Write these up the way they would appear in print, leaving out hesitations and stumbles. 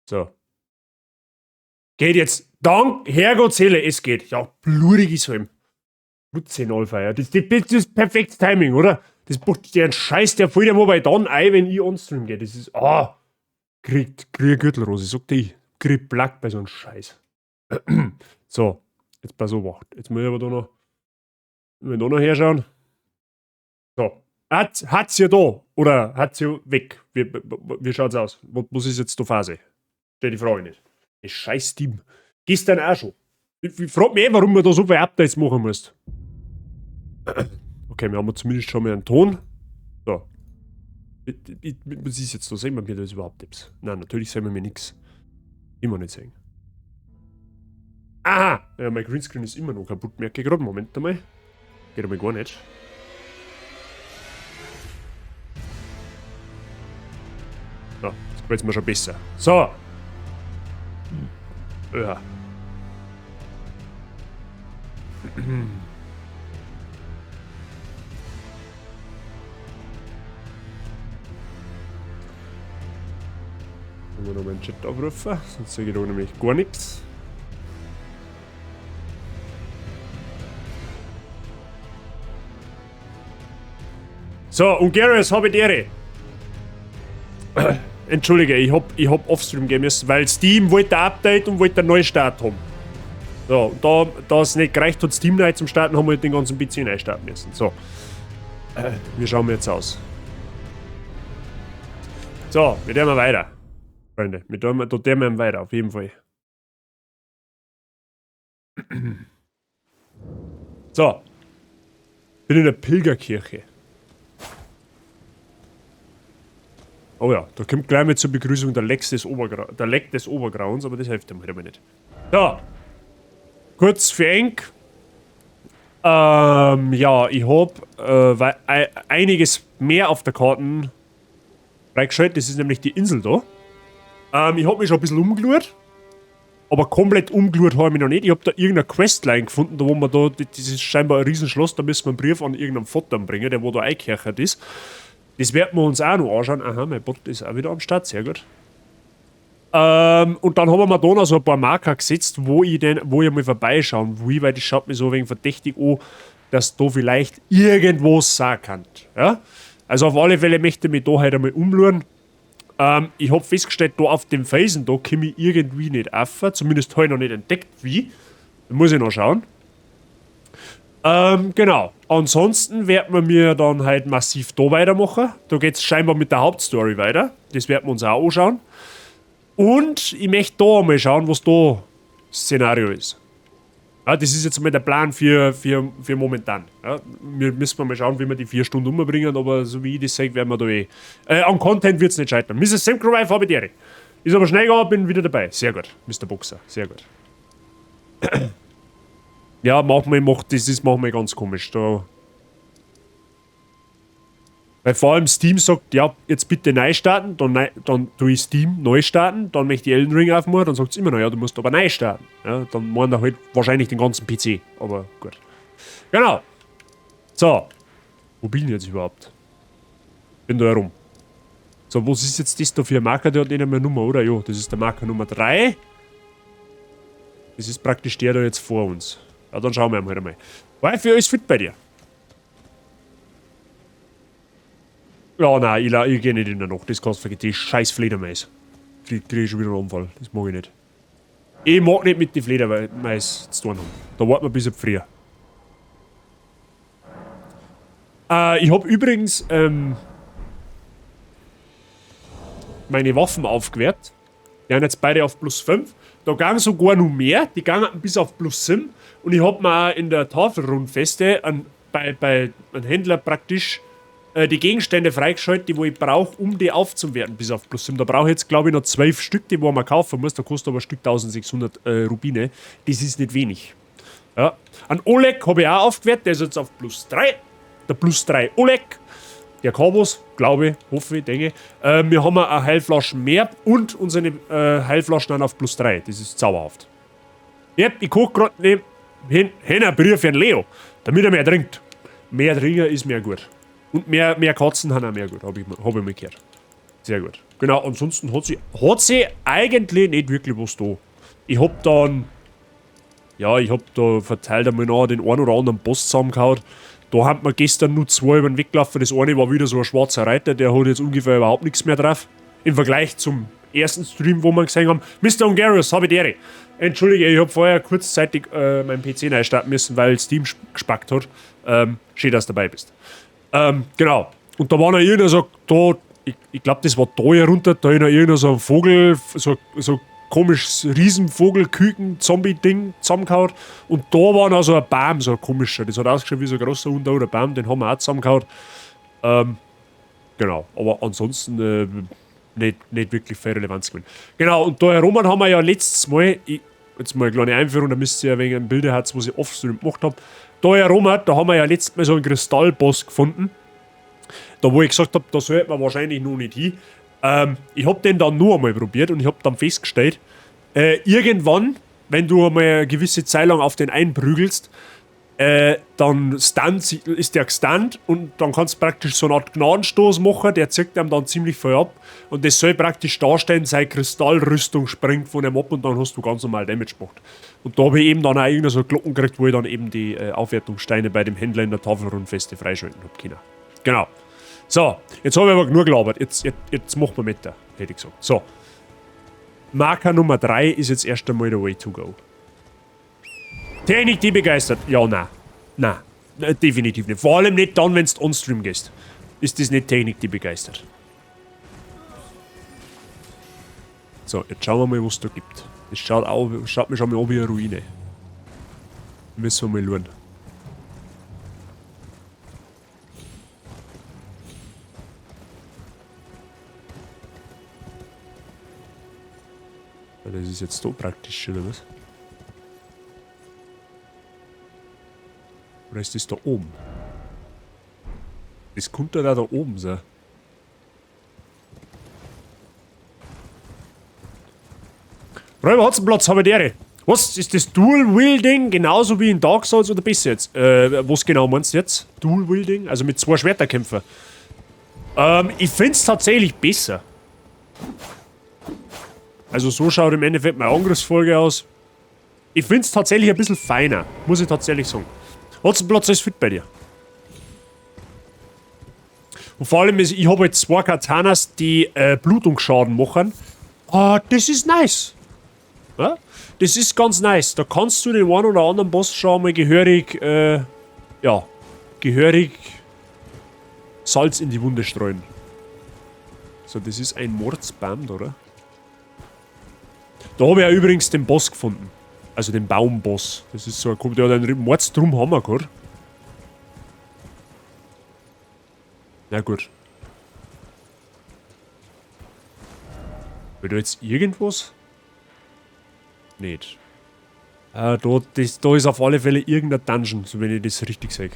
So. Geht jetzt. Dank Herrgott Seele, es geht. Ja, blutig ist heim. Blutzenalfeier. Das ist perfektes Timing, oder? Das bucht der Scheiß, der fällt ja mal bei dann ein, wenn ich on Stream gehe. Das ist. Ah! Krieg Gürtelrose, sagt ich. Krieg Plack bei so einem Scheiß. So, jetzt pass auf. Jetzt muss ich aber da noch. Muss ich da noch herschauen. So. Hat's ja da. Oder hat's ja weg. Wie schaut's aus? Was ist jetzt da Phase? Stell die Frage nicht. Das scheiß Steam. Gestern auch schon. Ich frag mich eh, warum man da so viele Updates machen muss. Okay, wir haben zumindest schon mal einen Ton. So. Was ist jetzt da? Sehen wir mir das überhaupt etwas? Nein, natürlich sehen wir mir nichts. Immer nicht sehen. Aha! Ja, mein Greenscreen ist immer noch kaputt, merke ich gerade. Moment einmal. Geht aber gar nicht. So, jetzt gefällt's mir schon besser. So! Ja. Wollen wir noch mal den Chat aufrufen, sonst sehe ich da nämlich gar nichts. So, und Gareth, habe ich die Ehre. Entschuldige, ich hab Offstream gehen müssen, weil Steam wollte ein Update und wollte einen Neustart haben. So, und da es nicht gereicht hat, Steam neu zum Starten, haben wir halt den ganzen PC neu starten müssen. So. Wie schauen wir jetzt aus? So, wir tun weiter. Freunde, wir tun, da tun wir weiter, auf jeden Fall. So. Bin in der Pilgerkirche. Oh ja, da kommt gleich mit zur Begrüßung der Leck des der Leck des Obergrauens, aber das hilft dem halt immer nicht. So. Kurz für eng. Ja, ich hab einiges mehr auf der Karte freigeschaltet. Das ist nämlich die Insel da. Ich hab mich schon ein bisschen umgeschaut. Aber komplett umgeschaut hab ich mich noch nicht. Ich hab da irgendeine Questline gefunden, da wo man da, das ist scheinbar ein Riesenschloss, da müssen wir einen Brief an irgendeinen Vater bringen, der wo da eingekerchert ist. Das werden wir uns auch noch anschauen. Aha, mein Bot ist auch wieder am Start, sehr gut. Und dann haben wir mir da noch so ein paar Marker gesetzt, wo ich mal vorbeischauen will, weil das schaut mir so ein wenig verdächtig an, dass da vielleicht irgendwo sein kann. Ja? Also auf alle Fälle möchte ich mich da heute einmal umschauen. Ich hab festgestellt, da auf dem Felsen, da komm ich irgendwie nicht rauf. Zumindest hab ich noch nicht entdeckt, wie. Da muss ich noch schauen. Genau. Ansonsten werden wir mir dann halt massiv da weitermachen. Da geht's scheinbar mit der Hauptstory weiter. Das werden wir uns auch anschauen. Und ich möchte da mal schauen, was da Szenario ist. Ja, das ist jetzt mal der Plan für momentan. Ja, wir müssen mal schauen, wie wir die 4 Stunden umbringen, aber so wie ich das sage, werden wir da eh. An Content wird's nicht scheitern. Misses Semkrowife habe ich die Ehre. Ist aber schnell gegangen, bin wieder dabei. Sehr gut, Mister Boxer, sehr gut. Ja, manchmal macht das ist manchmal ganz komisch. Da. Weil vor allem Steam sagt, ja, jetzt bitte neu starten, dann tue ich Steam neu starten, dann möchte ich Elden Ring aufmachen, dann sagt's immer noch, ja, du musst aber neu starten. Ja, dann meint er halt wahrscheinlich den ganzen PC, aber gut. Genau. So. Wo bin ich jetzt überhaupt? Bin da herum. So, was ist jetzt das da für ein Marker? Der hat nicht einmal eine Nummer, oder? Ja, das ist der Marker Nummer 3. Das ist praktisch der da jetzt vor uns. Ja, dann schauen wir halt einmal. War für alles fit bei dir? Ja, nein, ich geh nicht in der Nacht. Das kannst du vergessen. Die scheiß Fledermaus. Krieg ich schon wieder einen Unfall. Das mag ich nicht. Ich mag nicht mit den Fledermaus zu tun haben. Da warten wir bis früher. Ich hab übrigens meine Waffen aufgewertet. Die sind jetzt beide auf plus 5. Da gingen sogar noch mehr. Die gingen bis auf plus 7. Und ich hab mir auch in der Tafelrundfeste bei einem Händler praktisch die Gegenstände freigeschaltet, die wo ich brauch, um die aufzuwerten bis auf plus 7. Da brauch ich jetzt, glaub ich, noch 12 Stück, die wo man kaufen muss. Da kostet aber ein Stück 1600 Rubine. Das ist nicht wenig. Ja. An Oleg hab ich auch aufgewertet, der ist jetzt auf plus 3. Der plus 3 Oleg. Der kann was, glaube ich, hoffe ich, denke ich. Wir haben auch eine Heilflasche mehr und unsere Heilflaschen sind auf plus 3. Das ist zauberhaft. Ja, ich koch grad neben hin einen Brief für den Leo, damit er mehr trinkt. Mehr trinken ist mehr gut. Und mehr Katzen haben auch mehr gut, hab ich mal gehört. Sehr gut. Genau, ansonsten hat sie eigentlich nicht wirklich was da. Ich hab dann, ja, ich hab da verteilt einmal noch den einen oder anderen Boss zusammengehauen. Da haben wir gestern nur zwei über den Weg gelaufen. Das eine war wieder so ein schwarzer Reiter, der hat jetzt ungefähr überhaupt nichts mehr drauf. Im Vergleich zum ersten Stream, wo wir gesehen haben. Mr. Ungarius, habe ich die Ehre. Entschuldige, ich hab vorher kurzzeitig meinen PC neu starten müssen, weil Steam gespackt hat. Schön, dass du dabei bist. Genau. Und da war noch irgendeiner so, da, ich glaub, das war da hier runter, da ist noch irgendeiner so ein Vogel, so komisches Riesenvogelküken, Zombie-Ding zusammengehauen. Und da war noch so ein Baum, so ein komischer. Das hat ausgeschaut wie so ein großer untoter Baum, den haben wir auch zusammengehauen. Genau, aber ansonsten nicht wirklich viel Relevanz gewesen. Genau, und da herum haben wir ja letztes Mal, ich, jetzt mal eine kleine Einführung, da müsst ihr ja wegen einem Bilder haben, was ich offstream gemacht hab. Da herum, da haben wir ja letztes Mal so einen Kristallboss gefunden. Da wo ich gesagt hab, da sollte man wahrscheinlich noch nicht hin. Ich hab den dann nur einmal probiert und ich hab dann festgestellt, irgendwann, wenn du einmal eine gewisse Zeit lang auf den einprügelst, dann ist der gestunt und dann kannst du praktisch so eine Art Gnadenstoß machen, der zieht einem dann ziemlich viel ab und das soll praktisch darstellen, seine Kristallrüstung springt von ihm ab und dann hast du ganz normal Damage gemacht. Und da hab ich eben dann auch irgendeine so Glocken gekriegt, wo ich dann eben die Aufwertungssteine bei dem Händler in der Tafelrundfeste freischalten hab können. Genau. So, jetzt hab ich aber genug gelabert. Jetzt machen wir mit da, hätte ich gesagt. So. Marker Nummer 3 ist jetzt erst einmal der Way to go. Technik, die begeistert. Ja, nein. Nein. Definitiv nicht. Vor allem nicht dann, wenn's on-stream gehst. Ist das nicht Technik, die begeistert. So, jetzt schauen wir mal, was es da gibt. Das schaut mir schon mal an wie eine Ruine. Müssen wir mal schauen. Ja, das ist jetzt so praktisch, oder was? Oder ist das da oben? Das könnte da oben sein. Räuber Hotzenplotz, habe ich die Ehre. Was? Ist das Dual-Wielding genauso wie in Dark Souls oder besser jetzt? Was genau meinst du jetzt? Dual-Wielding? Also mit zwei Schwerterkämpfern. Ich find's tatsächlich besser. Also so schaut im Endeffekt meine Angriffsfolge aus. Ich find's tatsächlich ein bisschen feiner, muss ich tatsächlich sagen. Hotzenplotz ist fit bei dir. Und vor allem, ist, ich hab halt zwei Katanas, die Blutungsschaden machen. Ah, das ist nice. Ja? Das ist ganz nice. Da kannst du den einen oder anderen Boss schon mal gehörig Salz in die Wunde streuen. So, das ist ein Mordsband, oder? Da hab ich ja übrigens den Boss gefunden. Also den Baumboss. Das ist so ein Kumpel, der hat einen Mordstrumhammer gehabt. Na gut. Will da jetzt irgendwas? Nicht. Da ist auf alle Fälle irgendein Dungeon, so wenn ich das richtig sehe.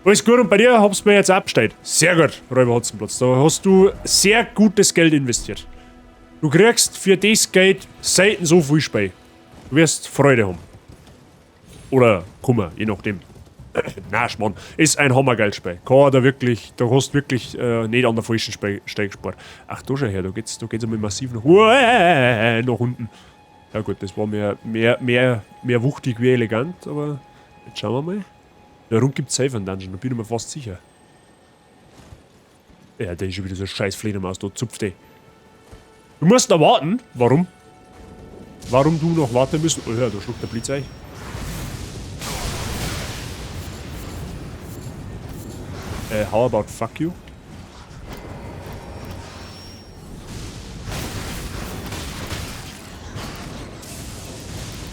Alles gut und bei dir hab's mir jetzt abgestellt. Sehr gut, Räuber Hotzenplotz. Da hast du sehr gutes Geld investiert. Du kriegst für das Geld selten so viel Spiel. Du wirst Freude haben. Oder Kummer, je nachdem. Na, Schmarrn. Ist ein hammergeiles Spiel. Kann da wirklich, da hast du wirklich nicht an der falschen Stelle gespart. Ach, da schau her, da geht's einmal massiv nach unten. Ja gut, das war mehr wuchtig wie elegant, aber jetzt schauen wir mal. Da rund gibt's safe einen Dungeon, da bin ich mir fast sicher. Ja, da ist schon wieder so ein scheiß Fledermaus, da zupft die. Du musst da warten. Warum? Warum du noch warten müssen? Oh ja, da schluckt der Blitz ein. How about fuck you?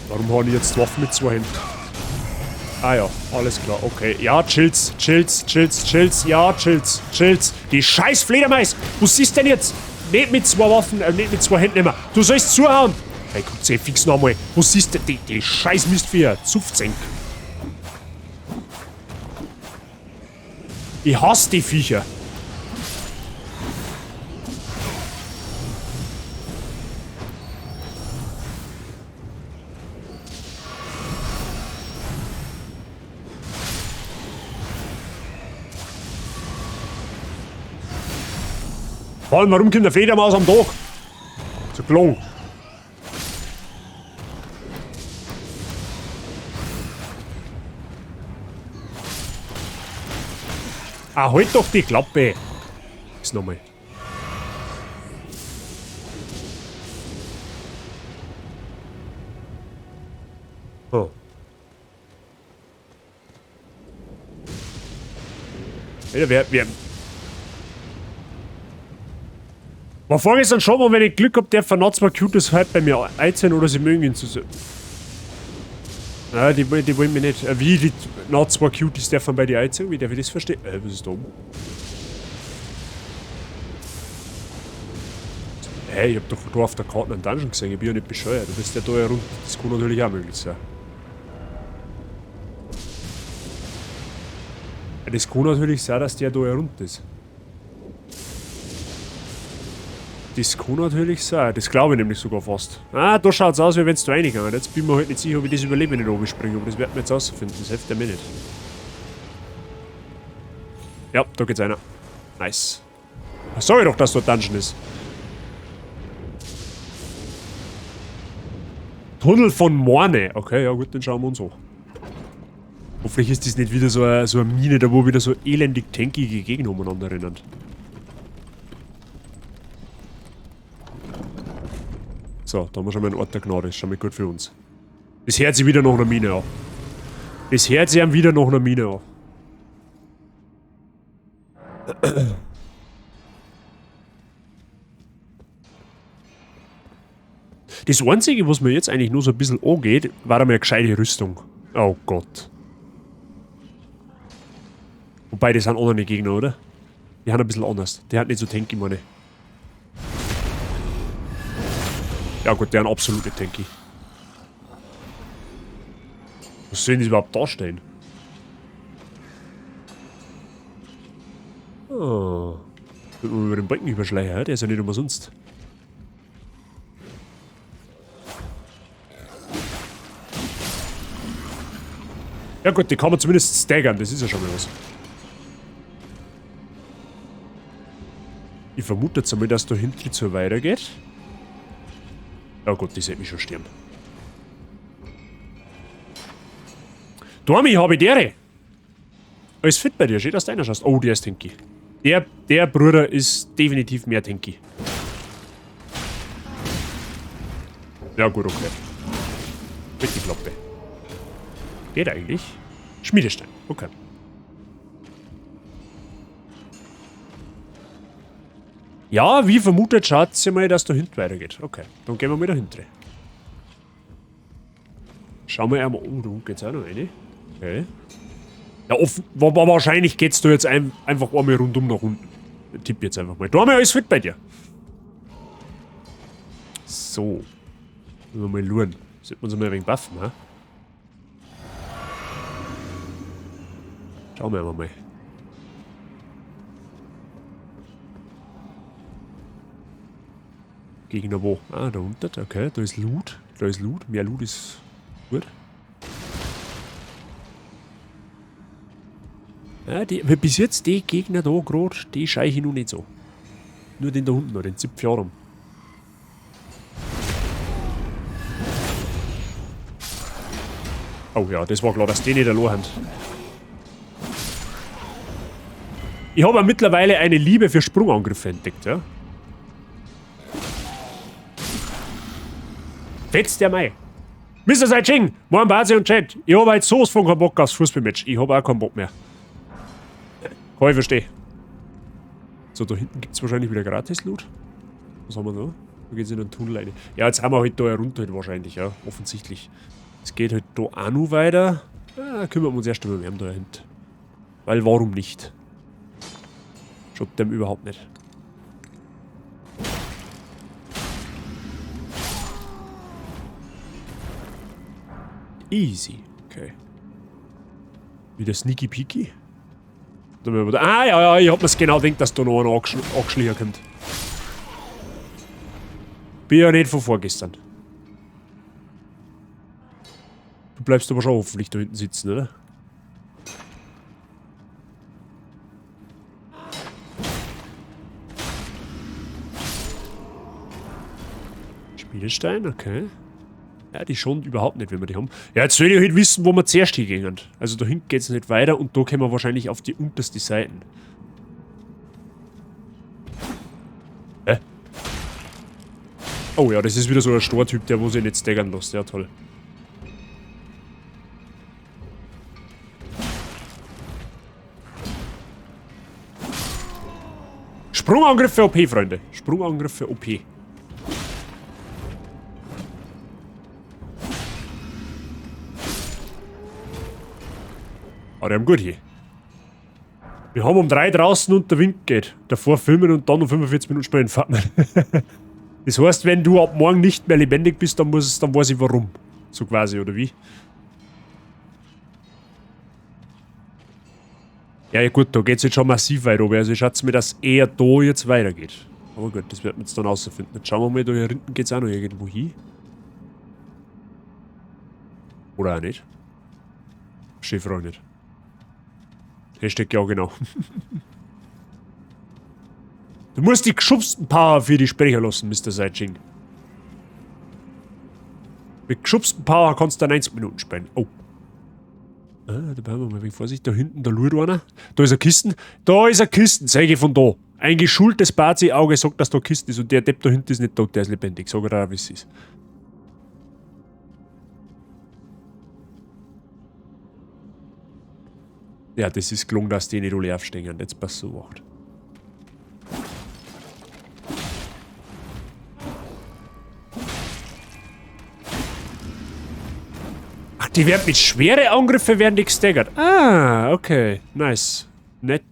Warum habe ich jetzt die Waffe mit zwei Händen? Ah ja, alles klar, okay. Ja, chills, chills, chills, chills, ja, chills, chills. Die scheiß Fledermaus! Was ist denn jetzt? Nicht mit zwei Waffen, nicht mit zwei Händen immer. Du sollst zuhauen! Hey, guck, seh fix nochmal. Was ist denn die scheiß Mistviecher? Zupfzenk. Ich hasse die Viecher. Vor allem, warum kommt der Fledermaus am Tag? Zu klong. Ah, halt doch die Klappe. Ist nochmal. Oh. Alter, wer... War vorgestern schon mal, wenn ich Glück hab, der von zwei Cutes halt bei mir einziehen oder sie mögen ihn zu. Nein, die wollen mich nicht. Wie, die zwei Cuties dürfen bei dir einziehen? Wie darf ich das verstehen? Was ist da oben? Hey, ich hab doch da auf der Karte einen Dungeon gesehen, ich bin ja nicht bescheuert. Du bist ja da ja rund. Das kann natürlich auch möglich sein. Das kann natürlich sein, dass der da ja rund ist. Das kann natürlich sein, das glaube ich nämlich sogar fast. Ah, da schaut's aus, wie wenn's da reingegangen. Jetzt bin ich mir halt nicht sicher, ob ich das überlebe, wenn ich da oben springe, aber das werden wir jetzt rausfinden, das hilft ja mir nicht. Ja, da geht's einer. Nice. Ach, sag ich doch, dass dort Dungeon ist. Tunnel von Morne. Okay, ja gut, dann schauen wir uns an. Hoffentlich ist das nicht wieder so eine Mine, da wo wieder so elendig tankige Gegner umeinander rennen. So, da haben wir schon mal einen Ort der Gnade. Das ist schon mal gut für uns. Das hört sich wieder nach einer Mine an. Das hört sich wieder nach einer Mine an. Das Einzige, was mir jetzt eigentlich nur so ein bisschen angeht, war einmal eine gescheite Rüstung. Oh Gott. Wobei, das sind andere Gegner, oder? Die haben ein bisschen anders. Die haben nicht so tanky, meine ich. Ja gut, die haben absolut nicht tanky. Was sollen die überhaupt darstellen? Oh. Wird man über den Balken überschleichen, der ist ja nicht umsonst. Ja gut, die kann man zumindest staggern, das ist ja schon mal was. Ich vermute jetzt einmal, dass da hinten so weitergeht. Ja gut, die sollte mich schon sterben. Dormi, habe ich dere! Alles fit bei dir, schön, dass du reinschaust. Oh, der ist tanky. Der Bruder ist definitiv mehr tanky. Ja gut, okay. Mit die Klappe. Geht eigentlich? Schmiedestein, okay. Ja, wie vermutet, schaut sie mal, dass da hinten weitergeht. Okay, dann gehen wir mal da hinten. Schauen wir einmal. Oh, da unten geht's auch noch rein. Okay. Ja, wahrscheinlich geht's da jetzt einfach einmal rundum nach unten. Ich tippe jetzt einfach mal. Da haben wir alles fit bei dir. So. Mal schauen. Sollten wir uns mal ein wenig buffen, hä? Schauen wir einfach mal. Gegner wo? Ah, da unten. Okay, da ist Loot. Da ist Loot. Mehr Loot ist gut. Ja, bis jetzt die Gegner da gerade, die schei ich noch nicht so. Nur den da unten noch, den Zipfjarum. Oh ja, das war klar, dass die nicht allein haben. Ich habe mittlerweile eine Liebe für Sprungangriffe entdeckt, ja. Fetzt der Mai. Mr. Saijing, moin Basi und Chat. Ich habe heute sowas von keinen Bock aufs Fußballmatch. Ich habe auch keinen Bock mehr. Kann ich verstehen. So, da hinten gibt's wahrscheinlich wieder Gratis-Loot. Was haben wir da? Da geht's in den Tunnel rein. Ja, jetzt haben wir halt da herunter halt wahrscheinlich, ja. Offensichtlich. Es geht halt da auch noch weiter. Ja, kümmern wir uns erst einmal um da hinten. Weil warum nicht? Schaut dem überhaupt nicht. Easy. Okay. Wieder Sneaky Peeky. Ah, ja, ja, ich hab mir's genau gedacht, dass da noch einer angeschlichen kommt. Bin ja nicht von vorgestern. Du bleibst aber schon hoffentlich da hinten sitzen, oder? Schmiedestein, okay. Ja, die schon überhaupt nicht, wenn wir die haben. Ja, jetzt will ich halt wissen, wo wir zuerst hingehen. Also da hinten geht es nicht weiter und da kommen wir wahrscheinlich auf die unterste Seite. Hä? Oh ja, das ist wieder so ein Stortyp, der wo sich nicht staggern lässt. Ja, toll. Sprungangriffe OP, Freunde. Sprungangriffe OP. Aber die haben gut hier. Wir haben um 3 draußen und der Wind geht. Davor filmen und dann um 45 Minuten spielen. Das heißt, wenn du ab morgen nicht mehr lebendig bist, dann weiß ich warum. So quasi, oder wie? Ja, gut, da geht es jetzt schon massiv weit runter. Also ich schätze mir, dass eher da jetzt weitergeht. Aber gut, das werden wir jetzt dann rausfinden. Jetzt schauen wir mal, da hier hinten geht es auch noch irgendwo hin. Oder auch nicht. Verstehe ich nicht. Hashtag ja, genau. Du musst die geschubsten Power für die sprechen lassen, Mr. Saijing. Mit geschubsten Power kannst du 90 Minuten spielen. Oh. Ah, da brauchen wir mal ein wenig Vorsicht. Da hinten, da lurt einer. Da ist eine Kisten. Da ist eine Kisten, zeige ich von da. Ein geschultes Bazi-Auge sagt, dass da Kisten ist. Und der Depp da hinten ist nicht tot, der ist lebendig. Sag er auch, wie es ist. Ja, das ist gelungen, dass die nicht alle aufstehen. Jetzt passt so acht. Ach, die werden mit schweren Angriffen werden die gestaggert. Ah, okay. Nice. Net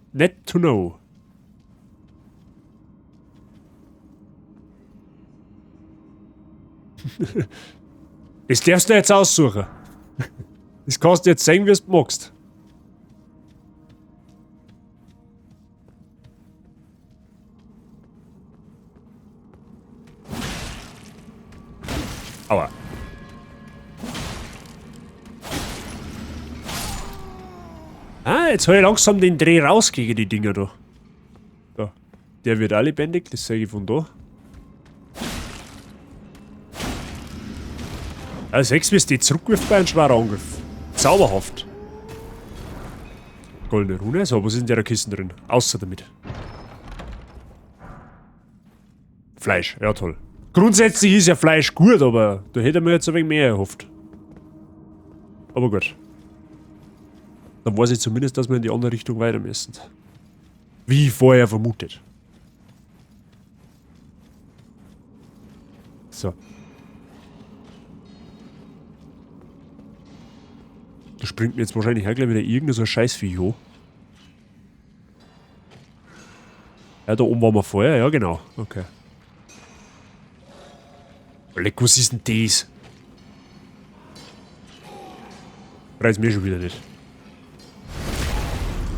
to know. Das darfst du jetzt aussuchen. Das kannst du jetzt sehen, wie du magst. Aua. Ah, jetzt hab ich langsam den Dreh raus gegen die Dinger da. Da. Der wird auch lebendig, das sehe ich von da. Ah, sechs, wie es die zurückwirft bei einem schweren Angriff. Zauberhaft. Goldene Rune. So, was ist in der Kiste drin? Außer damit. Fleisch, ja toll. Grundsätzlich ist ja Fleisch gut, aber da hätte man jetzt ein wenig mehr erhofft. Aber gut. Dann weiß ich zumindest, dass wir in die andere Richtung weiter müssen. Wie vorher vermutet. So. Da springt mir jetzt wahrscheinlich auch gleich wieder irgendein so ein Scheißvieh hoch. Ja, da oben waren wir vorher, ja genau. Okay. Leck, was ist denn das? Reiß mir schon wieder nicht.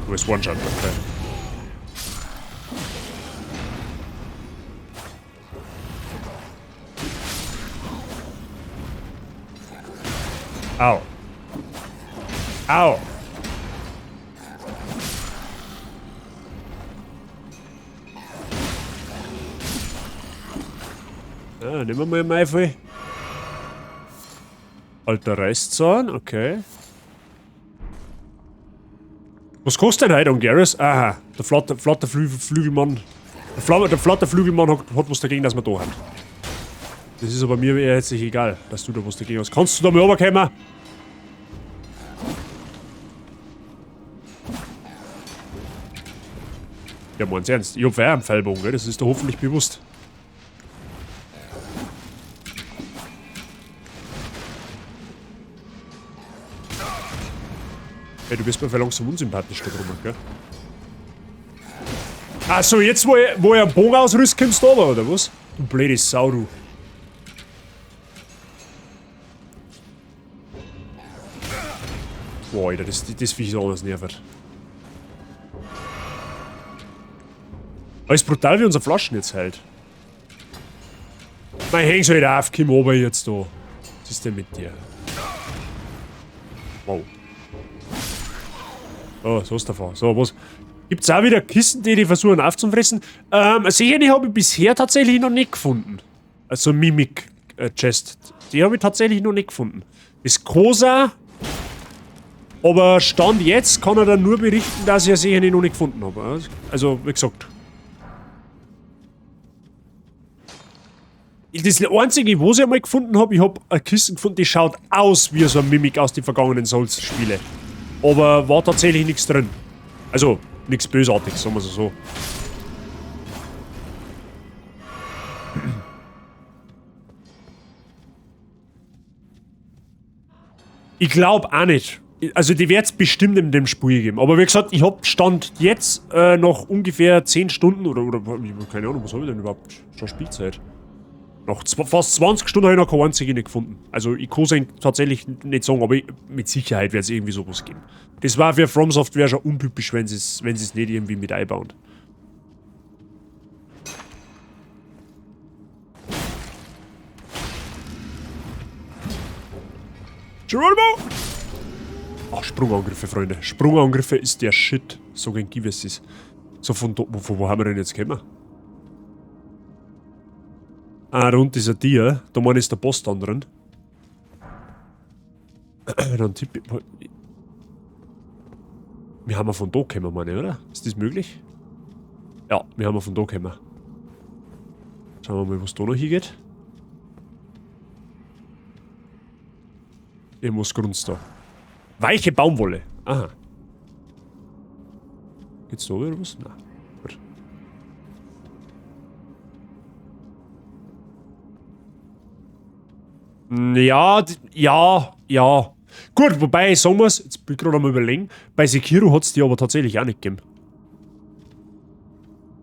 Du bist One-Shot, okay. Au. Au. Ah, nehmen wir mal einen Maifel. Alter Reißzahn, okay. Was kostet denn heute Angerus? Aha, der flotte Flügelmann. Der flotte Flügelmann hat was dagegen, dass wir da haben. Das ist aber mir eher herzlich egal, dass du da was dagegen hast. Kannst du da mal runterkommen? Ja, mein's ernst. Ich hab einen Pfeilbogen, gell? Das ist doch hoffentlich bewusst. Ey, du bist mir vielleicht langsam unsympathisch da drum, gell? Ach so, jetzt wo ich einen Bogen ausrüst, kommst du aber, oder was? Du blöde Sau, du. Boah, Alter, das Viech ist anders nervt. Aber ist brutal, wie unsere Flaschen jetzt hält. Mein hängst halt auf, komm runter jetzt da. Was ist denn mit dir? Wow. Oh, so ist der Fall. So, was? Gibt's auch wieder Kisten, die versuchen aufzufressen? Sicher, die habe ich bisher tatsächlich noch nicht gefunden. Also Mimik, Chest. Die habe ich tatsächlich noch nicht gefunden. Das Kosa. Aber Stand jetzt kann er dann nur berichten, dass ich sie noch nicht gefunden habe. Also, wie gesagt. Das Einzige, was ich einmal gefunden habe, ich habe eine Kiste gefunden, die schaut aus wie so ein Mimic aus den vergangenen Souls-Spielen. Aber war tatsächlich nichts drin. Also, nichts Bösartiges, sagen wir es so. Ich glaube auch nicht. Also die wird's bestimmt in dem Spiel geben. Aber wie gesagt, ich hab Stand jetzt noch ungefähr 10 Stunden oder keine Ahnung, was hab ich denn überhaupt schon Spielzeit? Noch fast 20 Stunden habe ich noch keine einzige nicht gefunden. Also ich kann es tatsächlich nicht sagen, aber mit Sicherheit wird's irgendwie sowas geben. Das war für From Software schon untypisch, wenn sie's nicht irgendwie mit einbauen. Geronimo! Ach, Sprungangriffe, Freunde. Sprungangriffe ist der Shit. So gegen Gives ist. So von da, von wo haben wir denn jetzt gekommen? Ah, rund ist ein Tier. Da meine ich, ist der Boss dann drin. Dann tippe ich. Wir haben ja von da gekommen, meine ich, oder? Ist das möglich? Ja, wir haben ja von da gekommen. Schauen wir mal, was da noch hingeht. Irgendwas grunzt da. Weiche Baumwolle. Aha. Geht's da wieder was? Nein. Gut. Ja, ja, ja. Gut, wobei ich sagen muss, jetzt bin ich gerade am Überlegen, bei Sekiro hat's die aber tatsächlich auch nicht gegeben.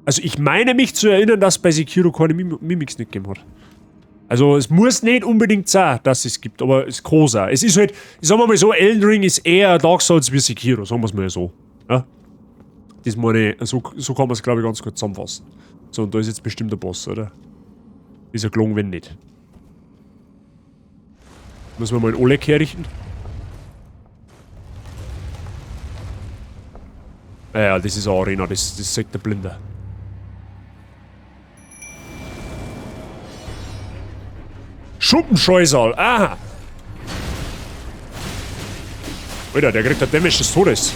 Also ich meine mich zu erinnern, dass bei Sekiro keine Mimics nicht gegeben hat. Also es muss nicht unbedingt sein, dass es gibt, aber es kann sein. Es ist halt, ich sag mal so, Elden Ring ist eher Dark Souls wie Sekiro, sagen wir's mal so. Ja? Das meine ich, so kann man's, glaub ich, ganz gut zusammenfassen. So, und da ist jetzt bestimmt der Boss, oder? Ist ja gelungen, wenn nicht. Müssen wir mal einen Oleg herrichten? Ja, das ist eine Arena, das sagt der Blinde. Schuppenscheusal, aha! Alter, der kriegt der Damage des Todes.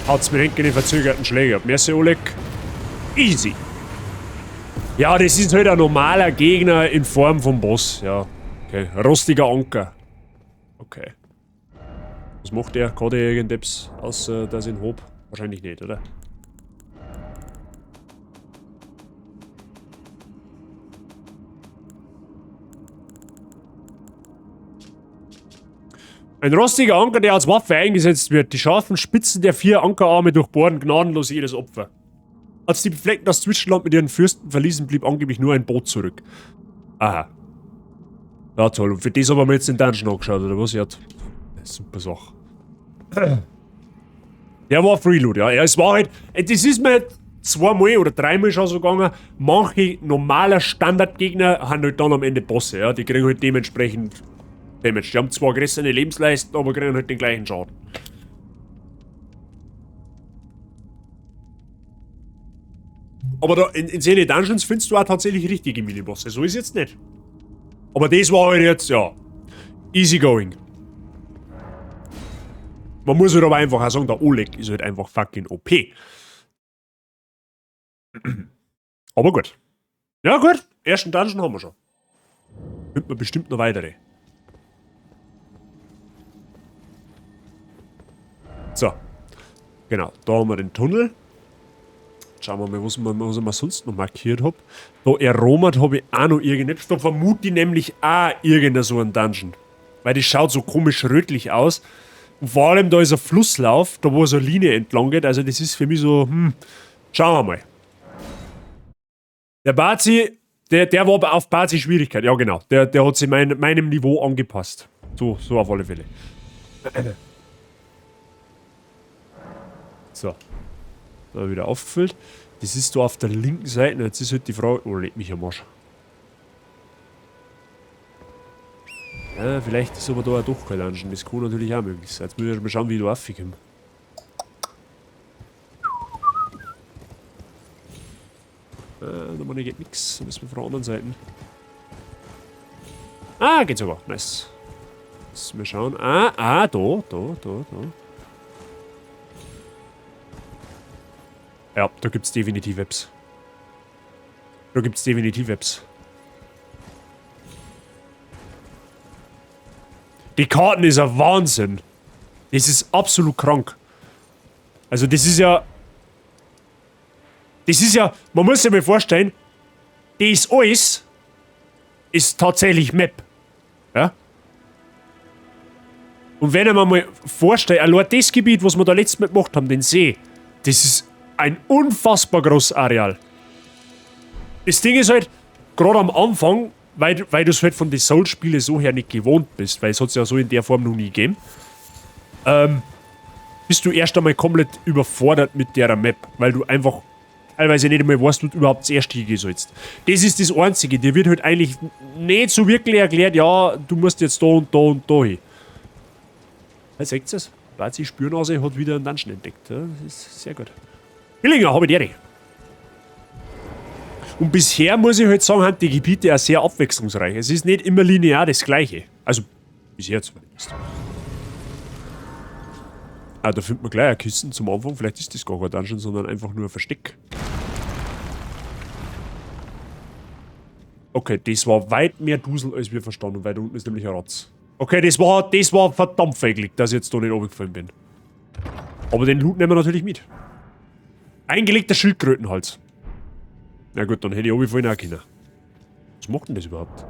Haut's mir hinten in den verzögerten Schläger ab. Merci, Oleg. Easy. Ja, das ist halt ein normaler Gegner in Form vom Boss. Ja, okay. Rostiger Anker. Okay. Was macht der? Kann der irgendetwas, außer dass ich ihn hab? Wahrscheinlich nicht, oder? Ein rostiger Anker, der als Waffe eingesetzt wird. Die scharfen Spitzen der 4 Ankerarme durchbohren gnadenlos jedes Opfer. Als die Befleckten das Zwischenland mit ihren Fürsten verließen, blieb angeblich nur ein Boot zurück. Aha. Ja, toll. Und für das haben wir jetzt den Dungeon angeschaut, oder was? Ja, super Sache. Der war Freeload, ja. Ja, es war halt... Das ist mir zweimal oder dreimal schon so gegangen. Manche normaler Standardgegner haben halt dann am Ende Bosse, ja. Die kriegen halt dementsprechend Damage. Die haben zwar größere Lebensleisten, aber kriegen halt den gleichen Schaden. Aber da in Seele Dungeons findest du auch tatsächlich richtige Minibosse. So ist jetzt nicht. Aber das war halt jetzt, ja, easy going. Man muss halt aber einfach auch sagen, der Oleg ist halt einfach fucking OP. Aber gut. Ja gut, ersten Dungeon haben wir schon. Findet man bestimmt noch weitere. So. Genau, da haben wir den Tunnel. Schauen wir mal, was ich mir sonst noch markiert hab. Da Eromert hab ich auch noch irgendetwas. Da vermute ich nämlich auch irgendeinen so einen Dungeon. Weil das schaut so komisch rötlich aus. Und vor allem da ist ein Flusslauf, da wo so eine Linie entlang geht. Also das ist für mich so, schauen wir mal. Der Bazi, der war auf Bazi-Schwierigkeit. Ja genau, der hat sich meinem Niveau angepasst. So auf alle Fälle. So. Da wieder aufgefüllt. Das ist da auf der linken Seite. Jetzt ist halt die Frage. Oh, leck mich am Arsch. Ja, vielleicht ist aber da auch doch kein Dungeon. Das kann natürlich auch möglich sein. Jetzt muss ich mal schauen, wie ich da raufkomme. Da geht nichts. Da müssen wir von der anderen Seite. Ah, geht sogar. Nice. Jetzt mal schauen. Ah, ah, da, da, da, da. Ja, da gibt's definitiv Apps. Da gibt's definitiv Apps. Die Karten ist ein Wahnsinn. Das ist absolut krank. Also das ist ja... Das ist ja... Man muss sich mal vorstellen, das alles ist tatsächlich Map. Ja? Und wenn ich mir mal vorstelle, allein das Gebiet, was wir da letztes Mal gemacht haben, den See, das ist ein unfassbar großes Areal. Das Ding ist halt, gerade am Anfang, weil du es halt von den Souls-Spielen so her nicht gewohnt bist, weil es hat's ja so in der Form noch nie gegeben, bist du erst einmal komplett überfordert mit der Map, weil du einfach teilweise nicht einmal weißt, wo du überhaupt zuerst hingehen sollst. Das ist das Einzige, dir wird halt eigentlich nicht so wirklich erklärt, ja, du musst jetzt da und da und da hin. Ja, seht ihr das? Bazi Spürnase hat wieder einen Dungeon entdeckt. Ja, das ist sehr gut. Billinger, habe ich die. Und bisher muss ich halt sagen, sind die Gebiete auch sehr abwechslungsreich. Es ist nicht immer linear das Gleiche. Also, bisher zumindest. Ah, da findet man gleich ein Kissen zum Anfang. Vielleicht ist das gar kein Dungeon, sondern einfach nur ein Versteck. Okay, das war weit mehr Dusel, als wir verstanden haben, weil da unten ist nämlich ein Ratz. Okay, das war verdammt feiglich, dass ich jetzt da nicht runtergefallen bin. Aber den Loot nehmen wir natürlich mit. Eingelegter Schildkrötenhals. Na gut, dann hätte ich runterfallen auch können. Was macht denn das überhaupt?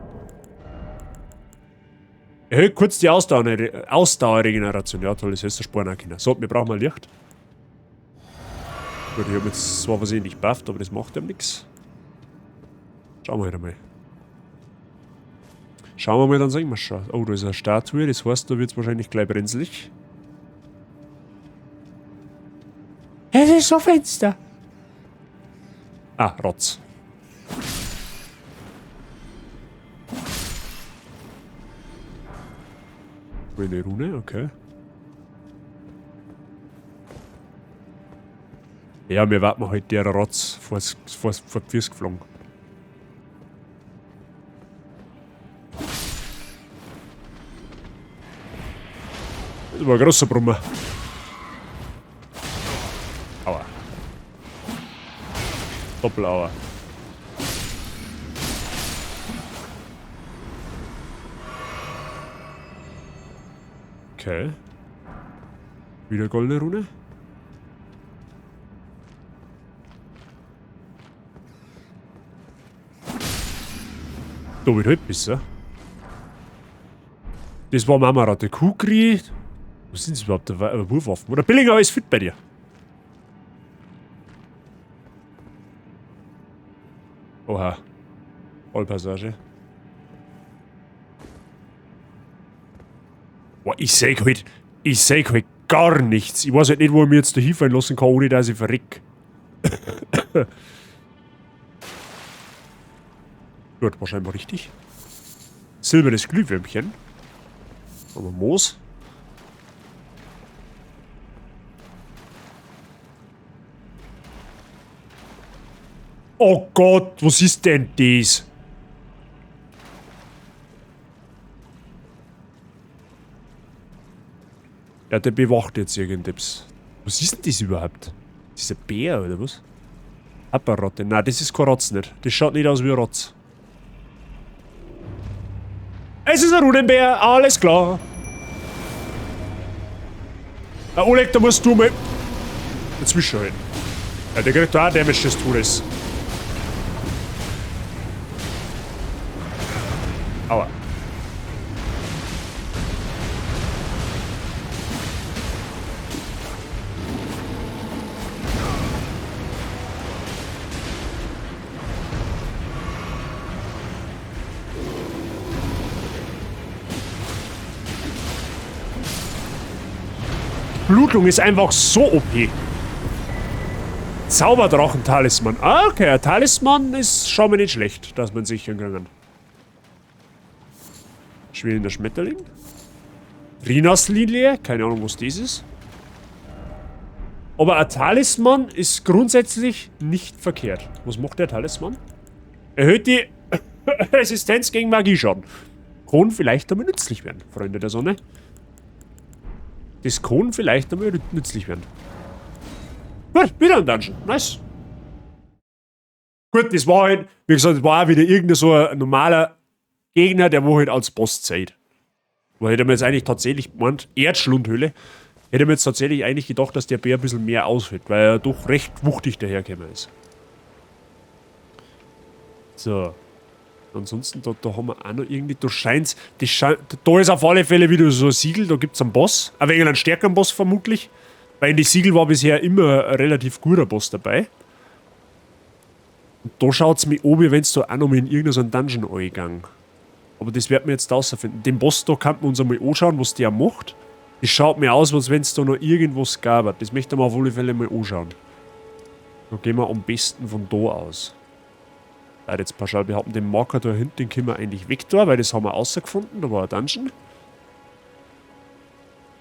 Erhöht kurz die Ausdauerregeneration. Ja, toll, das heißt, sparen auch können. So, wir brauchen mal Licht. Gut, ich habe jetzt zwar versehentlich bufft, aber das macht ja nichts. Schauen wir halt einmal. Schauen wir mal, dann sehen wir schon. Oh, da ist eine Statue, das heißt, da wird es wahrscheinlich gleich brenzlig. Es ist so finster. Ah, Rotz. Eine Rune, okay. Ja, mir warten halt der Rotz vor die Füße geflogen. Das war ein großer Brummer. Aua. Doppelauer. Okay. Wieder goldene Rune. Da wird halt besser. Das war Mama-Ratte Kukri. Was sind das überhaupt? Wurfwaffen? Oder Billinger ist fit bei dir. Oha. Vollpassage. Boah, ich seh halt gar nichts. Ich weiß halt nicht, wo ich mir jetzt da hinfallen lassen kann, ohne dass ich verreck. Gut, wahrscheinlich richtig. Silbernes Glühwürmchen. Aber Moos. Oh Gott, was ist denn das? Ja, der bewacht jetzt irgendetwas. Was ist denn das überhaupt? Ist das ein Bär oder was? Apparotte. Nein, das ist kein Rotz nicht. Das schaut nicht aus wie ein Rotz. Es ist ein Runenbär, alles klar. Na, Oleg, da musst du mal dazwischenhalten. Ja, der kriegt da auch Damage des Todes. Aua. Blutung ist einfach so OP. Zauberdrachen-Talisman. Ah, okay, ein Talisman ist schon mal nicht schlecht, dass man sichern kann. Schwelender Schmetterling. Rinas-Lilie. Keine Ahnung, was das ist. Aber ein Talisman ist grundsätzlich nicht verkehrt. Was macht der Talisman? Erhöht die Resistenz gegen Magieschaden. Kann vielleicht einmal nützlich werden, Freunde der Sonne. Das kann vielleicht einmal nützlich werden. Gut, wieder ein Dungeon. Nice. Gut, das war halt, wie gesagt, das war auch wieder irgendein so ein normaler Gegner, der wo halt als Boss zählt. Wo hätte man jetzt eigentlich tatsächlich gemeint, Erdschlundhöhle, hätte man jetzt tatsächlich eigentlich gedacht, dass der Bär ein bisschen mehr aushält, weil er doch recht wuchtig dahergekommen ist. So. Ansonsten, da haben wir auch noch irgendwie, da scheint's, da ist auf alle Fälle wieder so ein Siegel, da gibt's einen Boss, ein wenig einen stärkeren Boss vermutlich, weil in die Siegel war bisher immer ein relativ guter Boss dabei. Und da schaut's mich an, wie wenn's da auch noch mal in irgendeinen so einen Dungeon reingegangen. Aber das werden wir jetzt rausfinden. Den Boss da kann man uns einmal anschauen, was der macht. Das schaut mir aus, als wenn's da noch irgendwas gab. Das möchte man auf alle Fälle mal anschauen. Da gehen wir am besten von da aus. Ich jetzt pauschal behaupten, den Marker da hinten, den können wir eigentlich weg da, weil das haben wir rausgefunden. Da war ein Dungeon.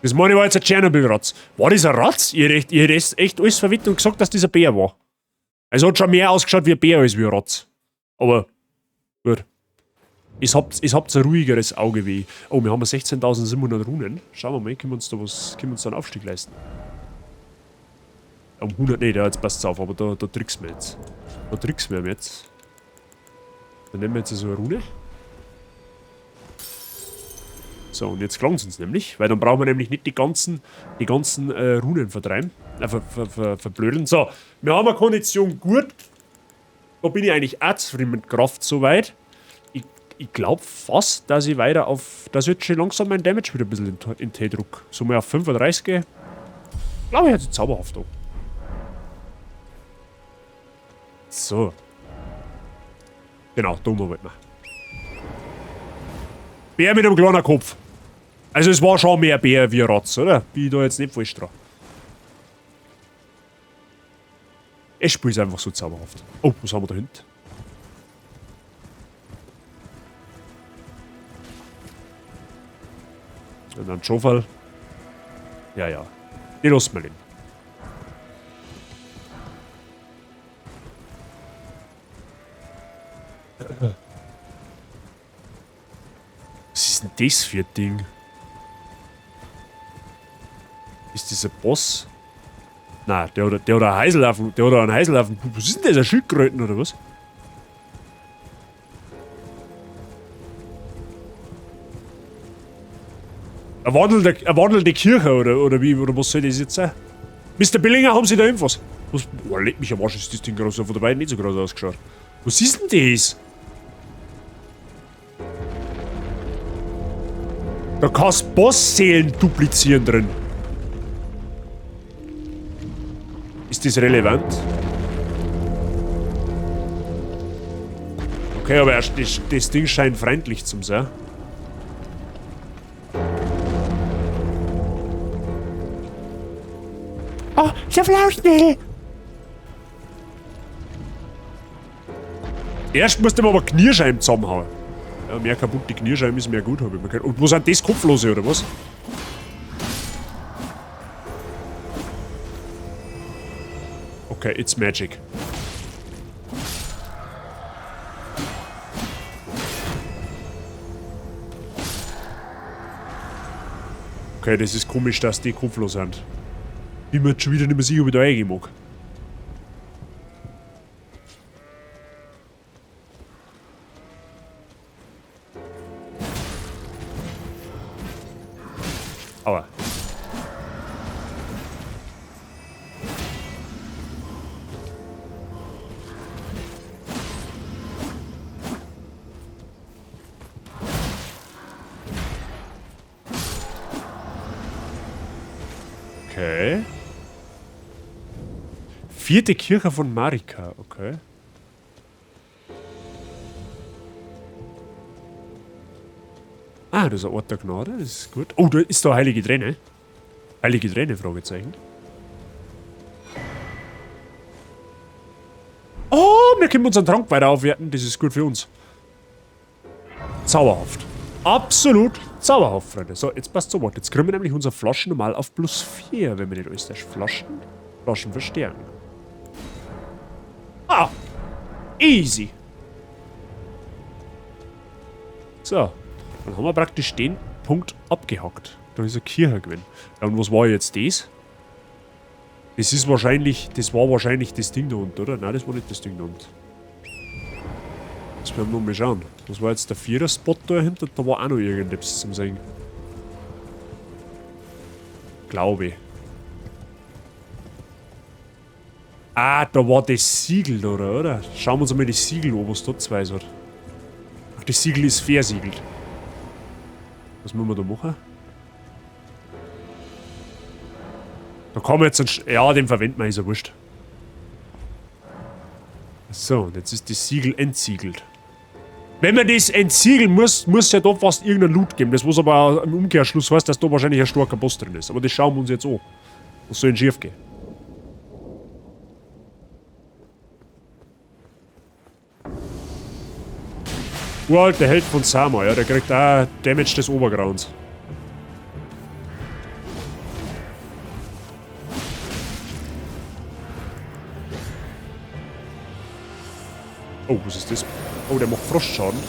Das meine ich war jetzt ein Tschernobyl-Ratz. War das ein Ratz? Ihr hättet echt alles verwirrt und gesagt, dass das ein Bär war. Also hat schon mehr ausgeschaut wie ein Bär als wie ein Ratz. Aber gut. Ich habt ein ruhigeres Auge wie ich. Oh, wir haben 16.700 Runen. Schauen wir mal, können wir uns da was, können wir uns da einen Aufstieg leisten? Um 100, nee, da jetzt passt's auf, aber da tricksen wir jetzt. Da tricksen wir jetzt. Dann nehmen wir jetzt so eine Rune. So, und jetzt klang's uns nämlich, weil dann brauchen wir nämlich nicht die ganzen Runen vertreiben, verblödeln. So, wir haben eine Kondition gut. Da bin ich eigentlich auch zufrieden mit Kraft soweit. Ich glaub fast, dass ich weiter auf... Dass ich jetzt schon langsam mein Damage wieder ein bisschen in T druck. So mal auf 35 gehe. Glaube ich, jetzt zauberhaft da. So. Genau, da wollten wir. Bär mit einem kleinen Kopf. Also es war schon mehr Bär wie Ratz, oder? Bin ich da jetzt nicht falsch dran. Ich spiele es einfach so zauberhaft. Oh, was haben wir da hinten? Und dann Schofall. Ja, ja. Die lassen wir leben. Was ist denn das für ein Ding? Ist das ein Boss? Nein, der hat einen Heisel auf dem, der hat einen Heisel auf dem. Was ist denn das? Ein Schildkröten oder was? Eine wandelnde Kirche oder wie, oder was soll das jetzt sein? Mr. Billinger, haben Sie da irgendwas? Was? Oh, leck mich am Arsch, ist das Ding groß, von der Weite nicht so groß ausgeschaut. Was ist denn das? Da kannst du Bossseelen duplizieren drin. Ist das relevant? Okay, aber das Ding scheint freundlich zu sein. Oh, ich hab Lauschnägel! Erst musst du aber Knierscheiben zusammenhauen. Ja, mehr kaputte Knierscheiben ist mehr gut, hab ich mir gehört. Und wo sind das Kopflose, oder was? Okay, it's magic. Okay, das ist komisch, dass die kopflos sind. Bin mir jetzt schon wieder nicht mehr sicher, ob ich da reingehen mag. Aua. Okay. Vierte Kirche von Marika, okay. Ah, das ist ein Ort der Gnade, das ist gut. Oh, da ist da Heilige Träne. Heilige Träne, Fragezeichen. Oh, wir können unseren Trank weiter aufwerten, das ist gut für uns. Zauberhaft. Absolut zauberhaft, Freunde. So, jetzt passt sofort. Jetzt kriegen wir nämlich unsere Flaschen normal auf plus 4, wenn wir nicht alles das Flaschen. Flaschen verstärken. Ah! Easy! So, dann haben wir praktisch den Punkt abgehackt. Da ist ein Kirche gewesen. Ja, und was war jetzt das? Das ist wahrscheinlich, das war wahrscheinlich das Ding da unten, oder? Nein, das war nicht das Ding da unten. Das werden wir mal schauen. Das war jetzt der Vierer-Spot da hinten. Da war auch noch irgendetwas zum Sehen. Glaube ich. Ah, da war das Siegel, oder? Oder? Schauen wir uns einmal das Siegel an, was da zwei hat. Ach, das Siegel ist versiegelt. Was müssen wir da machen? Da kann man jetzt einen ja, den verwenden wir, ist ja wurscht. So, und jetzt ist das Siegel entsiegelt. Wenn man das entsiegeln muss, muss es ja da fast irgendeinen Loot geben. Das, was aber im Umkehrschluss heißt, dass da wahrscheinlich ein starker Boss drin ist. Aber das schauen wir uns jetzt an. Was soll denn schief gehen? Uralt, der Held von Sama, ja, der kriegt auch Damage des Obergrauens. Oh, was ist das? Oh, der macht Frostschaden.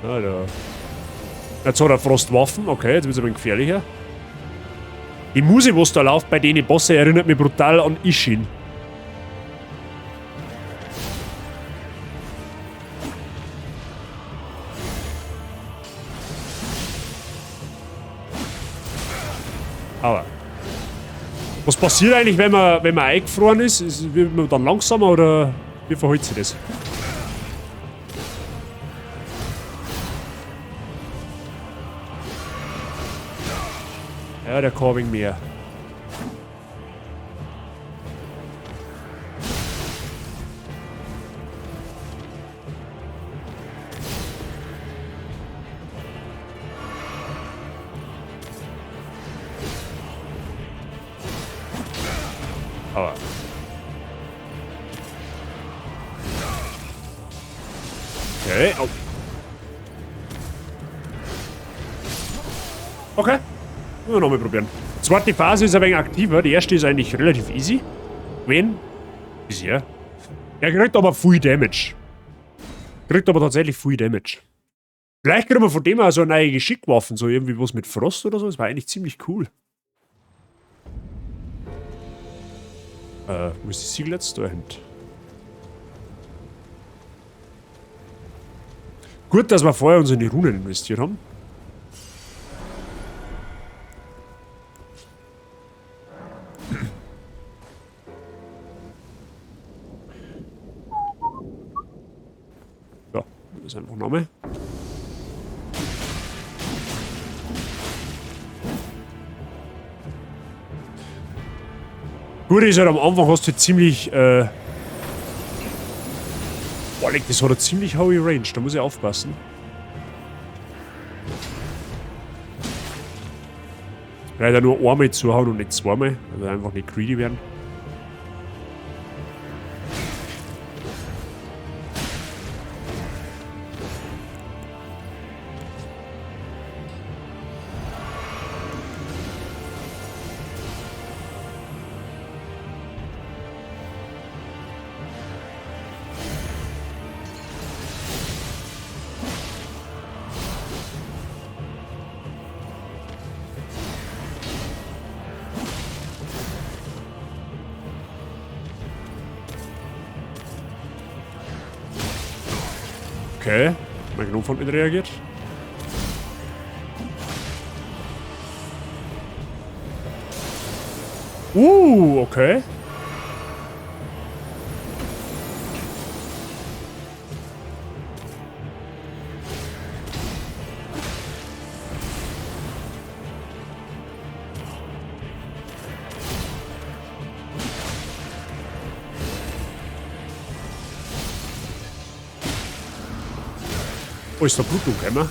Alter. Jetzt hat er Frostwaffen. Okay, jetzt wird's ein bisschen gefährlicher. Die Musik, was da läuft bei denen Bosse, erinnert mich brutal an Ishin. Aber. Was passiert eigentlich, wenn man eingefroren ist? Wird man dann langsamer oder wie verhält sich das? Ja, der kann wegen mehr. Aber. Okay, au. Okay. Müssen wir nochmal probieren. Zweite Phase ist ein wenig aktiver. Die erste ist eigentlich relativ easy. Wen? Bisher. Er kriegt aber viel Damage. Kriegt aber tatsächlich viel Damage. Vielleicht kriegen wir von dem auch so eine neue Geschickwaffen. So irgendwie was mit Frost oder so. Das war eigentlich ziemlich cool. Wo ist das Siegel jetzt? Da hinten. Gut, dass wir vorher uns in die Runen investiert haben. Ja, das ist einfach nochmal. Gut ist halt am Anfang hast du halt ziemlich, boah, leck, das hat eine ziemlich hohe Range, da muss ich aufpassen. Leider nur einmal zuhauen und nicht zweimal, also einfach nicht greedy werden. Okay, mein Gnom hat nicht reagiert. Okay. Oh, ist da Blutung gekommen?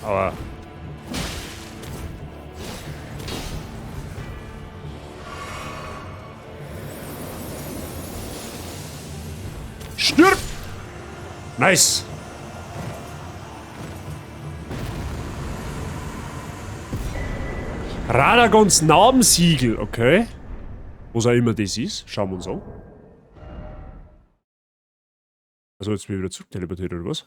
Aber. Stirb! Nice! Radagons Narbensiegel, okay. Was auch immer das ist. Schauen wir uns an. Also jetzt bin ich wieder zurückteleportiert, oder was?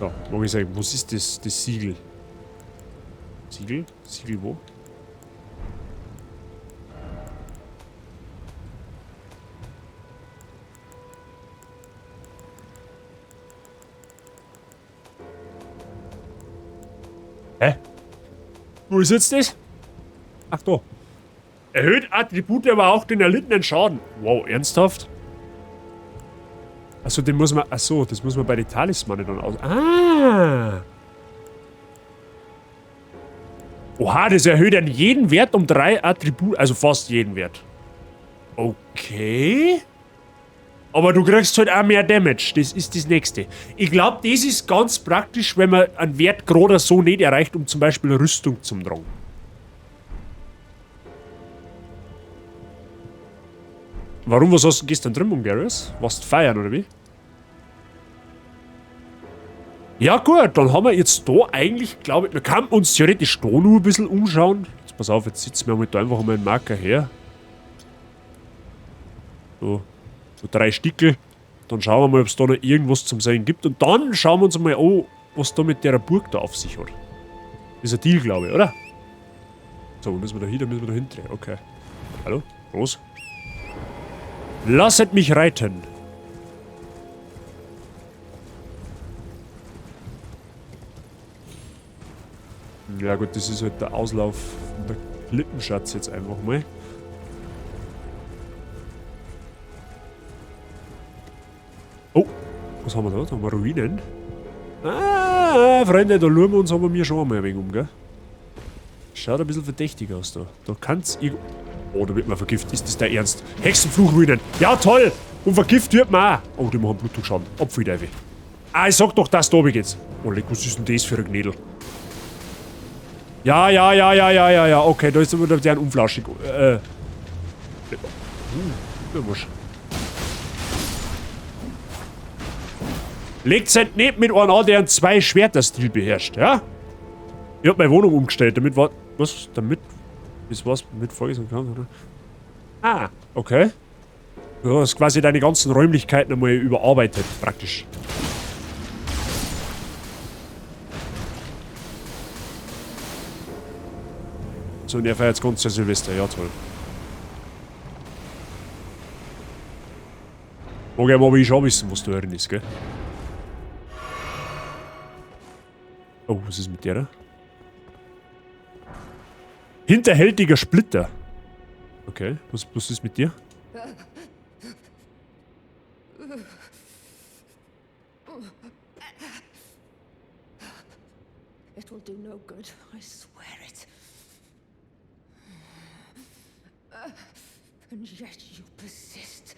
Ja, mag ich sagen, was ist das, das Siegel? Siegel? Siegel wo? Hä? Wo ist jetzt das? Ach da. Erhöht Attribute, aber auch den erlittenen Schaden. Wow, ernsthaft? Achso, den muss man. Achso, das muss man bei den Talismane dann aus. Ah! Oha, das erhöht dann jeden Wert um 3 Attribute. Also fast jeden Wert. Okay. Aber du kriegst halt auch mehr Damage. Das ist das Nächste. Ich glaub, das ist ganz praktisch, wenn man einen Wert gerade so nicht erreicht, um zum Beispiel Rüstung zum tragen. Warum, was hast du gestern drin, Ungarius? Warst du feiern, oder wie? Ja gut, dann haben wir jetzt da eigentlich, glaube ich, wir können uns theoretisch da nur ein bisschen umschauen. Jetzt pass auf, jetzt sitzen wir mal da einfach mal einen Marker her. So, so 3 Stickel. Dann schauen wir mal, ob's da noch irgendwas zum Sehen gibt. Und dann schauen wir uns mal an, was da mit der Burg da auf sich hat. Das ist ein Deal, glaube ich, oder? So, wo müssen wir da hin? Da müssen wir da hindrehen. Okay. Hallo? Los. Lasset mich reiten. Ja gut, das ist halt der Auslauf von der Klippenschatz jetzt einfach mal. Oh, was haben wir da? Da haben wir Ruinen. Ah, Freunde, da schauen wir uns aber mir schon einmal ein wenig um, gell? Schaut ein bisschen verdächtig aus da. Da kann's irg-, Oh, da wird man vergiftet. Ist das der Ernst? Hexenfluchruinen. Ja, toll! Und vergiftet wird man auch. Oh, die machen Blutdruckschaden. Apfelteufel. Ah, ich sag doch, dass da oben geht's. Oh, leck, was ist denn das für ein Gnädel? Ja, ja, ja, ja, ja, ja, ja. Okay, da ist aber der ein Umflaschig. Was? Legt seid nicht mit einem an, der einen 2-Schwerter-Stil beherrscht, ja? Ich hab meine Wohnung umgestellt, damit war. Was? Damit. Das war's mit vorgesehen kann, oder? Ah, okay. Du hast quasi deine ganzen Räumlichkeiten einmal überarbeitet, praktisch. So, und er feiert jetzt ganz Silvester, ja toll. Okay, aber ich schon wissen, was da drin ist, gell? Oh, was ist mit der da? Hinterhältiger Splitter. Okay, was ist mit dir? It will do no good, I swear it. And yet you persist.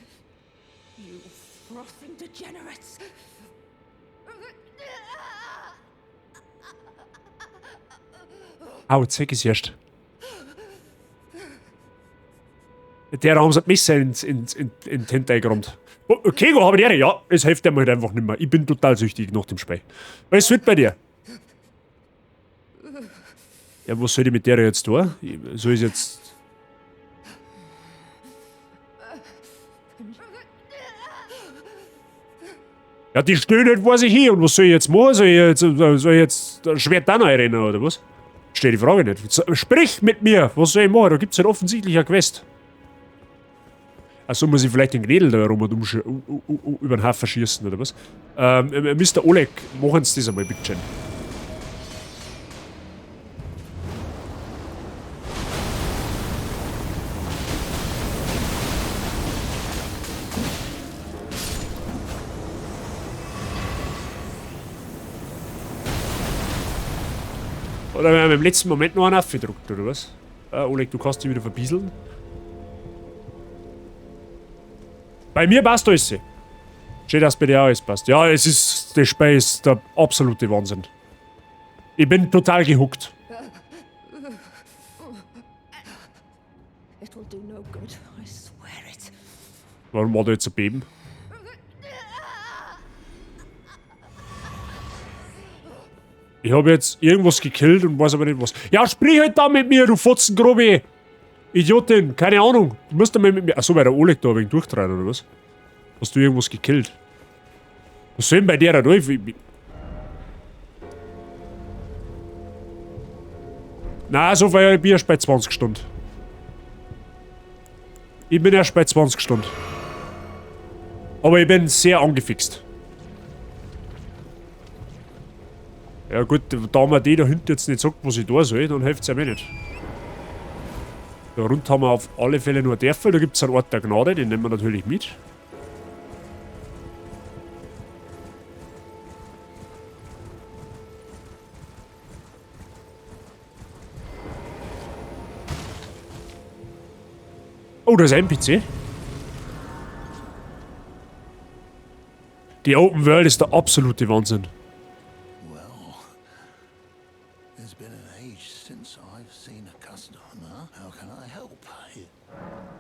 You frothing degenerates. Au, jetzt zeig ich's erst. Der haben sie Messer in den Hintern gerammt. Oh, okay, go, hab ich die. Ja, es hilft mir halt einfach nicht mehr. Ich bin total süchtig nach dem Spiel. Was wird bei dir? Ja, was soll ich mit der jetzt tun? Soll ich jetzt. Ja, die stehen halt, weiß ich hin. Und was soll ich jetzt machen? Soll ich jetzt das Schwert da noch rennen, oder was? Stell die Frage nicht. Sprich mit mir! Was soll ich machen? Da gibt's halt offensichtlich eine Quest. Achso, muss ich vielleicht den Gnädel da rum und über den Hafer schießen, oder was? Mister Oleg, machen Sie das einmal, bitteschön. Oder wir haben im letzten Moment noch einen aufgedruckt, oder was? Oleg, du kannst dich wieder verbieseln. Bei mir passt alles. Schön, dass bei dir auch alles passt. Ja, das Spiel ist der absolute Wahnsinn. Ich bin total gehuckt. It will do no good, I swear it. Warum war da jetzt ein Beben? Ich habe jetzt irgendwas gekillt und weiß aber nicht was. Ja, sprich halt da mit mir, du Fotzengrobe! Idiotin, keine Ahnung. Du musst einmal mit mir. Achso, weil der Oleg da ein wenig durchtreibt, oder was? Hast du irgendwas gekillt? Was soll denn bei der da durch? Na, so viel, ich bin erst bei 20 Stunden. Ich bin erst bei 20 Stunden. Aber ich bin sehr angefixt. Ja gut, da mir die da hinten jetzt nicht sagt, was ich da soll, dann hilft's ja mir nicht. Da runter haben wir auf alle Fälle nur Dörfer. Da gibt's einen Ort der Gnade, den nehmen wir natürlich mit. Oh, da ist ein NPC. Die Open World ist der absolute Wahnsinn. Well, it's been an age since I've seen a customer. How can I help?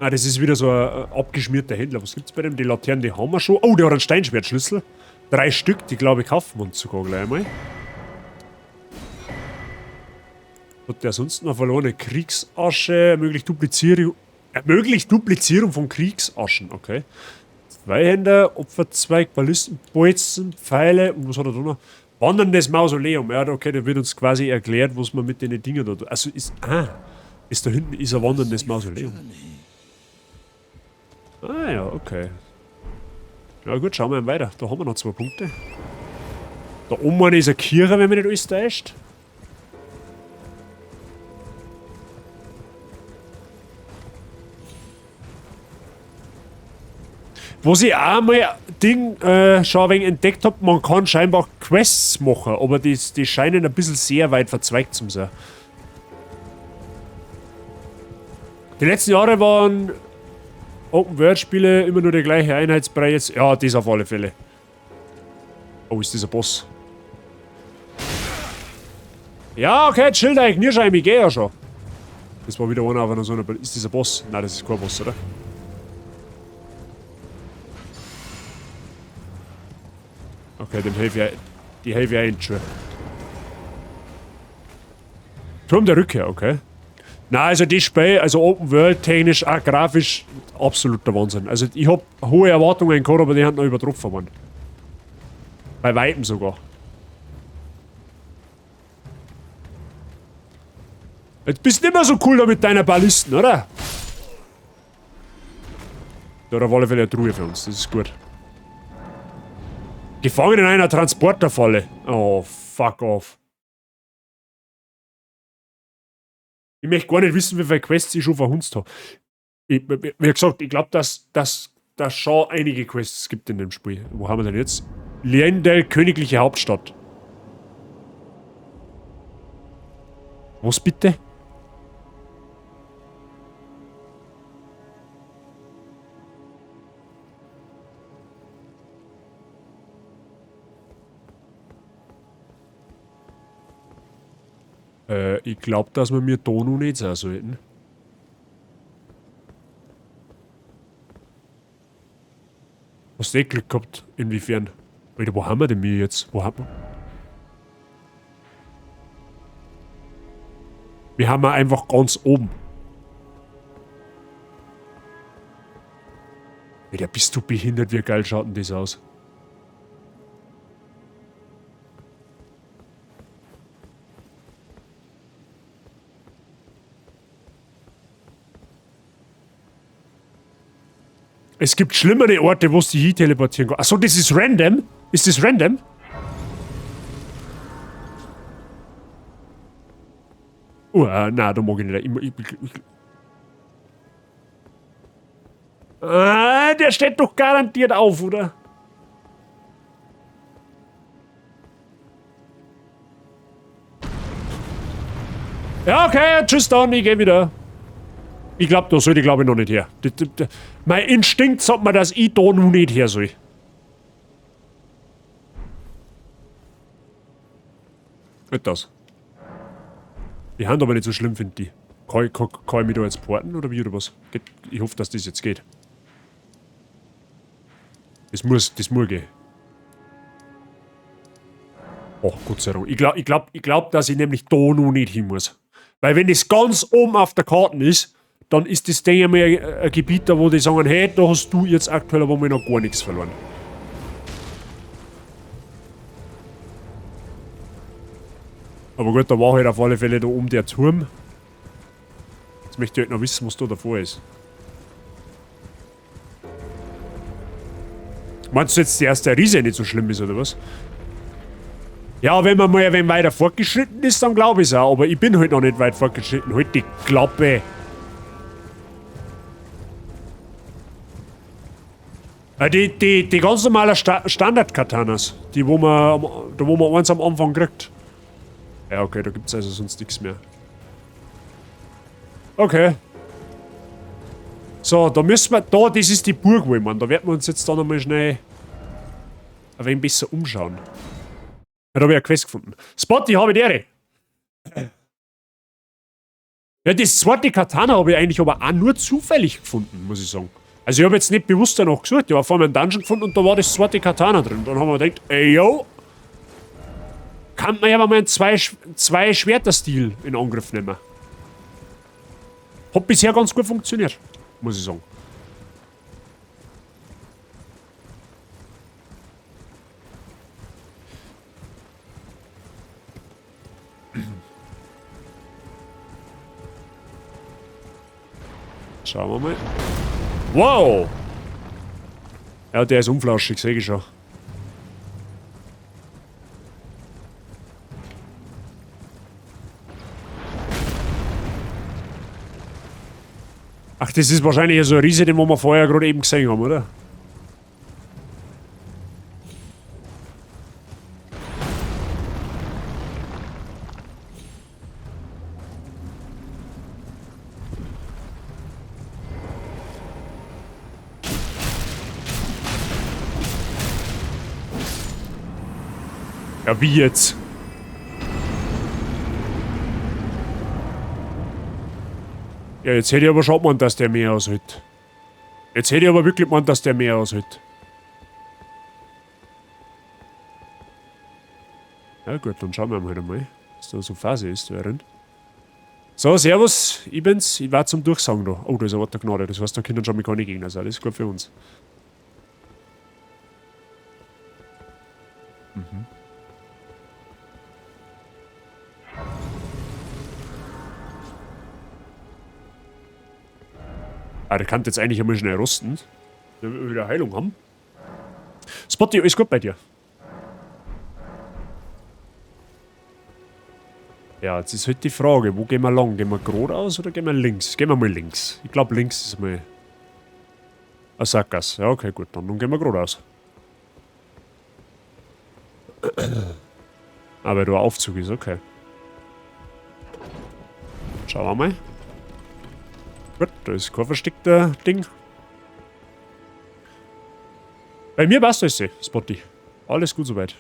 Ah, das ist wieder so ein abgeschmierter Händler. Was gibt's bei dem? Die Laternen, die haben wir schon. Oh, der hat einen Steinschwertschlüssel. 3 Stück, die glaube ich kaufen wir uns sogar gleich einmal. Hat der sonst noch verlorene Kriegsasche? Ermöglicht Duplizierung. Ermöglicht Duplizierung von Kriegsaschen, okay. Zweihänder, Opferzweig, Ballisten, Bolzen, Pfeile und was hat er da noch? Wanderndes Mausoleum. Ja, okay, da wird uns quasi erklärt, was man mit den Dingen da tut. Also ist. Ah, ist da hinten ist ein wanderndes Mausoleum. Ah ja, okay. Ja gut, schauen wir mal weiter. Da haben wir noch 2 Punkte. Da oben ist eine Kirche, wenn mich nicht alles täuscht. Was ich auch mal Ding schon ein wenig entdeckt hab, man kann scheinbar Quests machen, aber die scheinen ein bisschen sehr weit verzweigt zu sein. Die letzten Jahre waren Open-World-Spiele immer nur der gleiche Einheitsbrei jetzt. Ja, das auf alle Fälle. Oh, ist dieser Boss. Ja, okay, chill dich, Nierscheim, ich geh ja schon. Das war wieder einer auf einer so einer. Ist dieser Boss? Nein, das ist kein Boss, oder? Okay, dem helfe ich, die helfe ich auch schon. Turm der Rückkehr, okay. Na, also das Spiel, also Open World, technisch, auch grafisch, absoluter Wahnsinn. Also ich hab hohe Erwartungen gehabt, aber die haben noch übertroffen worden. Bei Weitem sogar. Jetzt bist du nicht mehr so cool da mit deiner Ballisten, oder? Da hat auf alle Fälle eine Truhe für uns, das ist gut. Gefangen in einer Transporterfalle. Oh, fuck off. Ich möchte gar nicht wissen, wie viele Quests ich schon verhunzt hab. Wie gesagt, ich glaub, dass es schon einige Quests gibt in dem Spiel. Wo haben wir denn jetzt? Leyndell, königliche Hauptstadt. Was bitte? Ich glaub, dass wir mir da noch nicht sein sollten. Hast du eh Glück gehabt? Inwiefern? Alter, wo haben wir denn wir jetzt? Wo haben wir? Wir haben wir einfach ganz oben. Alter, bist du behindert? Wie geil schaut denn das aus? Es gibt schlimmere Orte, wo du dich hin teleportieren kannst. Achso, das ist random? Ist das random? Oh, nein, da mag ich nicht. Der steht doch garantiert auf, oder? Ja, okay, tschüss dann, ich geh wieder. Ich glaub, da sollte ich, glaub ich, noch nicht her. Mein Instinkt sagt mir, dass ich da noch nicht her soll. Nicht das. Die Hand aber nicht so schlimm, finde ich. Kann ich mich da jetzt porten oder wie oder was? Geht, ich hoffe, dass das jetzt geht. Das muss gehen. Oh, Gott sei Dank. Ich glaub, dass ich nämlich da noch nicht hin muss. Weil wenn das ganz oben auf der Karte ist, dann ist das Ding einmal ein Gebiet da, wo die sagen, hey, da hast du jetzt aktuell aber mal noch gar nichts verloren. Aber gut, da war halt auf alle Fälle da oben der Turm. Jetzt möchte ich halt noch wissen, was da davor ist. Meinst du jetzt, dass der Riese nicht so schlimm ist, oder was? Ja, wenn man mal ein wenig weiter fortgeschritten ist, dann glaub ich's auch. Aber ich bin halt noch nicht weit fortgeschritten. Halt die Klappe. Die ganz normalen Standard-Katanas, die wo man, da wo man eins am Anfang kriegt. Ja, okay, da gibt's also sonst nichts mehr. Okay. So, da müssen wir, da, das ist die Burg, wo ich meine. Da werden wir uns jetzt da nochmal schnell ein wenig besser umschauen. Ja, da hab ich eine Quest gefunden. Spotty, habe ich die. Ja, das zweite Katana habe ich eigentlich aber auch nur zufällig gefunden, muss ich sagen. Also ich habe jetzt nicht bewusst danach gesucht. Ich habe vor allem einen Dungeon gefunden und da war das zweite Katana drin. Dann haben wir gedacht, ey yo, kann man ja mal einen zwei Schwerter-Stil in Angriff nehmen. Hat bisher ganz gut funktioniert, muss ich sagen. Schauen wir mal. Wow! Ja, der ist unflauschig, seh ich schon. Ach, das ist wahrscheinlich so ein Riese, den wir vorher gerade eben gesehen haben, oder? Ja, wie jetzt? Ja, jetzt hätte ich aber schon gemeint, dass der mehr aushält. Jetzt hätte ich aber wirklich gemeint, dass der mehr aushält. Ja gut, dann schauen wir mal einmal, was da so Phase ist während. So, servus, ich bin's. Ich war zum Durchsagen da. Oh, da ist ein Ort der Gnade. Das heißt, da können schon mal keine Gegner sein. Das ist gut für uns. Ah, der kann jetzt eigentlich einmal schnell rosten. Damit wir wieder Heilung haben. Spotty, alles gut bei dir? Ja, jetzt ist halt die Frage, wo gehen wir lang? Gehen wir geradeaus oder gehen wir links? Gehen wir mal links. Ich glaub, links ist mal eine Sackgasse. Ja, okay, gut, dann gehen wir geradeaus. Aber da Aufzug ist, okay. Schauen wir mal. Gut, da ist kein versteckter Ding. Bei mir passt alles, Spotty. Alles gut soweit.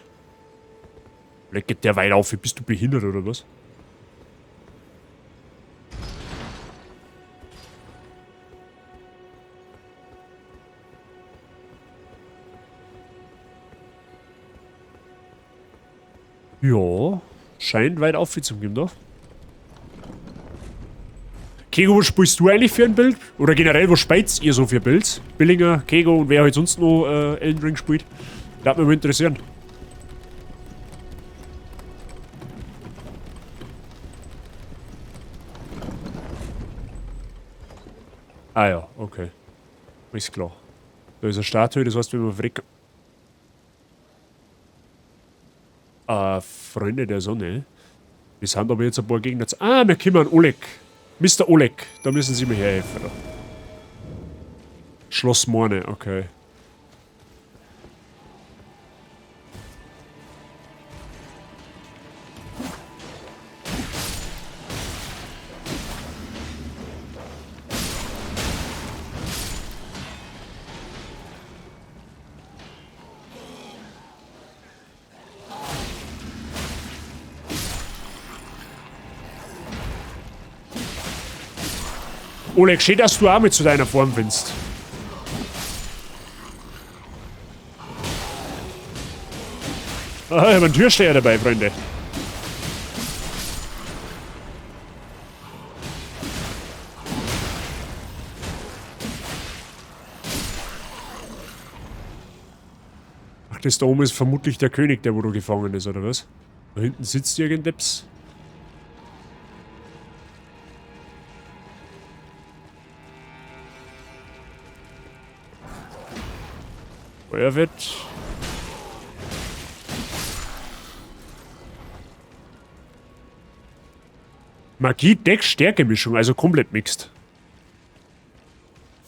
Vielleicht geht der weit auf, bist du behindert oder was? Ja, scheint weit auf zu gehen, doch. Kego, was spielst du eigentlich für ein Bild? Oder generell, was spielt ihr so für Builds? Billinger, Kego und wer halt sonst noch Elden Ring spielt? Das würde mich mal interessieren. Ah ja, okay. Ist klar. Da ist eine Statue, das heißt, wenn wir verrecken. Freunde der Sonne. Wir sind aber jetzt ein paar Gegner. Ah, wir kommen an Oleg. Mister Oleg, da müssen Sie mir herhelfen. Schloss Morne, okay. Oleg, schön, dass du auch mit zu deiner Form findest. Ah, ich hab einen Türsteher dabei, Freunde. Ach, das da oben ist vermutlich der König, der wo da gefangen ist, oder was? Da hinten sitzt irgendetwas. Feuerwett. Magie, Deck, Stärke-Mischung, also komplett mixed.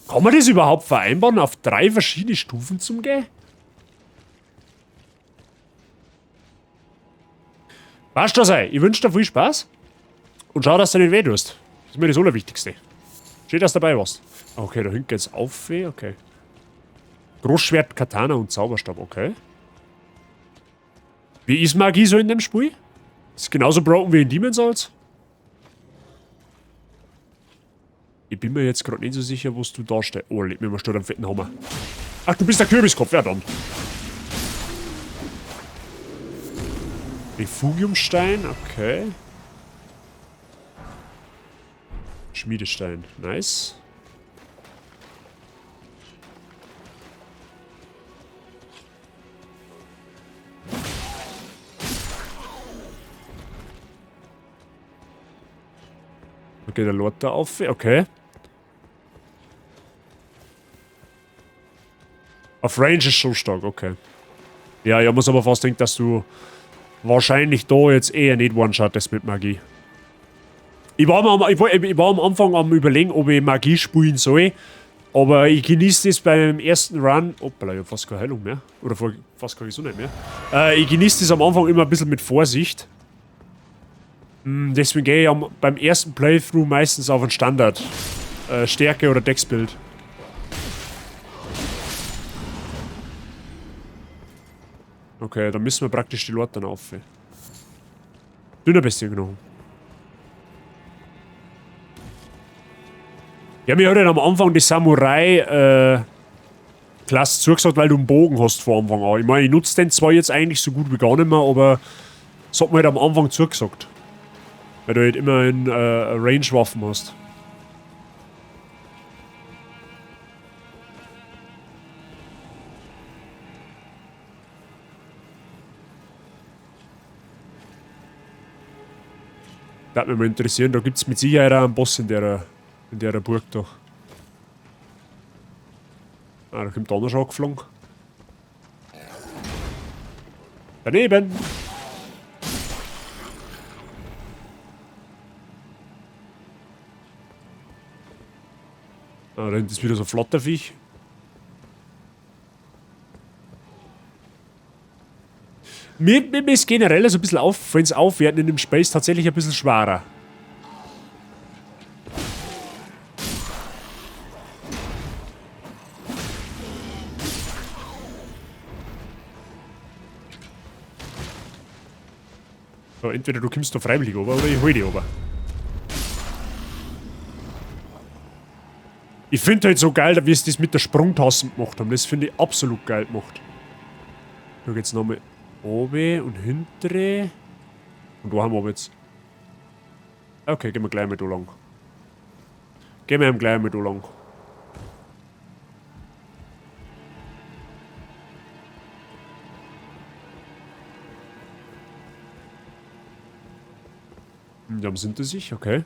Kann man das überhaupt vereinbaren, auf 3 verschiedene Stufen zum gehen? Passt das, ey. Ich wünsche dir viel Spaß. Und schau, dass du nicht weh tust. Das ist mir das Allerwichtigste. Schön, dass du dabei warst. Okay, da hinten geht's auf, weh, okay. Großschwert, Katana und Zauberstab, okay. Wie ist Magie so in dem Spiel? Ist genauso broken wie in Demon's Souls? Ich bin mir jetzt grad nicht so sicher, was du darstellst. Oh, leg mir mal statt einen fetten Hammer. Ach, du bist der Kürbiskopf, ja dann. Refugiumstein, okay. Schmiedestein, nice. Okay, der Lord da auf, okay. Auf Range ist schon stark, okay. Ja, ich muss aber fast denken, dass du wahrscheinlich da jetzt eher nicht one-shottest mit Magie. Ich war am Anfang am Überlegen, ob ich Magie spielen soll. Aber ich genieße das beim ersten Run. Hoppala, ich hab fast keine Heilung mehr. Oder fast keine Gesundheit mehr. Ich genieße das am Anfang immer ein bisschen mit Vorsicht. Deswegen gehe ich beim ersten Playthrough meistens auf einen Standard. Stärke oder Dex-Build. Okay, dann müssen wir praktisch die Lord dann auf. Dünner Bestie genommen. Ja, mir hat halt am Anfang die Samurai Klasse zugesagt, weil du einen Bogen hast vor Anfang an. Ich meine, ich nutze den zwar jetzt eigentlich so gut wie gar nicht mehr, aber das hat mir halt am Anfang zugesagt. Weil du halt immerhin Range-Waffen hast. Das würde mich mal interessieren, da gibt's mit Sicherheit auch einen Boss in der Burg da. Ah, da kommt der andere schon angeflogen. Daneben! Ah, da hinten ist wieder so ein Flatterviech. Mir ist generell so ein bisschen auf, wenn's aufwerten in dem Space tatsächlich ein bisschen schwerer. So, entweder du kommst da freiwillig runter oder ich hol dich runter. Ich find halt so geil, wie sie das mit der Sprungtasse gemacht haben. Das finde ich absolut geil gemacht. Da geht's nochmal oben und hintere. Und wo haben wir jetzt? Okay, gehen wir gleich mal da lang. Gehen wir gleich mal da lang. Da sind sie sich, okay.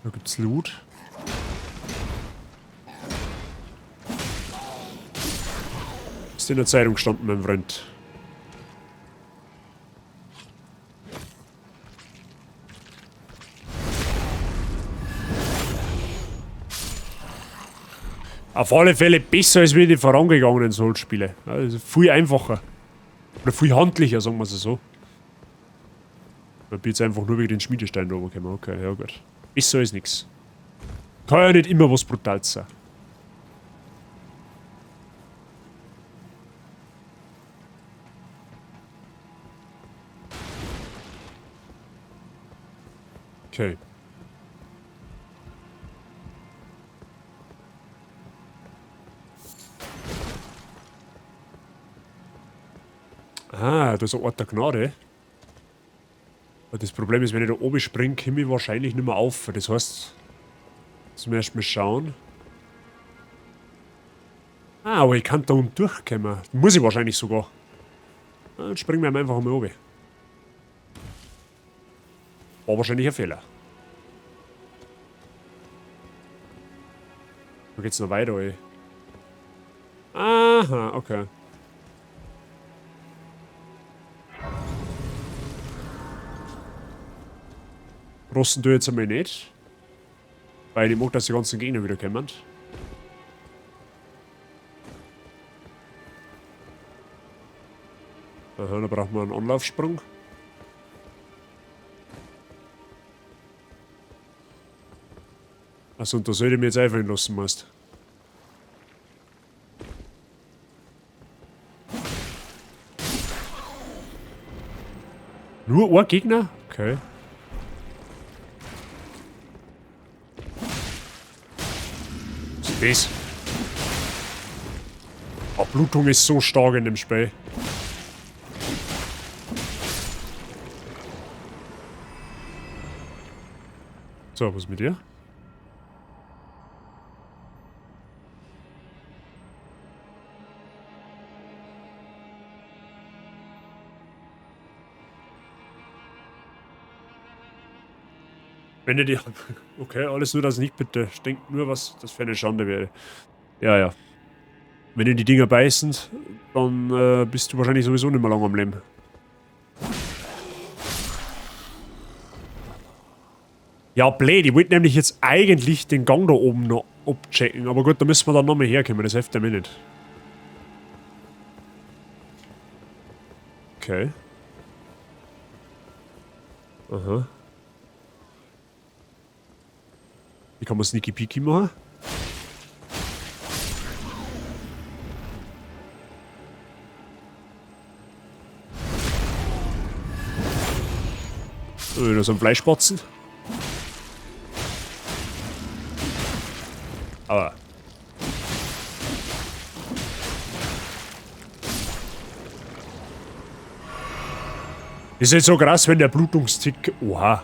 Da gibt's Loot. Ist in der Zeitung gestanden, mein Freund. Auf alle Fälle besser als wie die vorangegangenen Souls-Spiele. Also viel einfacher. Oder viel handlicher, sagen wir es so. Ich bin jetzt einfach nur wegen den Schmiedestein da gekommen. Okay, ja gut. Besser ist nix. Kann ja nicht immer was Brutales sein. Okay. Aha, da ist ein Ort der Gnade. Aber das Problem ist, wenn ich da oben springe, komme ich wahrscheinlich nicht mehr auf. Das heißt, jetzt müssen wir erst mal schauen. Ah, aber ich kann da unten durchkommen. Muss ich wahrscheinlich sogar. Dann springen wir einfach mal oben. War wahrscheinlich ein Fehler. Da geht's noch weiter, ey. Aha, okay. Rosten du jetzt einmal nicht. Weil ich mag, dass die ganzen Gegner wieder kommen. Aha, da braucht man einen Anlaufsprung. Achso, und da soll ich mich jetzt einfallen lassen, meinst. Nur ein Gegner? Okay. Was ist das? Oh, Blutung ist so stark in dem Spiel. So, was ist mit dir? Wenn ihr die... Okay, alles nur das nicht, bitte. Ich denk nur, was das für eine Schande wäre. Ja, ja. Wenn dir die Dinger beißen, dann bist du wahrscheinlich sowieso nicht mehr lange am Leben. Ja, blöd. Ich wollte nämlich jetzt eigentlich den Gang da oben noch abchecken. Aber gut, da müssen wir dann nochmal herkommen. Das hilft ja mir nicht. Okay. Aha. Wie kann man Sneaky Peeky machen? Da ist ein Fleischspatzen. Aber. Ist jetzt so krass, wenn der Blutungstick. Oha.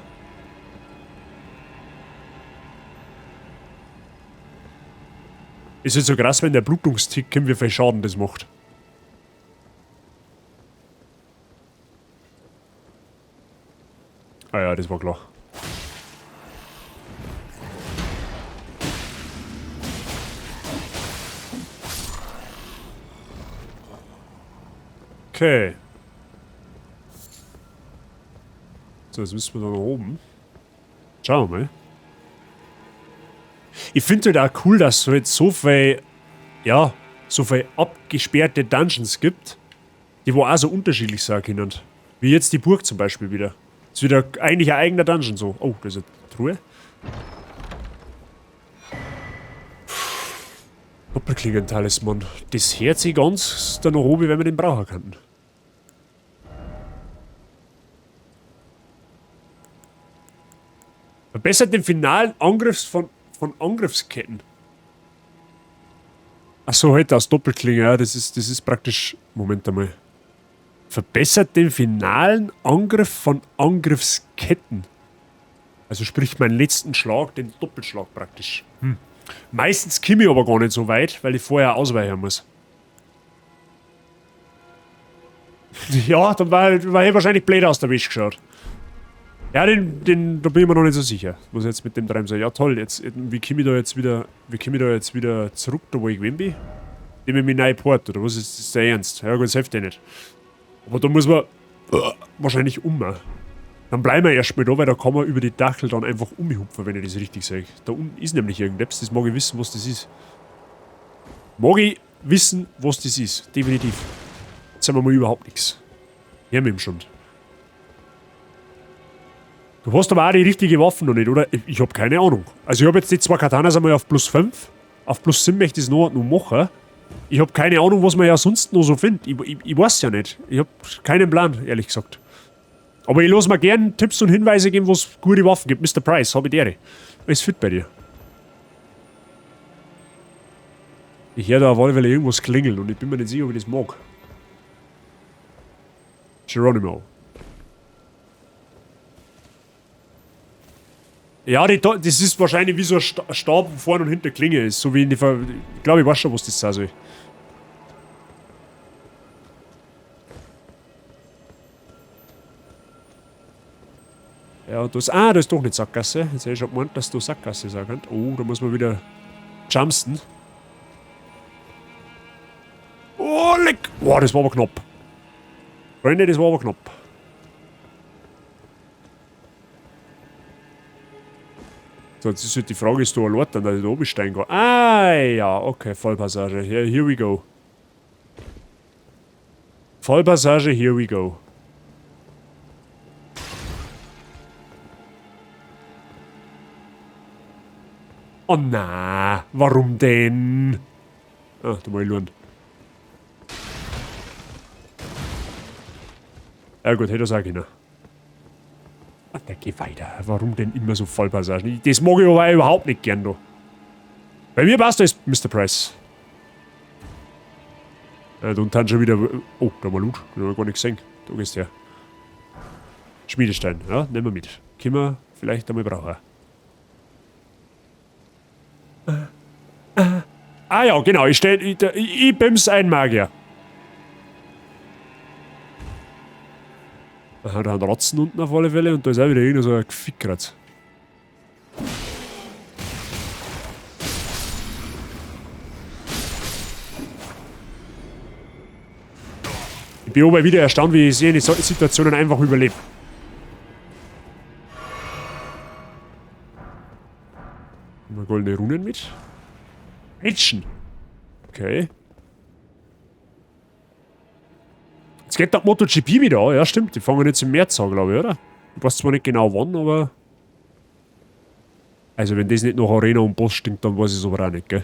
Ist jetzt so krass, wenn der Blutungstick kommt, wie viel Schaden das macht. Ah ja, das war klar. Okay. So, jetzt müssen wir da nach oben. Schauen wir mal. Ich finde halt auch cool, dass es jetzt so viel, ja, so viel abgesperrte Dungeons gibt, die wo auch so unterschiedlich sein können. Wie jetzt die Burg zum Beispiel wieder. Ist wieder eigentlich ein eigener Dungeon so. Oh, da ist eine Truhe. Doppelklingen-Talisman. Das hört sich ganz da noch oben, wenn wir den brauchen könnten. Verbessert den finalen Angriff von Angriffsketten. Achso, halt aus Doppelklinge, ja, das ist praktisch. Moment einmal. Verbessert den finalen Angriff von Angriffsketten. Also sprich meinen letzten Schlag, den Doppelschlag praktisch. Hm. Meistens komme ich aber gar nicht so weit, weil ich vorher ausweichen muss. Ja, dann war ich wahrscheinlich blöd aus der Wäsche geschaut. Ja, da bin ich mir noch nicht so sicher. Was jetzt mit dem treiben soll. Ja toll, jetzt, wie komme ich da jetzt wieder, wie komme ich da jetzt wieder zurück, da wo ich gewesen bin? Nehme ich mich neu Port, oder was ist das der Ernst? Ja gut, das hilft ja nicht. Aber da muss man wahrscheinlich um. Dann bleiben wir erstmal da, weil da kann man über die Dachel dann einfach umhupfen, wenn ich das richtig sehe. Da unten ist nämlich irgendetwas, das mag ich wissen, was das ist. Mag ich wissen, was das ist. Definitiv. Jetzt haben wir mal überhaupt nichts. Her mit dem Schund. Du hast aber auch die richtige Waffe noch nicht, oder? Ich hab keine Ahnung. Also ich hab jetzt die zwei Katanas einmal auf plus 5. Auf plus 7 möchte ich es noch machen. Ich hab keine Ahnung, was man ja sonst noch so findet. Ich weiß ja nicht. Ich hab keinen Plan, ehrlich gesagt. Aber ich lasse mir gern Tipps und Hinweise geben, wo es gute Waffen gibt. Mr. Price, hab ich die. Alles fit bei dir. Ich höre da auf alle Fälle irgendwas klingeln und ich bin mir nicht sicher, ob ich das mag. Geronimo. Ja, die, das ist wahrscheinlich wie so ein Stab, wo vorne und hinter Klinge ist. So wie in die Ver Ich glaube, ich weiß schon, was das sein soll. Ja, und das. Ah, das ist doch nicht Sackgasse. Jetzt hätte ich schon gemeint, dass du Sackgasse sein könnt. Oh, da muss man wieder jumpsten. Oh, leck! Boah, das war aber knapp. Freunde, das war aber knapp. So, jetzt ist halt die Frage, ist da ein Lord, dass ich da oben steigen kann? Ah, ja, okay, Vollpassage. Here, here we go. Vollpassage, here we go. Oh na, warum denn? Ah, da muss ich schauen. Ja gut, hätte er sagen können. Ach, der geht weiter. Warum denn immer so Vollpassagen? Das mag ich aber überhaupt nicht gern da. Bei mir passt das, Mr. Price. Ja, da unten schon wieder. Oh, da war Loot. Den hab ich gar nicht gesehen. Da gehst du her. Schmiedestein, ja, nehmen wir mit. Können wir vielleicht einmal brauchen. Ah ja, genau, ich, stell, ich, ich bin's ein Magier. Aha, da haben Ratzen unten auf alle Fälle und da ist auch wieder irgend so ein Gefickkratz. Ich bin aber wieder erstaunt, wie ich sehe, die Situationen einfach überlebe. Haben wir goldene Runen mit? Action! Okay. Jetzt geht der MotoGP wieder an. Ja, stimmt. Die fangen jetzt im März an, glaube ich, oder? Ich weiß zwar nicht genau wann, aber... Also, wenn das nicht nach Arena und Boss stinkt, dann weiß ich es aber auch nicht, gell?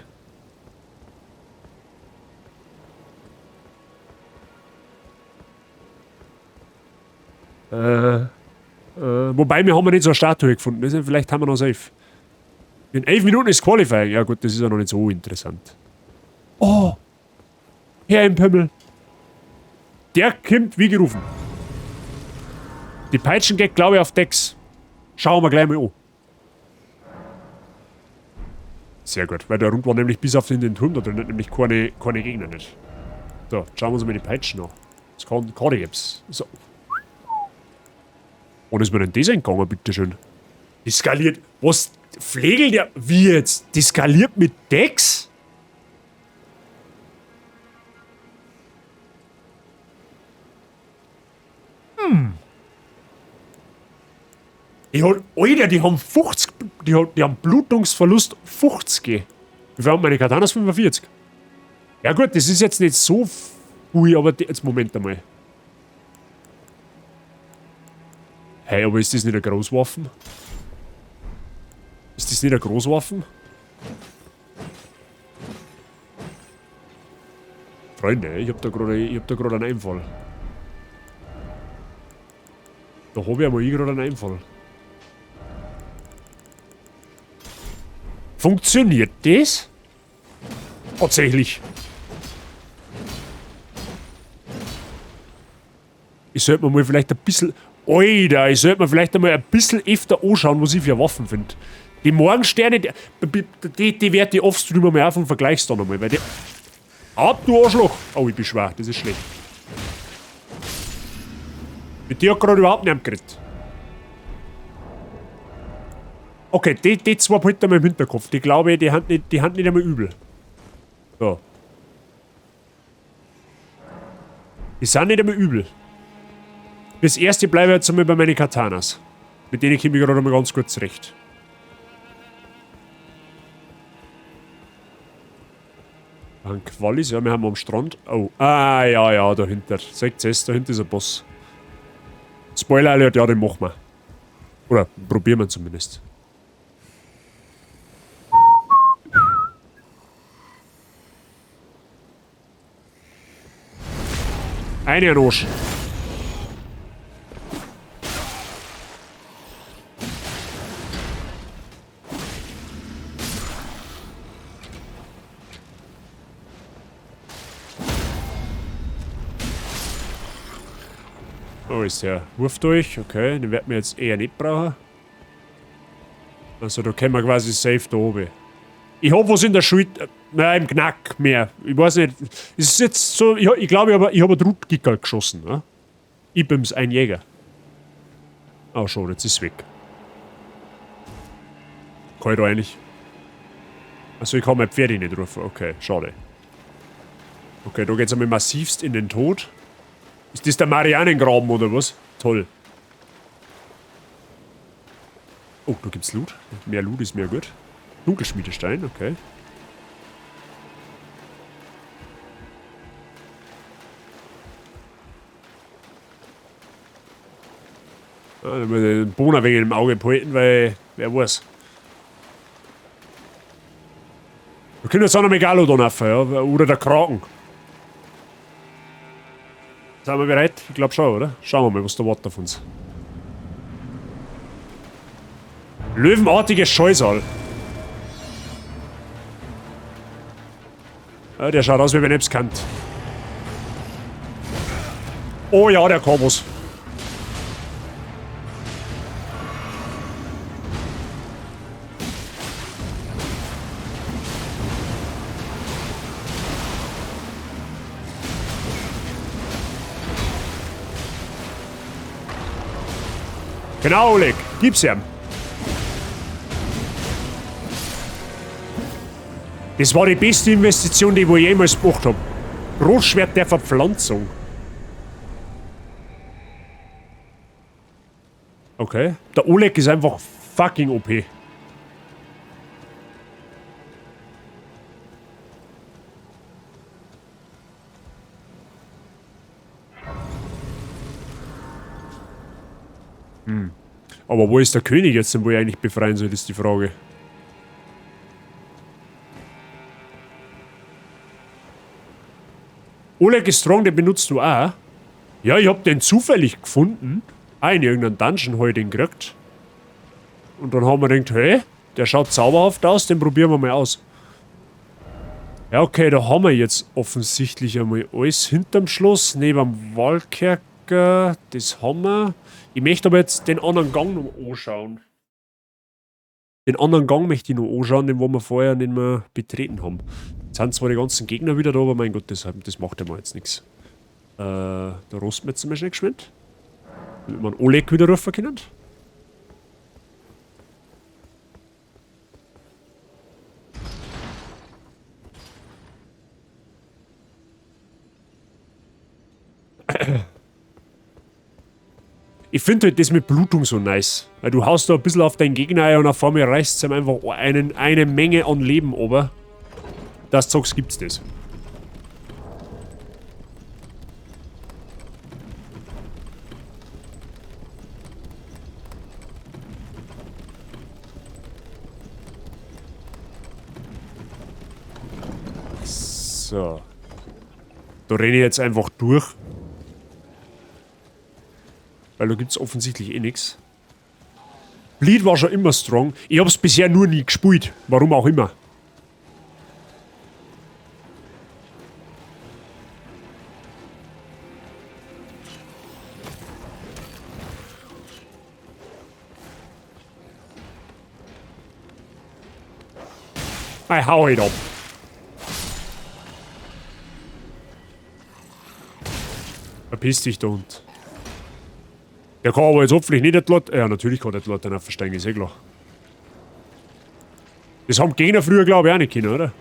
Wobei, wir haben ja nicht so eine Statue gefunden. Das ist, vielleicht haben wir noch safe. In 11 Minuten ist Qualifying. Ja gut, das ist ja noch nicht so interessant. Oh! Herr im Pimmel! Der kommt wie gerufen. Die Peitschen geht, glaube ich, auf Dex. Schauen wir gleich mal an. Sehr gut, weil der Rund war nämlich bis auf in den Turm da drin, nämlich keine Gegner nicht. So, schauen wir uns mal die Peitschen an. Das kann keine Apps. So. Wann ist mir denn das entgangen, bitteschön? Die skaliert. Was? Flegel der. Wie jetzt? Die skaliert mit Dex? Hm. Die hat, Alter, die haben 50, die haben Blutungsverlust 50. Wie viel haben meine Katanas? 45. Ja gut, das ist jetzt nicht so viel, aber die, jetzt Moment einmal. Hey, aber ist das nicht eine Großwaffen? Ist das nicht eine Großwaffen? Freunde, ich hab da gerade einen Einfall. Da hab ich einmal gerade einen Einfall. Funktioniert das? Tatsächlich. Ich sollte mir mal vielleicht ein bisschen... Alter, ich sollte mir vielleicht einmal ein bisschen öfter anschauen, was ich für Waffen finde. Die Morgensterne, die werde ich off-stream mal auf und vergleich's dann einmal, weil die... Ab, du Arschloch! Oh, ich bin schwer, das ist schlecht. Mit dir hat gerade überhaupt nicht geredet. Okay, die zwei behalten wir im Hinterkopf. Die glaube ich, die haben nicht einmal übel. So. Die sind nicht einmal übel. Das erste bleibe ich jetzt einmal bei meinen Katanas. Mit denen komme ich gerade mal ganz gut zurecht. Ein Qualis, ja, wir haben am Strand. Oh, ah, ja, ja, dahinter. Seht ihr es, dahinter ist ein Boss. Spoiler Alert, ja, den machen wir. Oder probieren wir zumindest. Eine Arsch. Oh, ist der Wurf durch. Okay, den werden wir jetzt eher nicht brauchen. Also da können wir quasi safe da oben. Ich hab was in der Schuld. Nein, im Knack mehr. Ich weiß nicht. Es ist jetzt so. Ich glaube, ich hab einen Drutgicker geschossen. Ne? Ich bin's, ein Jäger. Oh, schon, jetzt ist es weg. Kann ich da eigentlich. Also ich kann mein Pferd nicht rufen. Okay, schade. Okay, da geht's einmal massivst in den Tod. Ist das der Marianengraben oder was? Toll. Oh, da gibt's Loot. Mehr Loot ist mehr gut. Dunkelschmiedestein, okay. Ah, da muss ich den Bohnen wegen im Auge behalten, weil wer weiß. Wir können jetzt auch noch Megalodon rauf, ja? Oder der Kraken. Sind wir bereit? Ich glaub schon, oder? Schauen wir mal, was da wartet auf uns. Löwenartiges Scheusal. Ja, der schaut aus, wie wenn ich es kannt. Oh ja, der Korvus. Genau, Oleg. Gib's ihm. Das war die beste Investition, die ich wohl jemals gemacht hab. Großschwert der Verpflanzung. Okay. Der Oleg ist einfach fucking OP. Aber wo ist der König jetzt, den wo ich eigentlich befreien soll, ist die Frage. Oleg ist strong, den benutzt du auch. Ja, ich hab den zufällig gefunden. Auch in irgendeinem Dungeon hab ich den gekriegt. Und dann haben wir gedacht, hey, der schaut zauberhaft aus, den probieren wir mal aus. Ja, okay, da haben wir jetzt offensichtlich einmal alles hinterm Schloss, neben dem Waldkerker, das haben wir. Ich möchte aber jetzt den anderen Gang noch anschauen. Den anderen Gang möchte ich noch anschauen, den wo wir vorher nicht mehr betreten haben. Jetzt sind zwar die ganzen Gegner wieder da, aber mein Gott, das macht ja mal jetzt nichts. Da rosten wir jetzt mal schnell geschwind. Damit wir einen Oleg wieder rufen können. Ich find halt das mit Blutung so nice. Weil du haust da ein bisschen auf deinen Gegner ein und auf einmal reißt es ihm einfach eine Menge an Leben runter. Das Zeugs gibt's das. So. Da renne ich jetzt einfach durch. Weil da gibt's offensichtlich eh nix. Bleed war schon immer strong. Ich hab's bisher nur nie gespielt. Warum auch immer. Ich hau ihn ab. Verpiss dich, du Hund. Der kann aber jetzt hoffentlich nicht die Leute. Ja, natürlich kann der die Leute nicht verstehen, ist eh klar. Das haben Gegner früher, glaub ich, auch nicht können, oder?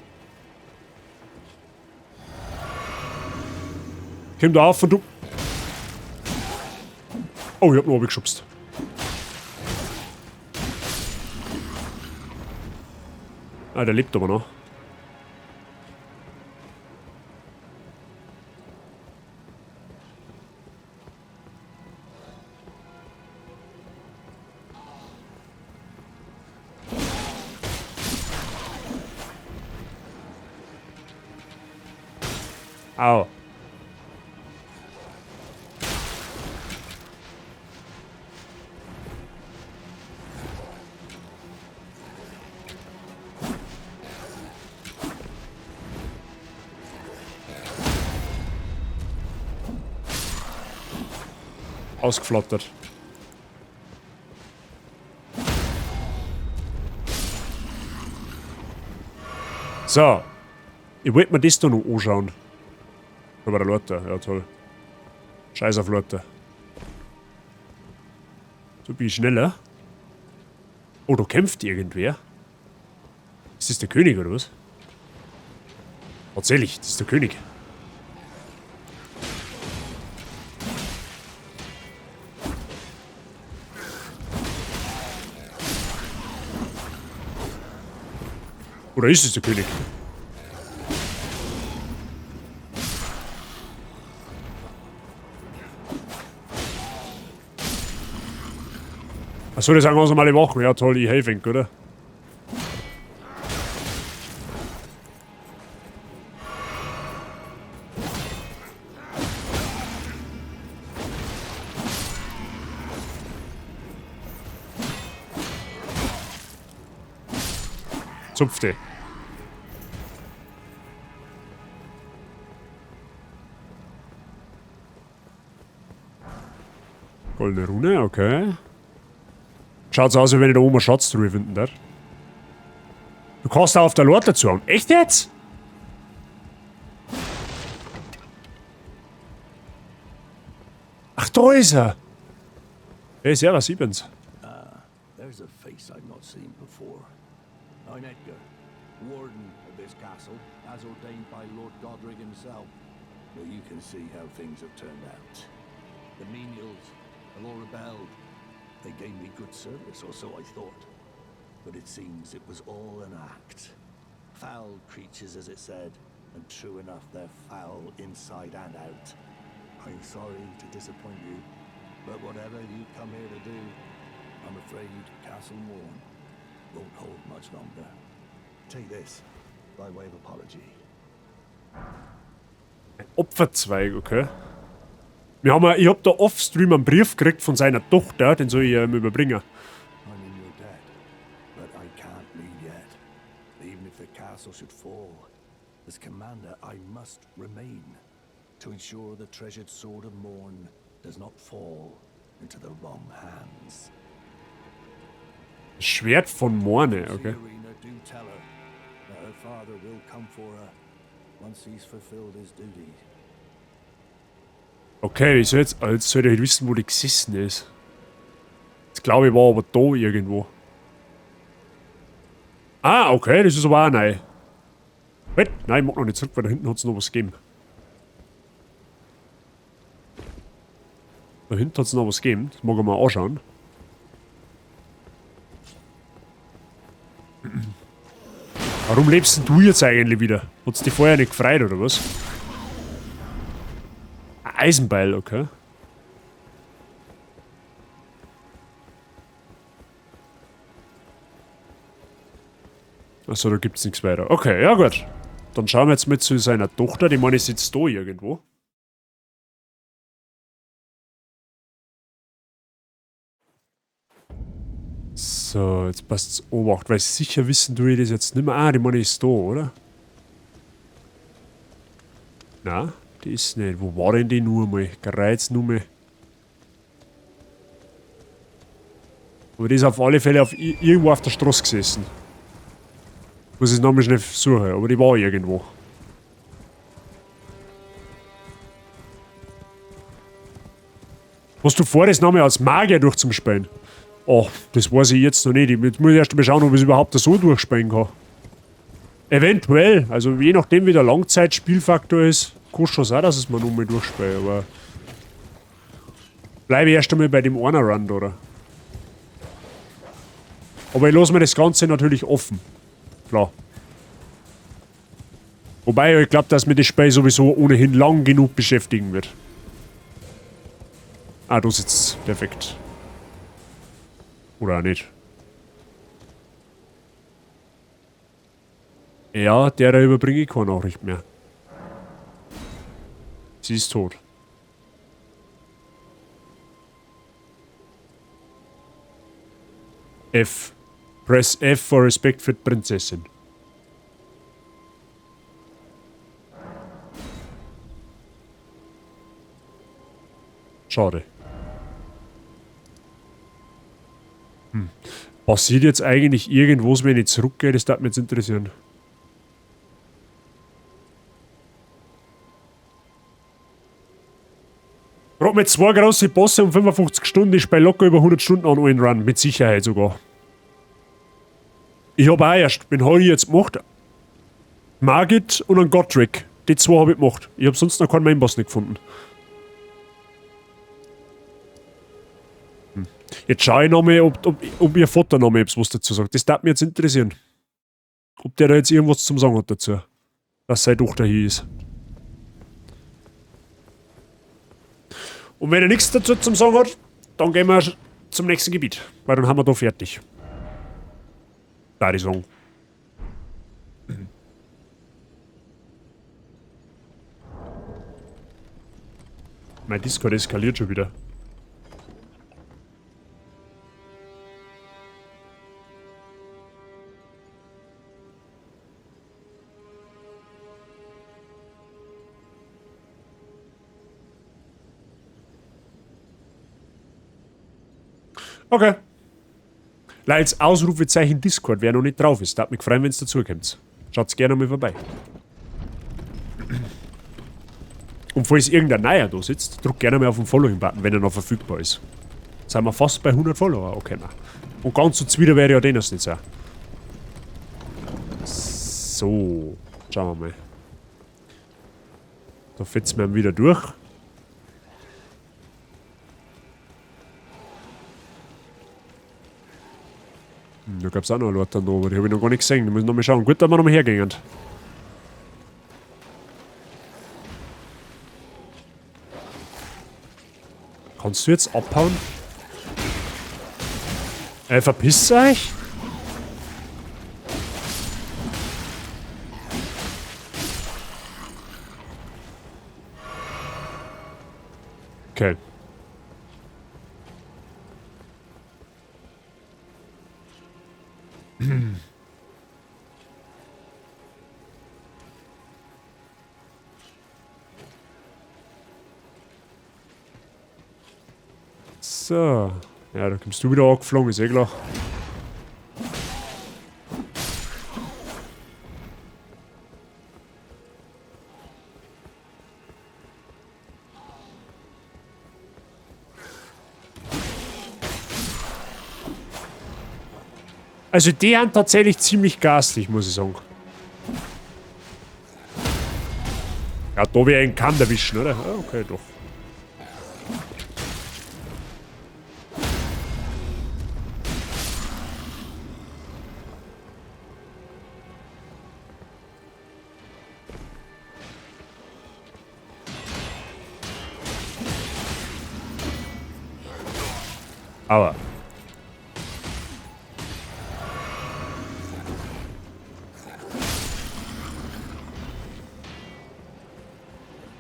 Komm da auf und du. Oh, ich hab noch runtergeschubst. Ah, der lebt aber noch. Au. Ausgeflattert. So. Ich wollte mir das da noch anschauen. Aber der Leute, ja toll. Scheiß auf Leute. So bin ich schneller. Oh, da kämpft irgendwer. Ist das der König oder was? Tatsächlich, das ist der König. Oder ist es der König? Achso, das sind ganz normale Wachen. Ja toll, ich helfe ihnen, oder? Zupfte. Goldene Rune, okay. Schaut so aus, als wenn ich da oben einen Schatztruhe finden darf. Du kannst da auf der Lord dazu hauen. Echt jetzt? Ach, da ist er. Hey, servus, ich bin's. There's a face I've not seen before. I'm Edgar, warden of this castle, as ordained by Lord Godric himself. Well, you can see how things have turned out. The menials have all rebelled. They gave me good service, or so I thought. But it seems it was all an act. Foul creatures, as it said, and true enough, they're foul inside and out. I'm sorry to disappoint you, but whatever you come here to do, I'm afraid Castle Morn won't hold much longer. Take this, by way of apology. Ein Opferzweig, okay. Ich hab da off-stream einen Brief gekriegt von seiner Tochter, den soll ich ihm überbringen. I'm in your debt, but I can't leave yet. Even if the castle should fall, as commander I must remain to ensure the treasured Sword of Morn does not fall into the wrong hands. Das Schwert von Morne, okay. See Irina, do tell her that her father will come for her once he's fulfilled his duty. Okay, ich soll jetzt soll ich halt wissen, wo die gesessen ist. Das glaube ich war aber da irgendwo. Ah, okay, das ist aber auch neu. Wait, nein, ich mag noch nicht zurück, weil da hinten hat's noch was gegeben. Da hinten hat's noch was gegeben, das mag ich mal anschauen. Warum lebst denn du jetzt eigentlich wieder? Hat's dich vorher nicht gefreut, oder was? Ein Eisenbeil, okay. Achso, da gibt's nichts weiter. Okay, ja gut. Dann schauen wir jetzt mal zu seiner Tochter. Die meine ich sitzt da irgendwo. So, jetzt passt's Obacht, weil sicher wissen tue ich das jetzt nicht mehr. Ah, die meine ist da, oder? Na, die ist nicht. Wo war denn die nur mal? Kreuz nur mal. Aber die ist auf alle Fälle irgendwo auf der Straße gesessen. Muss ich nochmal schnell suchen, aber die war irgendwo. Hast du vor, das nochmal als Magier durchzuspielen? Oh, das weiß ich jetzt noch nicht. Ich muss erst mal schauen, ob ich es überhaupt so durchspielen kann. Eventuell, also je nachdem wie der Langzeitspielfaktor ist, kann schon sein, dass es mir nochmal durchspiele, aber bleibe ich erst einmal bei dem einer Run, oder? Aber ich lasse mir das Ganze natürlich offen. Klar. Wobei ich glaub, dass mir das Spiel sowieso ohnehin lang genug beschäftigen wird. Ah, du sitzt. Perfekt. Oder auch nicht. Ja, derer überbringe ich keine Nachricht mehr. Sie ist tot. F. Press F for respect für die Prinzessin. Schade. Passiert jetzt eigentlich irgendwas, wenn ich zurückgehe? Das würde mich jetzt interessieren. Gerade mit 2 große Bosse und 55 Stunden ist bei locker über 100 Stunden an allen Run. Mit Sicherheit sogar. Ich hab auch erst, bin hab ich jetzt gemacht. Margit und einen Godrick. Die 2 hab ich gemacht. Ich hab sonst noch keinen Mainboss nicht gefunden. Jetzt schau ich nochmal, ob ihr Vater nochmal etwas dazu sagt. Das darf mich jetzt interessieren. Ob der da jetzt irgendwas zum Sagen hat dazu. Dass seine Tochter hier ist. Und wenn er nichts dazu zum Sagen hat, dann gehen wir zum nächsten Gebiet. Weil dann haben wir da fertig. Da ich sagen. Mein Discord eskaliert schon wieder. Okay. Leils Ausrufezeichen Discord, wer noch nicht drauf ist. Darf mich freuen, wenn's dazukommt. Schaut's gerne mal vorbei. Und falls irgendein Neuer da sitzt, drückt gerne mal auf den Following-Button, wenn er noch verfügbar ist. Jetzt sind wir fast bei 100 Follower, okay. Und ganz so zuwider wäre ja den das nicht so. So, schauen wir mal. Da fetzen wir ihn wieder durch. Da gab's auch noch eine Leute da, aber die hab ich noch gar nicht gesehen. Da muss ich noch mal schauen. Gut, dass wir noch mal hergehen. Kannst du jetzt abhauen? Verpisst euch? Okay. So. Ja, da kommst du wieder angeflogen, ist eh klar. Also die haben tatsächlich ziemlich garstig, muss ich sagen. Ja, da wäre ein Kamm erwischen, oder? Ah, okay, doch. Aua.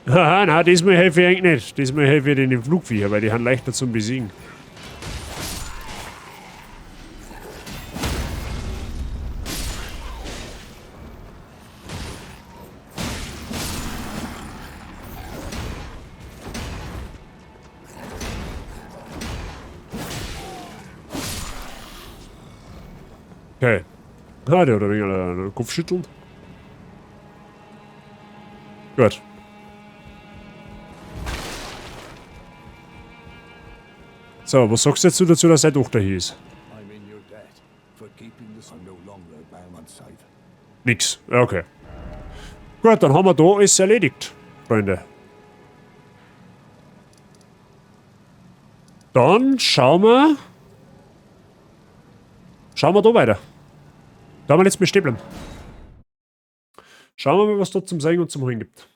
Haha, na, diesmal helfe ich eigentlich nicht. Diesmal helfe ich den Flugviecher, weil die haben leichter zum Besiegen. Okay. Ah, der hat ein wenig den Kopf schütteln. Gut. So, was sagst du jetzt dazu, dass seine Tochter hier ist? Nix. Ja, okay. Gut, dann haben wir da alles erledigt, Freunde. Dann schauen wir. Schauen wir da weiter. Da haben wir jetzt mal stehen bleiben. Schauen wir mal, was dort zum Sägen und zum Holen gibt.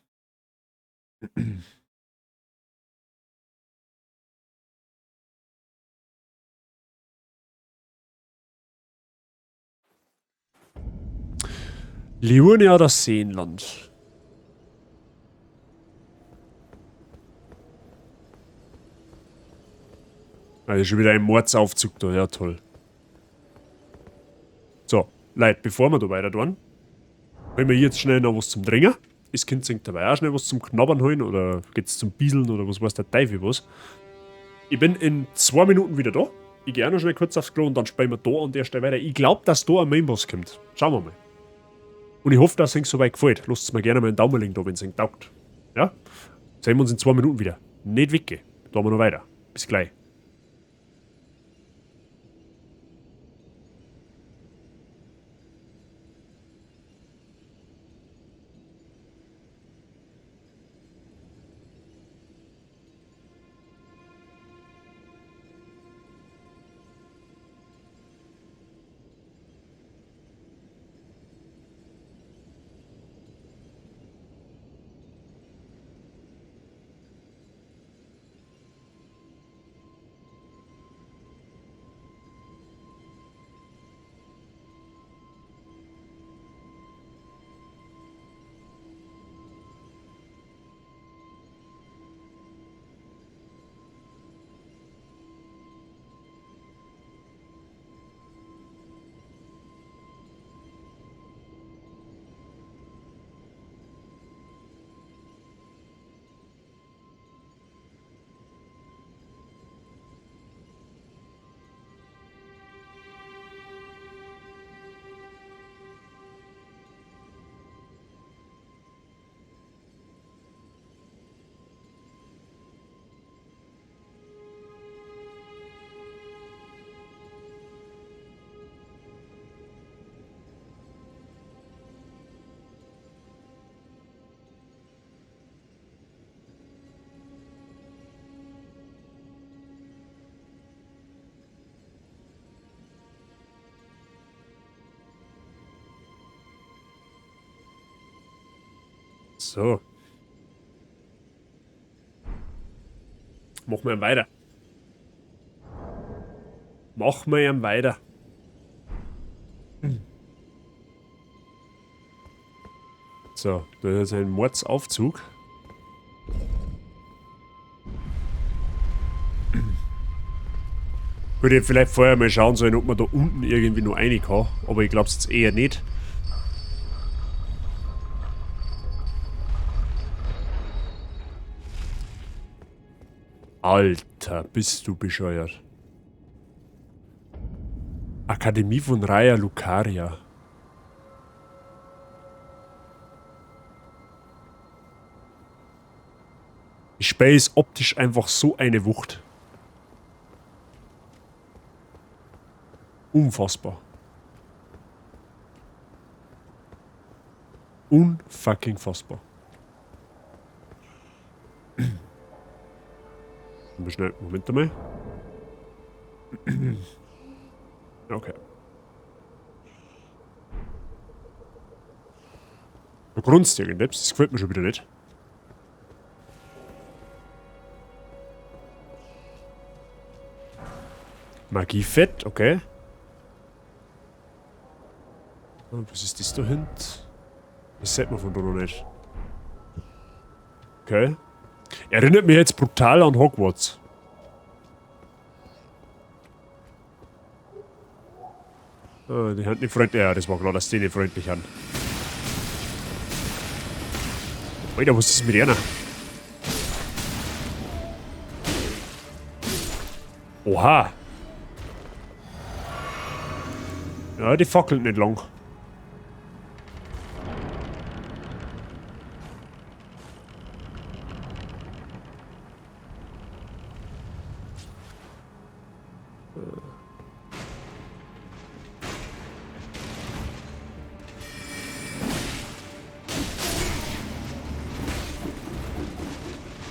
Liurnia, das Seenland. Also schon wieder ein Mordsaufzug da, ja toll. So, Leute, bevor wir da weiter tun, holen wir jetzt schnell noch was zum Trinken. Das Kind singt dabei auch schnell was zum Knabbern holen oder geht's zum Bieseln oder was weiß der Teufel was. Ich bin in 2 Minuten wieder da. Ich gehe auch noch schnell kurz aufs Klo und dann spielen wir da an der Stelle weiter. Ich glaube, dass da ein Mainboss kommt. Schauen wir mal. Und ich hoffe, dass es euch soweit gefällt. Lasst mir gerne mal einen Daumen da, wenn es euch taugt. Ja? Sehen wir uns in 2 Minuten wieder. Nicht weggehen. Da haben wir noch weiter. Bis gleich. So. Machen wir weiter. Machen wir ihn weiter. So, da ist ein Mordsaufzug. Würde ich vielleicht vorher mal schauen sollen, ob man da unten irgendwie noch rein kann. Aber ich glaub's jetzt eher nicht. Alter, bist du bescheuert. Akademie von Raya Lucaria. Die Spiel ist optisch einfach so eine Wucht. Unfassbar. Unfucking fassbar. Schnell, Moment einmal. Okay. Da grunzt irgendetwas, das gefällt mir schon wieder nicht. Magiefett, okay. Und was ist das da hinten? Das sieht man von da noch nicht. Okay. Erinnert mich jetzt brutal an Hogwarts. Ah, die haben nicht freundlich. Ja, das war klar, dass die nicht freundlich sind. Alter, was ist mit einer? Oha! Ja, die fackelt nicht lang.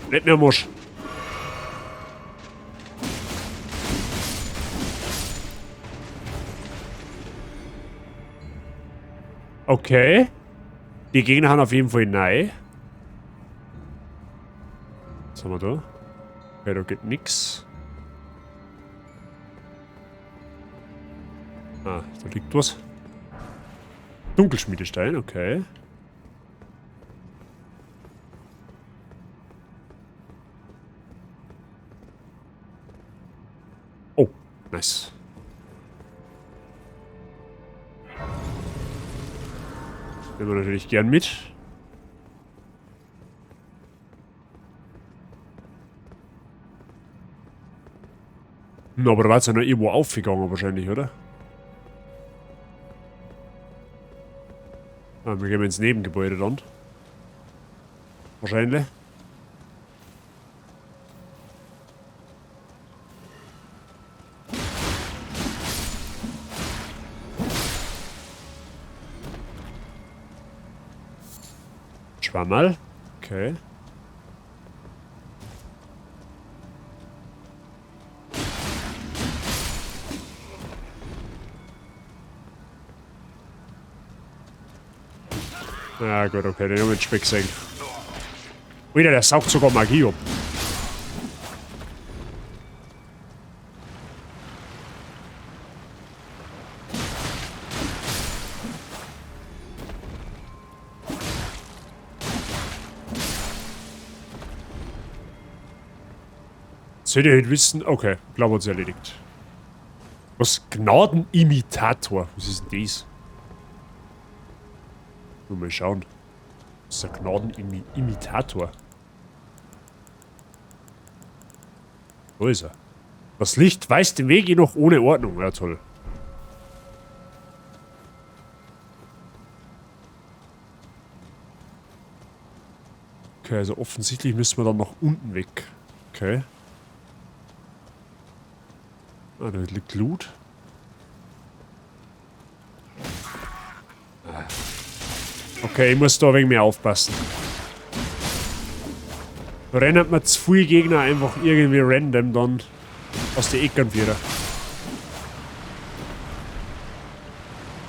Nicht mehr Musch. Okay. Die Gegner haben auf jeden Fall nein. Was haben wir da? Okay, da geht nix. Ah, da liegt was. Dunkelschmiedestein, okay. Oh, nice. Nehmen wir natürlich gern mit. Aber da war es ja noch irgendwo aufgegangen wahrscheinlich, oder? Ah, wir gehen ins Nebengebäude dann. Wahrscheinlich. Schwammerl. Okay. Ja gut, okay, den haben wir jetzt gesehen. Wieder, der saugt sogar Magie ab. Sollt ihr halt wissen? Okay, glaube uns erledigt. Was? Gnadenimitator? Was ist denn das? Nur mal schauen. Das ist der Gnadenimitator. Wo ist er? Das Licht weist den Weg jedoch ohne Ordnung. Ja, toll. Okay, also offensichtlich müssen wir dann nach unten weg. Okay. Ah, da liegt Loot. Okay, ich muss da ein wenig mehr aufpassen. Da rennen mir zu viele Gegner einfach irgendwie random dann aus der Ecken wieder.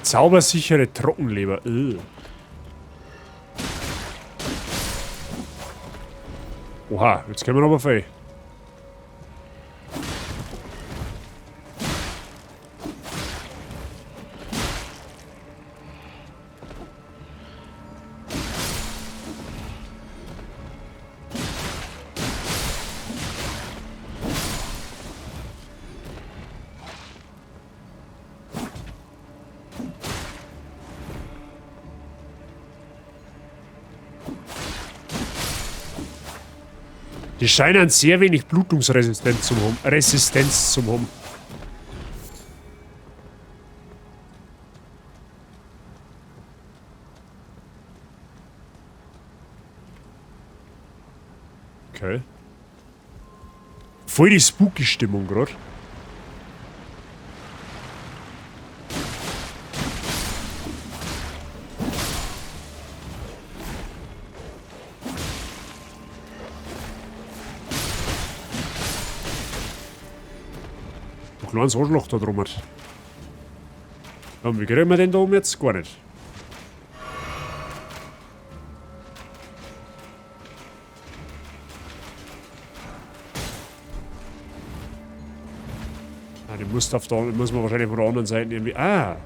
Zaubersichere Trockenleber. Ugh. Oha, jetzt können wir aber viel. Die scheinen sehr wenig Blutungsresistenz zum haben. Resistenz zum haben. Okay. Voll die spooky Stimmung grad. Du kleines Arschloch da drum hat. Ja, und wie kriegen wir den da oben jetzt? Gar nicht. Ah, den muss, auf der, muss man wahrscheinlich von der anderen Seite irgendwie... Ah!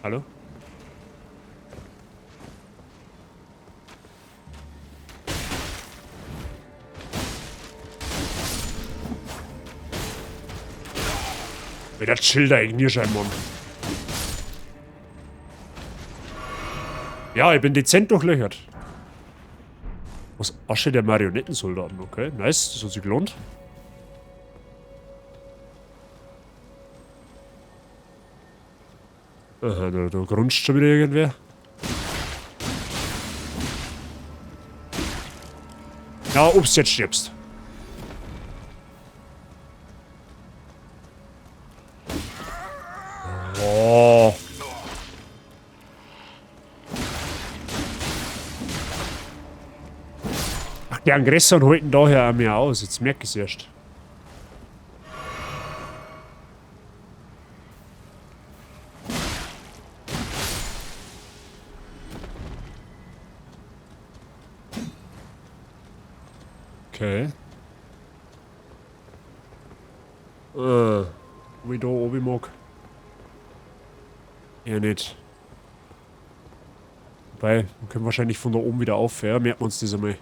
Hallo? Wieder chill da eigentlich, Mann. Ja, ich bin dezent durchlöchert. Was? Asche der Marionettensoldaten, okay. Nice, das hat sich gelohnt. Aha, da grunzt schon wieder irgendwer. Ja, ob's jetzt stirbst. Oh. Ach, die Aggressoren halten daher auch mehr aus. Jetzt merk ich's erst. Okay. Ob ich da oben mag? Ja, nicht. Wobei, wir können wahrscheinlich von da oben wieder auf, ja? Merken wir uns das einmal.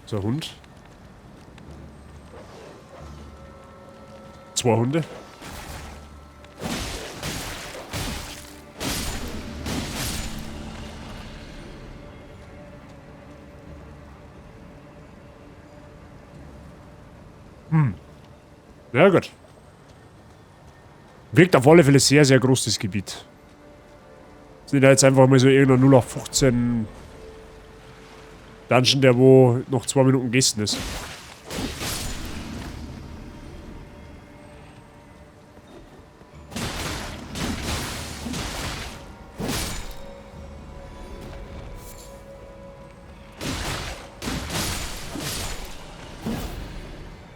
So, Hund. Zwei Hunde. Ja gut. Wirkt auf alle Fälle sehr, sehr groß, das Gebiet. Ist nicht jetzt einfach mal so irgendein 0815 Dungeon, der wo noch 2 Minuten gegessen ist.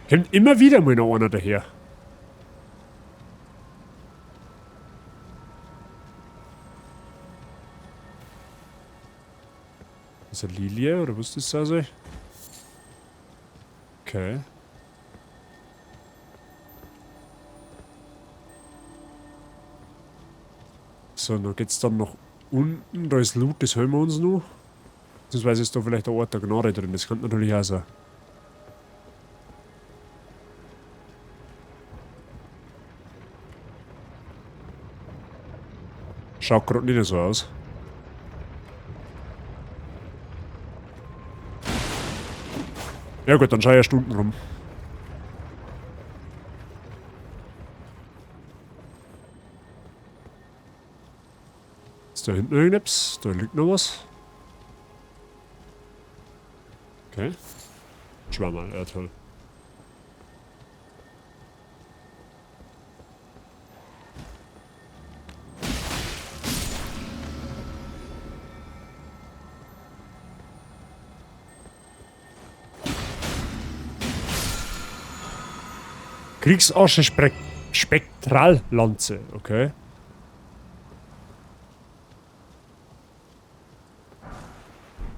Kommt immer wieder mal noch einer daher. Ist das Lilie oder was ist das also? Okay. So, da geht's dann nach unten. Da ist Loot, das holen wir uns noch. Beziehungsweise ist da vielleicht der Ort der Gnade drin. Das könnte natürlich auch sein. Schaut grad nicht so aus. Ja gut, dann schau ich ja Stunden rum. Ist da hinten irgendetwas? Da liegt noch was. Okay. Schwammerl, ja toll. Kriegsasche Spektrallanze, okay.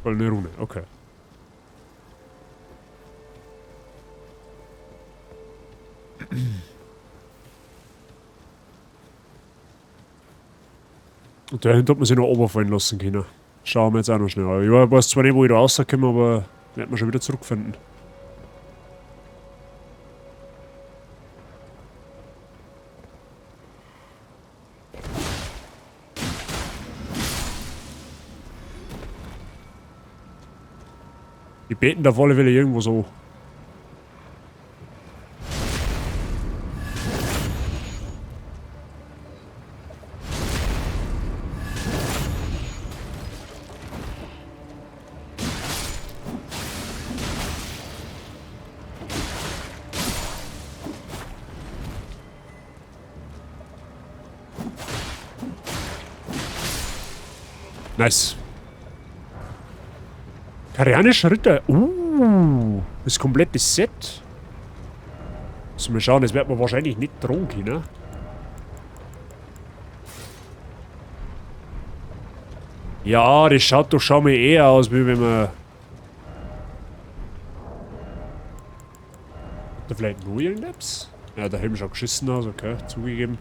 Goldene Rune, okay. Und dahinter hat man sich noch runterfallen lassen können. Schauen wir jetzt auch noch schnell an. Ja, ich weiß zwar nicht, wo ich da rauskomme, aber werden wir schon wieder zurückfinden. Die beten da auf alle Fälle irgendwo so. Nice. Koreanischer Ritter. Das komplette Set. Müssen wir schauen, das wird man wahrscheinlich nicht drohen können. Ja, das schaut doch schon mal eher aus, wie wenn man... Hat da vielleicht noch irgendetwas? Ja, der Helm schaut geschissen aus, okay, zugegeben.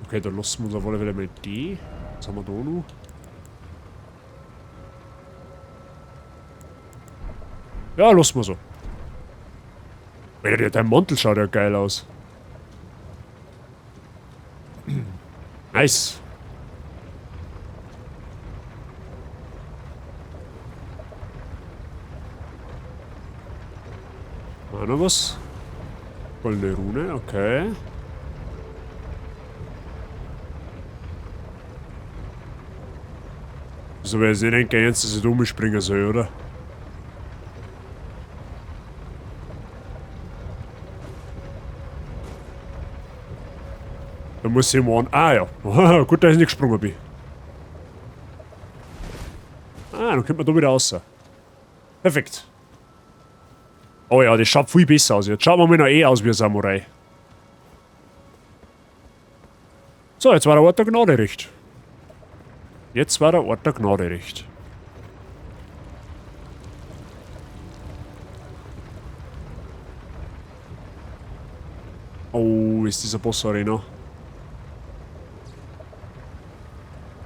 Okay, da lassen wir uns auf alle Fälle mal die. Was haben wir da noch? Ja, lassen wir so. Alter, dein Mantel schaut ja geil aus. Nice. War noch was? Goldene Rune, okay. So wäre es nicht ein Ernst, dass ich da umspringen soll, oder? Da muss ich mal an. Ah ja. Gut, dass ich nicht gesprungen bin. Ah, dann kommt man da wieder raus. Perfekt. Oh ja, das schaut viel besser aus. Jetzt schaut man mir noch eh aus wie ein Samurai. So, jetzt war der Ort der Gnade recht. Jetzt war der Ort der Gnade recht. Oh, ist dieser Boss-Arena.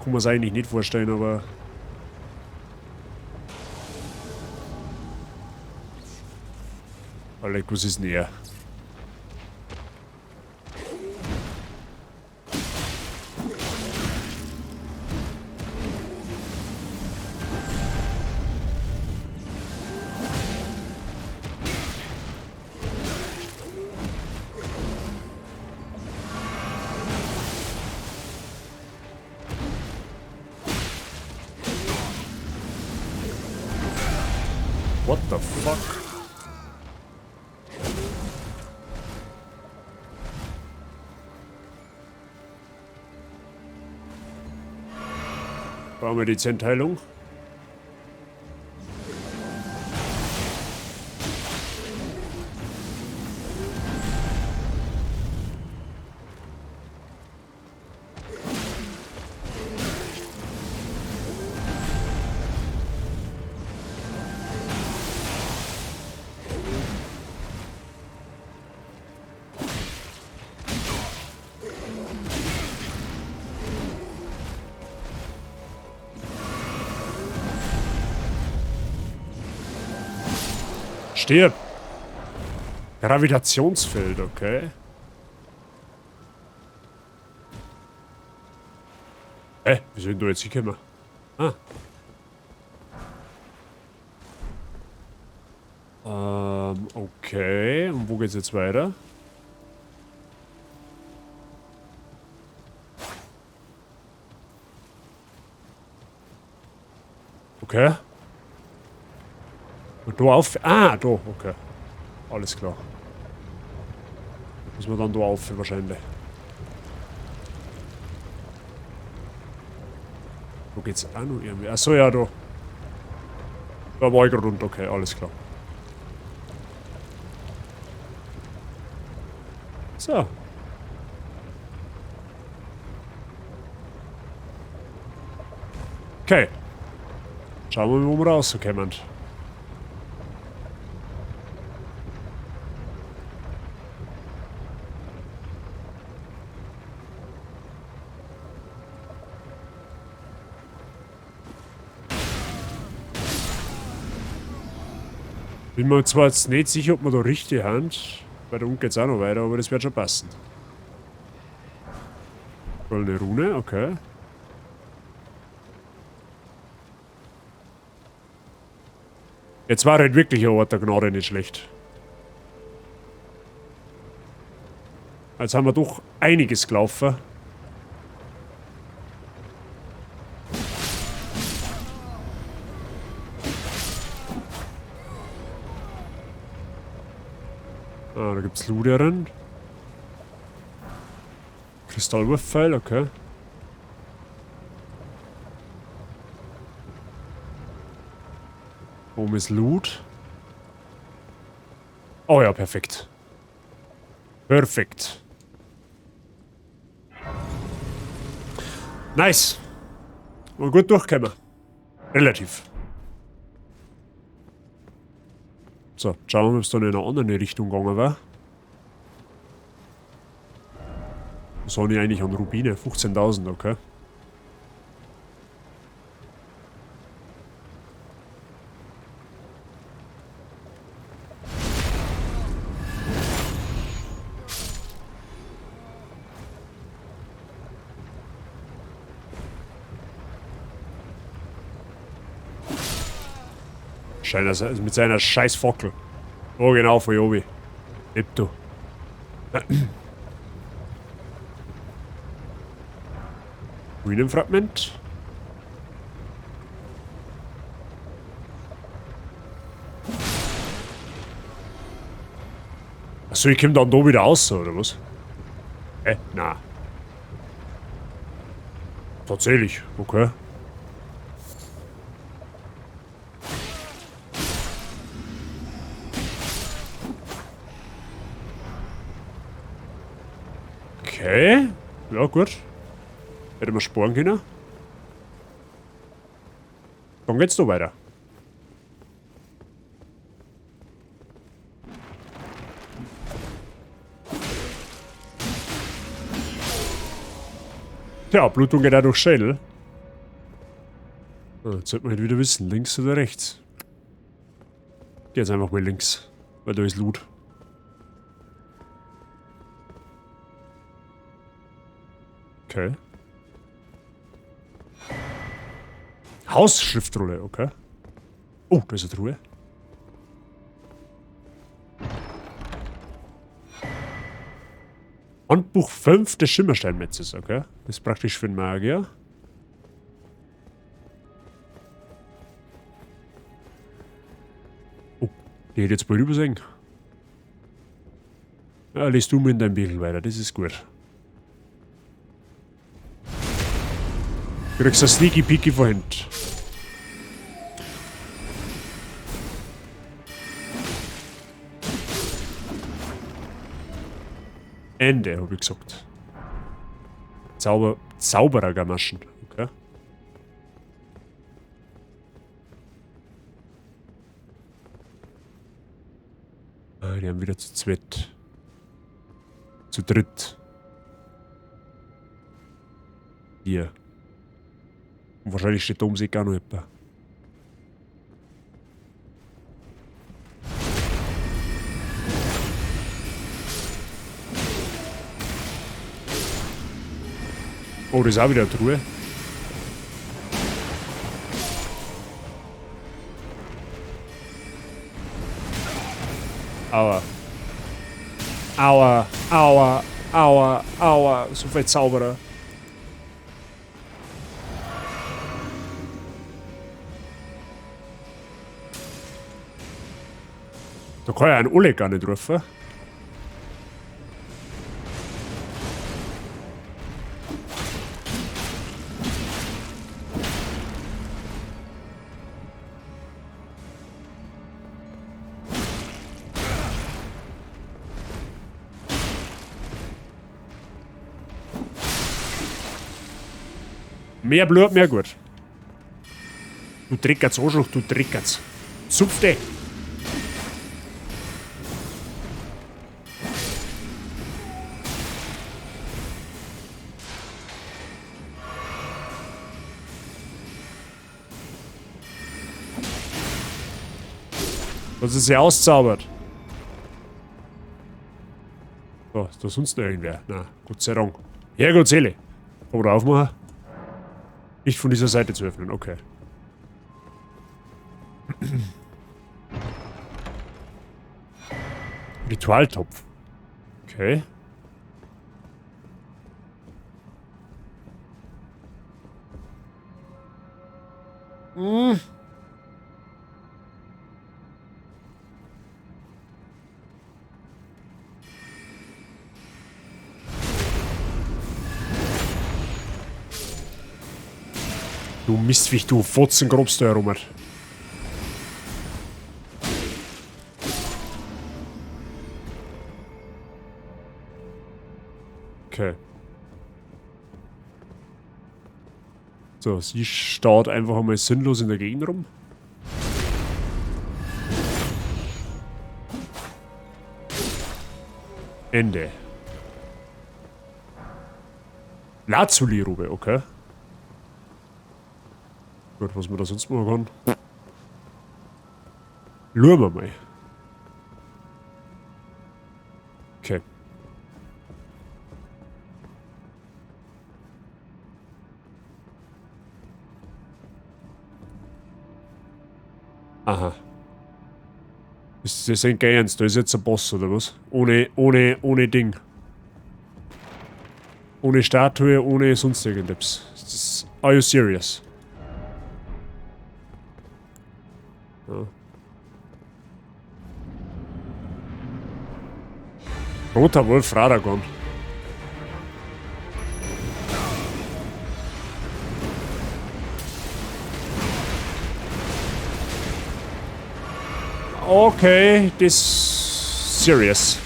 Kann man es eigentlich nicht vorstellen, aber... Alec, was ist näher? What the fuck? Brauchen wir die Zenteilung? Stirb! Gravitationsfeld, okay. Hä? Wie sind du jetzt hingekommen? Ah. Okay. Und wo geht's jetzt weiter? Okay. Und da auf. Ah, da, okay. Alles klar. Muss man dann da auf wahrscheinlich. Wo geht's auch noch irgendwie? Achso, ja, da. Da war ich gerade runter, okay, alles klar. So. Okay. Schauen wir mal, wo wir rauskommen. Bin mir zwar jetzt nicht sicher, ob wir da richtig haben, weil da unten geht's auch noch weiter, aber das wird schon passen. Goldene Rune, okay. Jetzt war halt wirklich ein Ort der Gnade nicht schlecht. Jetzt haben wir doch einiges gelaufen. Ah, da gibt's Luderen. Kristallwurfpfeil, okay. Oben ist Loot. Oh ja, perfekt. Perfekt. Nice. Und gut durchgekommen. Relativ. So, schauen wir mal, ob es dann in eine andere Richtung gegangen war. Was habe ich eigentlich an Rubine? 15.000, okay. Scheint er mit seiner scheiß Fackel. Oh, genau, von Jobi. Lebt du. Ruinenfragment. Achso, ich komm dann da wieder raus, oder was? Hä? Na. Tatsächlich, okay. Okay. Ja, gut. Hätte man sparen können. Dann geht's noch weiter. Tja, Blutung geht auch durch Schädel. Ah, jetzt sollte man halt wieder wissen, links oder rechts. Geh jetzt einfach mal links, weil da ist Loot. Okay. Hausschriftrolle, okay. Oh, da ist eine Truhe. Handbuch 5 des Schimmersteinmetzes, okay. Das ist praktisch für den Magier. Oh, die hätte jetzt bald übersehen. Ja, liest du mir in deinem Bild weiter, das ist gut. Du kriegst ein Sneaky Peeky von hinten. Ende, hab ich gesagt. Zauberergamaschen, okay. Ah, die haben wieder zu zweit. Zu dritt. Hier. Und wahrscheinlich steht da um sich gar noch jemand. Oh, das ist auch wieder eine Truhe. Aua. Aua, aua, aua, aua. So viel Zauberer. Da kann ich einen Oleg gar nicht rufen. Mehr Blut, mehr gut. Du Dreckertz, Arschloch, du Dreckertz. Zupf dich! Was ist hier auszaubert? So, ist da sonst noch irgendwer? Na, Gott sei Dank. Herrgott Seele. Oder aufmachen? Nicht von dieser Seite zu öffnen, okay. Ritualtopf. Okay. Hm. Du Mistviech, du Fotzengrobst da herum. Okay. So, sie starrt einfach einmal sinnlos in der Gegend rum. Ende. Lazuli-Robe, okay. Gut, was man da sonst machen kann. Schauen wir mal. Okay. Aha. Das sind Giants, da ist jetzt ein Boss, oder was? Ohne Ding. Ohne Statue, ohne sonst irgendetwas. Das, are you serious? Ja. Roter Wolf Radagon. Okay, this serious.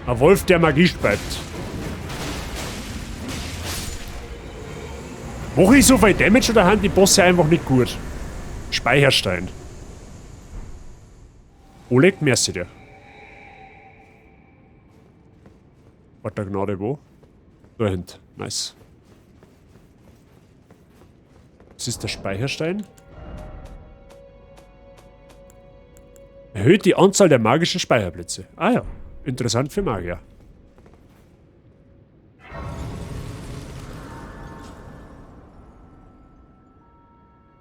Ein Wolf, der Magie speit. Mach ich so viel Damage oder haben die Bosse einfach nicht gut? Speicherstein. Oleg, merci dir. Warte, Gnade, wo? Da hinten. Nice. Das ist der Speicherstein. Erhöht die Anzahl der magischen Speicherplätze. Ah ja, interessant für Magier.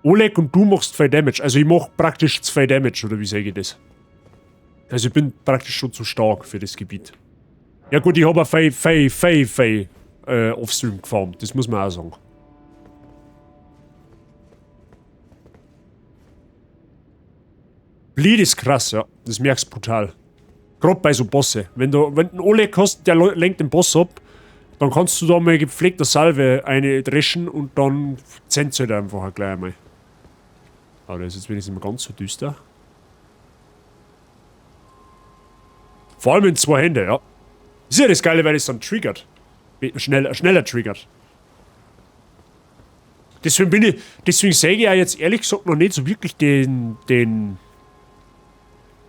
Oleg und du machst 2 Damage. Also ich mach praktisch 2 Damage, oder wie sage ich das? Also ich bin praktisch schon zu stark für das Gebiet. Ja gut, ich hab auch viel Offstream gefarmt. Das muss man auch sagen. Bleed ist krass, ja. Das merkst du brutal. Gerade bei so Bosse. Wenn du einen Oleg hast, der lenkt den Boss ab, dann kannst du da mal gepflegter Salve eine dreschen und dann zählt halt einfach auch gleich einmal. Aber das ist jetzt wenigstens nicht mehr ganz so düster. Vor allem in 2 Hände, ja. Das ist ja das Geile, weil es dann triggert. Schneller triggert. Deswegen sage ich ja jetzt ehrlich gesagt noch nicht so wirklich den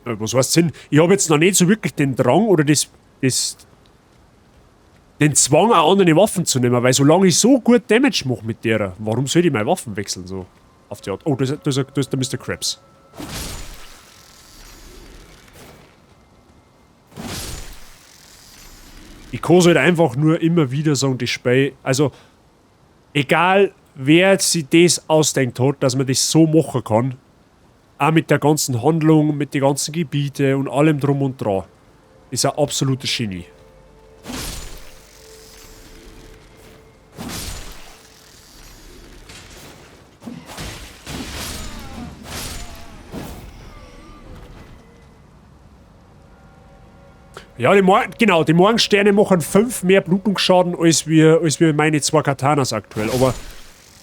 was heißt denn? Ich habe jetzt noch nicht so wirklich den Drang oder den Zwang, auch andere Waffen zu nehmen, weil solange ich so gut Damage mache mit der, warum soll ich meine Waffen wechseln so? Auf die Art. Oh, das ist der Mister Krabs. Ich kann halt einfach nur immer wieder sagen, das Spiel, also egal wer sich das ausdenkt hat, dass man das so machen kann, auch mit der ganzen Handlung, mit den ganzen Gebieten und allem drum und dran, ist ein absolutes Genie. Ja, die Morgensterne machen 5 mehr Blutungsschaden als wir meine 2 Katanas aktuell. Aber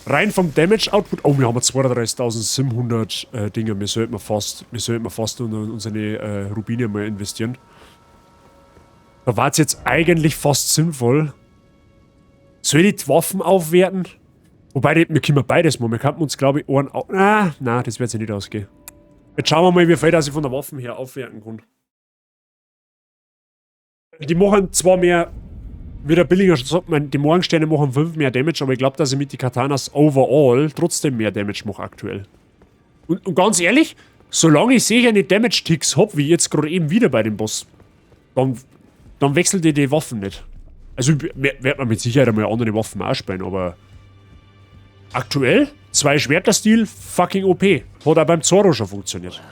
rein vom Damage Output. Oh, wir haben 32.700 Dinger. Wir sollten fast unsere Rubine mal investieren. Da war's jetzt eigentlich fast sinnvoll. Soll ich die Waffen aufwerten? Wobei, wir können beides machen. Wir könnten uns, glaube ich, einen ah, nein, das wird sich nicht ausgehen. Jetzt schauen wir mal, wie viel das ich von der Waffen her aufwerten kann. Die machen zwar mehr, wie der Billinger schon sagt, die Morgensterne machen 5 mehr Damage, aber ich glaub, dass ich mit den Katanas overall trotzdem mehr Damage mache aktuell. Und ganz ehrlich, solange ich sicher nicht Damage-Ticks hab, wie jetzt gerade eben wieder bei dem Boss, dann wechselt die Waffen nicht. Also werd man mit Sicherheit einmal andere Waffen auch spielen, aber aktuell, 2 Schwerter-Stil, fucking OP. Hat auch beim Zoro schon funktioniert.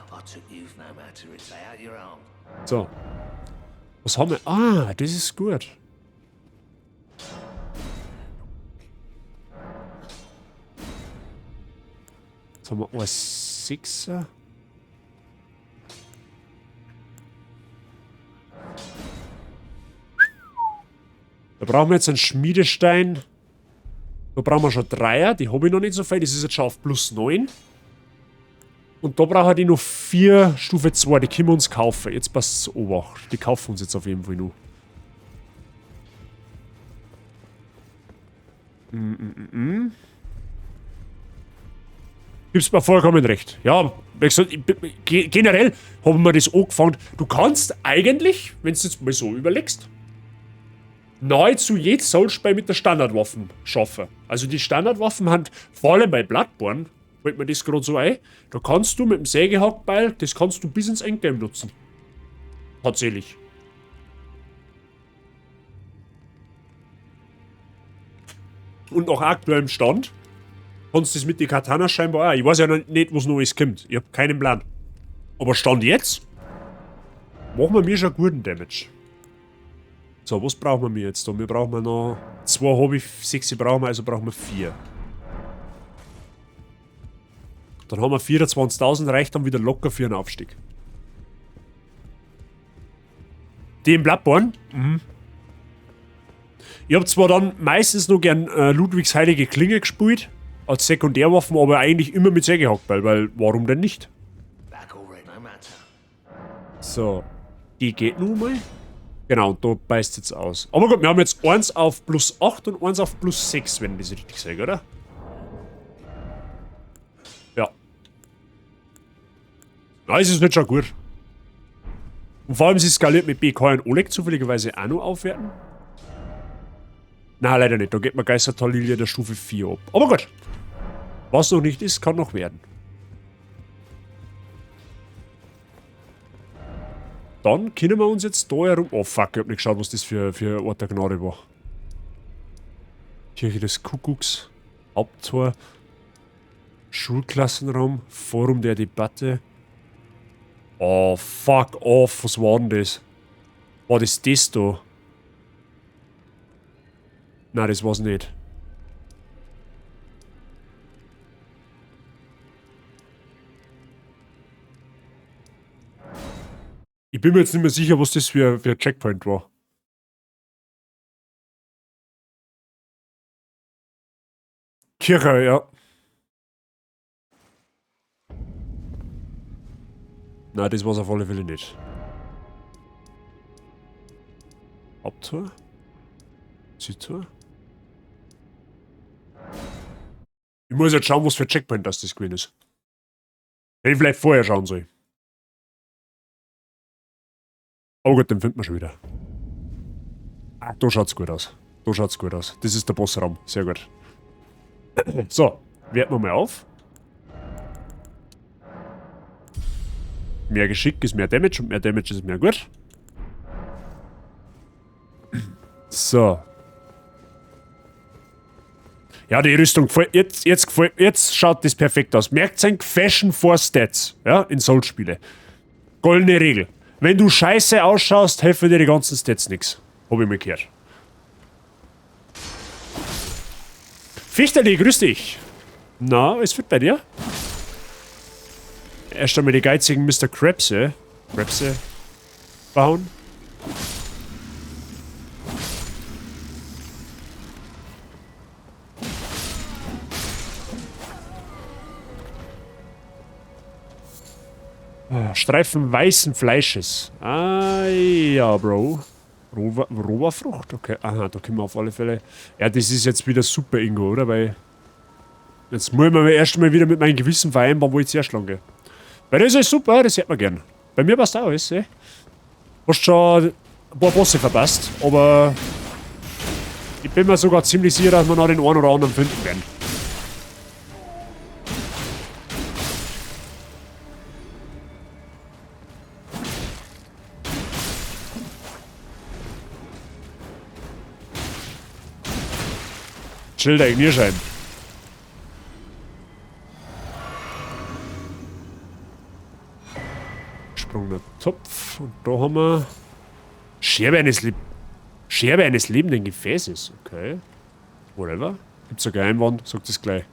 So. Was haben wir? Ah, das ist gut. Jetzt haben wir ein 6er. Da brauchen wir jetzt einen Schmiedestein. Da brauchen wir schon 3er. Die habe ich noch nicht so viel. Das ist jetzt schon auf plus 9. Und da brauchen die noch 4 Stufe 2. Die können wir uns kaufen. Jetzt passt's Obacht. Die kaufen uns jetzt auf jeden Fall noch. Gibst mir vollkommen recht. Ja, wie gesagt, generell haben wir das angefangen. Du kannst eigentlich, wenn du jetzt mal so überlegst, nahezu jedes Soulspiel mit der Standardwaffen schaffen. Also die Standardwaffen haben, vor allem bei Bloodborne, fällt mir das gerade so ein, da kannst du mit dem Sägehackbeil, das kannst du bis ins Endgame nutzen. Tatsächlich. Und nach aktuellem Stand kannst du das mit den Katana scheinbar auch. Ich weiß ja noch nicht, was Neues kommt. Ich hab keinen Plan. Aber Stand jetzt machen wir mir schon guten Damage. So, was brauchen wir jetzt da? Wir brauchen noch 2 Hobby, 6 brauchen wir, also brauchen wir 4. Dann haben wir 24.000, reicht dann wieder locker für einen Aufstieg. Die im Bloodborne? Mhm. Ich hab zwar dann meistens noch gern Ludwigs Heilige Klinge gespielt, als Sekundärwaffen, aber eigentlich immer mit Sägehackbeil, weil warum denn nicht? So, die geht nun mal. Genau, und da beißt jetzt aus. Aber gut, wir haben jetzt 1 auf plus 8 und 1 auf plus 6, wenn ich das richtig sage, oder? Ja. Na, es ist nicht schon gut. Und vor allem, sie skaliert mit BK und Oleg zufälligerweise auch noch aufwerten. Na, leider nicht. Da geht mir Geistertallilie der Stufe 4 ab. Aber gut. Was noch nicht ist, kann noch werden. Dann können wir uns jetzt da herum... Oh fuck, ich hab nicht geschaut, was das für Ort der Gnade war. Kirche des Kuckucks, Haupttor, Schulklassenraum, Forum der Debatte. Oh fuck off, was war denn das? War das das da? Nein, das war's nicht. Ich bin mir jetzt nicht mehr sicher, was das für ein Checkpoint war. Kirche, ja. Nein, das war's auf alle Fälle nicht. Haupttor? Südtor? Ich muss jetzt schauen, was für ein Checkpoint das gewesen ist. Hätte ich vielleicht vorher schauen sollen. Aber gut, den finden wir schon wieder. Ah, da schaut's gut aus. Da schaut's gut aus. Das ist der Bossraum. Sehr gut. So, werten wir mal auf. Mehr Geschick ist mehr Damage und mehr Damage ist mehr gut. So. Ja, die Rüstung gefällt, jetzt schaut das perfekt aus. Merkt sein Fashion for Stats, ja, in Souls-Spiele. Goldene Regel. Wenn du scheiße ausschaust, helfen dir die ganzen Stats nix. Hab ich mal gehört. Fichterli, grüß dich. Na, alles fit bei dir? Erst einmal die geizigen Mr. Krabse. Krabse bauen. Streifen weißen Fleisches. Ah, ja, Bro. Roverfrucht? Okay. Aha, da können wir auf alle Fälle... Ja, das ist jetzt wieder super, Ingo, oder? Weil... Jetzt muss ich mir erst mal wieder mit meinem Gewissen vereinbaren, wo ich zuerst lang gehe. Weil das ist super, das hört man gern. Bei mir passt auch alles, eh? Hast schon ein paar Bosse verpasst, aber... Ich bin mir sogar ziemlich sicher, dass wir noch den einen oder anderen finden werden. Chill, der Ignierschein. Gesprungener Topf. Und da haben wir Scherbe eines lebenden Gefäßes. Okay. Whatever. Gibt's sogar Einwand, sagt das gleich.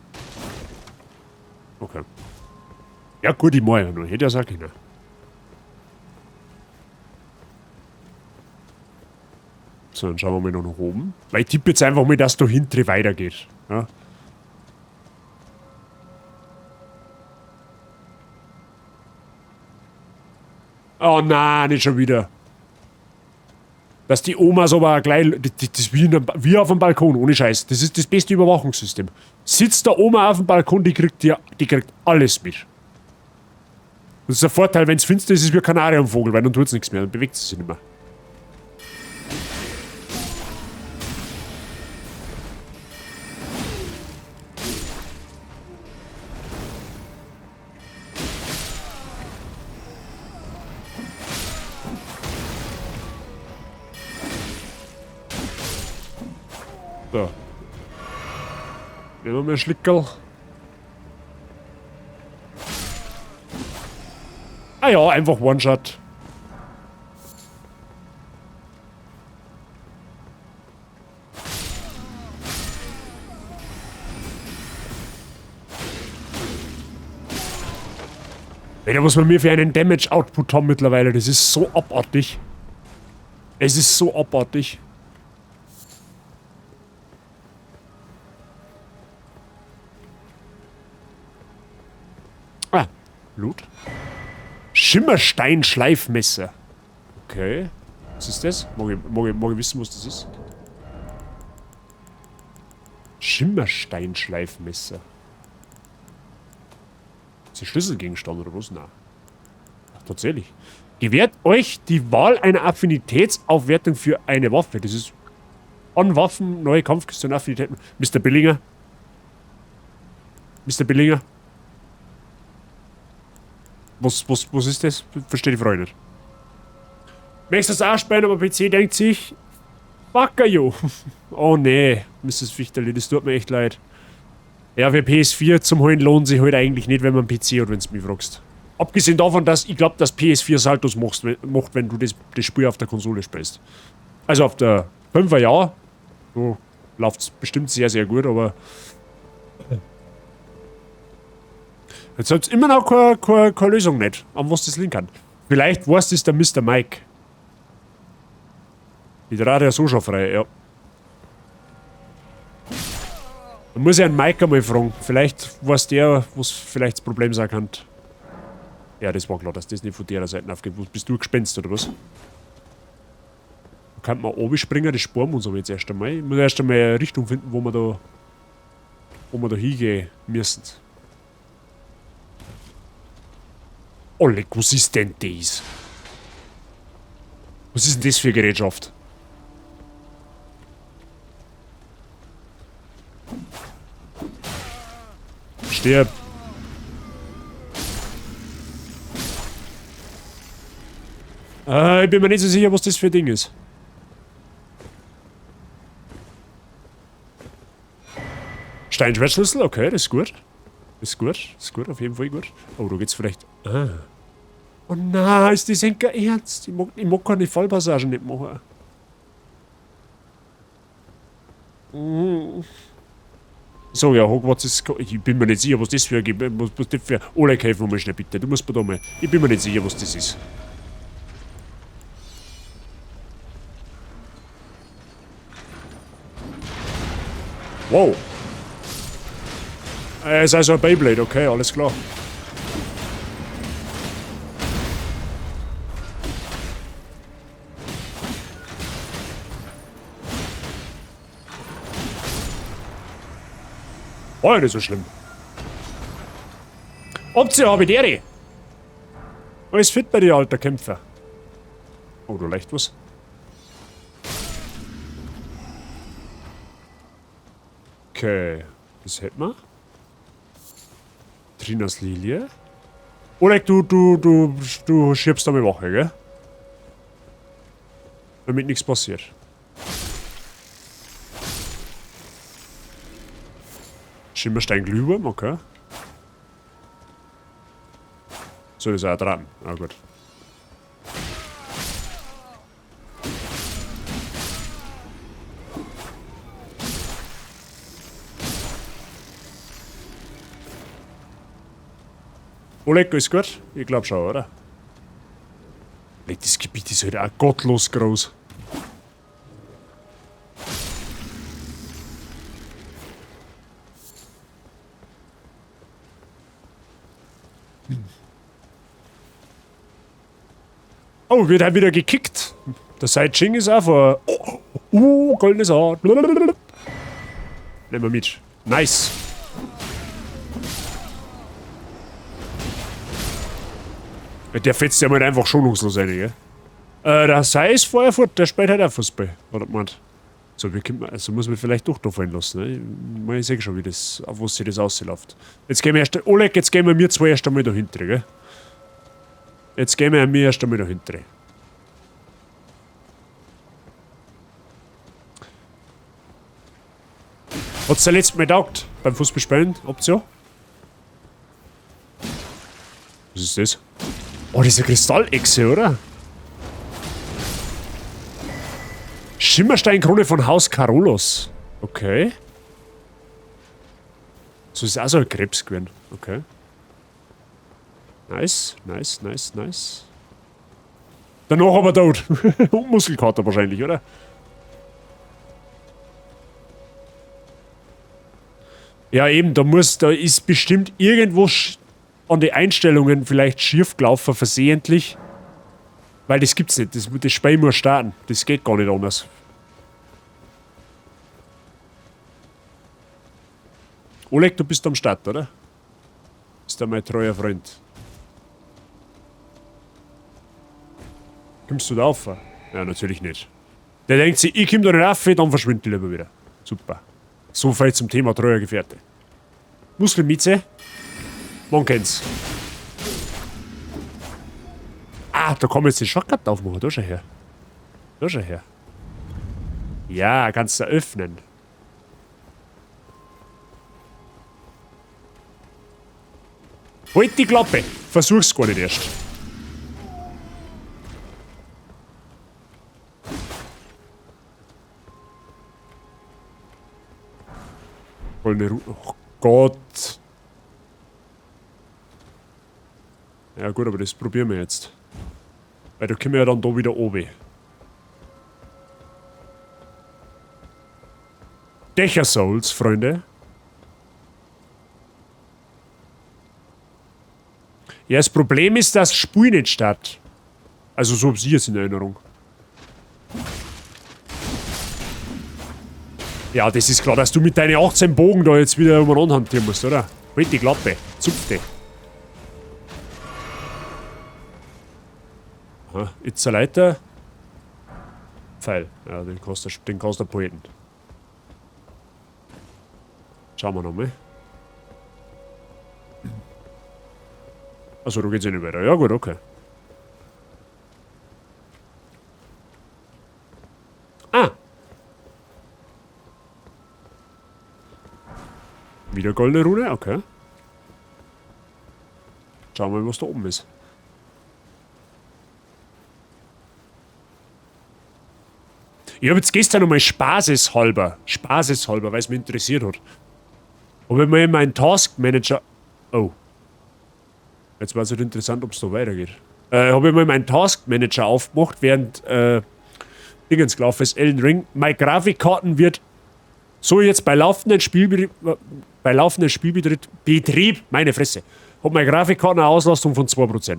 Okay. Ja gut, ich mach ja nur. Hätte ja sagen können. So, dann schauen wir mal noch nach oben. Weil ich tippe jetzt einfach mal, dass da hinten weitergeht. Ja. Oh nein, nicht schon wieder. Dass die Omas aber gleich... Das ist wie auf dem Balkon, ohne Scheiß. Das ist das beste Überwachungssystem. Sitzt der Oma auf dem Balkon, die kriegt alles mit. Das ist der Vorteil, wenn es finster ist, ist es wie ein Kanarienvogel, weil dann tut's nichts mehr, dann bewegt sie sich nicht mehr. So. Nehmen wir mal einen Schlickerl. Ah ja, einfach One-Shot. Alter, was wir mir für einen Damage-Output haben mittlerweile, das ist so abartig. Es ist so abartig. Ah, Blut. Schimmerstein-Schleifmesser. Okay. Was ist das? Mag ich wissen, was das ist? Schimmerstein-Schleifmesser. Ist das Schlüsselgegenstand oder was? Nein. Ach, tatsächlich. Gewährt euch die Wahl einer Affinitätsaufwertung für eine Waffe. Das ist an Waffen, neue Kampfkiste und Affinitäten. Mr. Billinger. Mr. Billinger? Was, was, was ist das? Verstehe die Frage nicht. Möchtest du das auch spielen, aber PC denkt sich, fuck you. Oh nee, Mrs. Fichterli, das tut mir echt leid. Ja, für PS4 zum Holen lohnt sich halt eigentlich nicht, wenn man PC hat, wenn du mich fragst. Abgesehen davon, dass ich glaube, dass PS4 Saltos macht, wenn du das, das Spiel auf der Konsole spielst. Also auf der 5er ja, so läuft es bestimmt sehr, sehr gut, aber jetzt hat es immer noch keine, keine, keine Lösung nicht, an was das liegen kann. Vielleicht weiß das der Mr. Mike. Die dreht ja so schon frei, ja. Da muss ich einen Mike einmal fragen. Vielleicht weiß der, was vielleicht das Problem sein kann. Ja, das war klar, dass das nicht von der Seite aufgeht. Bist du gespenst oder was? Da kann man oben springen, das sparen wir uns aber jetzt erst einmal. Ich muss erst einmal eine Richtung finden, wo wir da, wo wir da hingehen müssen. Oleg, was ist denn das? Was ist denn das für eine Gerätschaft? Stirb! Ich bin mir nicht so sicher, was das für ein Ding ist. Steinschwertschlüssel, okay, das ist gut. Ist gut, ist gut, auf jeden Fall gut. Oh, da geht's vielleicht. Ah. Oh nein, ist das enker ernst? Ich mag keine Fallpassagen nicht machen. So, ja, Hogwarts ist. Ich bin mir nicht sicher, was das für ein. Was, was das für. Oleg, helf mir mal schnell bitte. Du musst mir da mal. Ich bin mir nicht sicher, was das ist. Wow. Ist also ein Beyblade, okay, alles klar. War ja nicht so schlimm. Option habe ich dere. Alles fit bei dir, alter Kämpfer. Oh, du leicht was. Okay, das hätten wir. Trinas Lilie. Oleg, du, du, du, du schiebst da mal Wache, gell? Damit nichts passiert. Schimmerstein Glühwurm, okay. So, das ist auch dran. Ah, gut. Oleg, ist gut? Ich glaub schon, oder? Das Gebiet ist halt auch gottlos groß. Oh, wird halt wieder gekickt. Der Sai Ching ist auch vor. Oh, oh, goldenes Haar. Nehmen wir mit. Nice. Der fetzt ja mal einfach schonungslos rein, gell? Der Sai ist vorher fort, der spielt halt auch Fußball, hat er gemeint. So, wir können, also muss man vielleicht doch da fallen lassen, ne? Ich sehe schon, wie das, auf was sich das ausläuft. Jetzt gehen wir erst. Oleg, jetzt gehen wir mir zwei erst einmal dahinter, gell? Jetzt gehen wir mir erst einmal dahinter. Hat's dir letztes Mal taugt beim Fußballspielen? Option? Was ist das? Oh, das ist eine Kristallechse, oder? Schimmersteinkrone von Haus Carolos. Okay. So ist auch so ein Krebs gewesen. Okay. Nice, nice, nice, nice. Danach aber tot. Und Muskelkater wahrscheinlich, oder? Ja, eben, da muss, da ist bestimmt irgendwo an die Einstellungen vielleicht schief gelaufen, versehentlich. Weil das gibt's nicht. Das, das Spiel muss starten. Das geht gar nicht anders. Oleg, du bist am Start, oder? Bist du mein treuer Freund. Kommst du da rauf? Ja, natürlich nicht. Der denkt sich, ich komm da nicht rauf, dann verschwinde ich lieber wieder. Super. So viel zum Thema treuer Gefährte. Muskelmieze. Man kennt's. Ah, da kann man jetzt den Shortcut aufmachen. Da schau her. Da schau her. Ja, kannst du öffnen. Halt die Klappe! Versuch's gar nicht erst. Goldene Ru-, oh Gott! Ja gut, aber das probieren wir jetzt. Weil da kommen wir ja dann da wieder oben. Dächer Souls, Freunde. Ja, das Problem ist, dass Spiel nicht statt. Also so hab ich jetzt in Erinnerung. Ja, das ist klar, dass du mit deinen 18 Bogen da jetzt wieder umeinander hantieren musst, oder? Halt die Klappe. Zupf die. Aha, it's a Leiter. Pfeil. Ja, den kannst du behalten. Schauen wir nochmal. Achso, da geht's ja nicht weiter. Ja gut, okay. Ah! Wieder goldene Rune, okay. Schauen wir mal, was da oben ist. Ich hab jetzt gestern nochmal spaßeshalber, weil's mich interessiert hat. Hab ich mal in meinen Task Manager... Oh. Jetzt war's halt interessant, ob's da weitergeht. Hab ich mal meinen Task Manager aufgemacht, während Dingens gelaufen ist, Elden Ring. Meine Grafikkarten wird so jetzt bei laufenden Spielbetrieb, bei laufenden Spielbetrieb, Betrieb, meine Fresse, hat meine Grafikkarte eine Auslastung von 2%.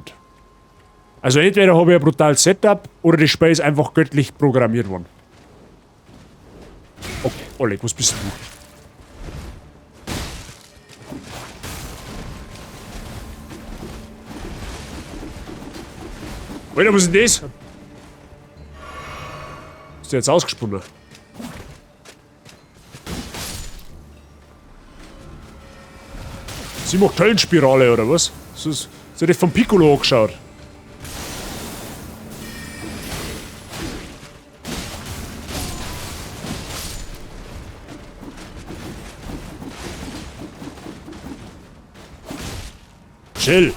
Also entweder habe ich ein brutales Setup oder das Spiel ist einfach göttlich programmiert worden. Okay, Oleg, was bist du? Alter, was ist denn das? Ist der jetzt ausgesprungen? Sie macht Höllenspirale, oder was? So ist, so hat das vom Piccolo angeschaut. Chill.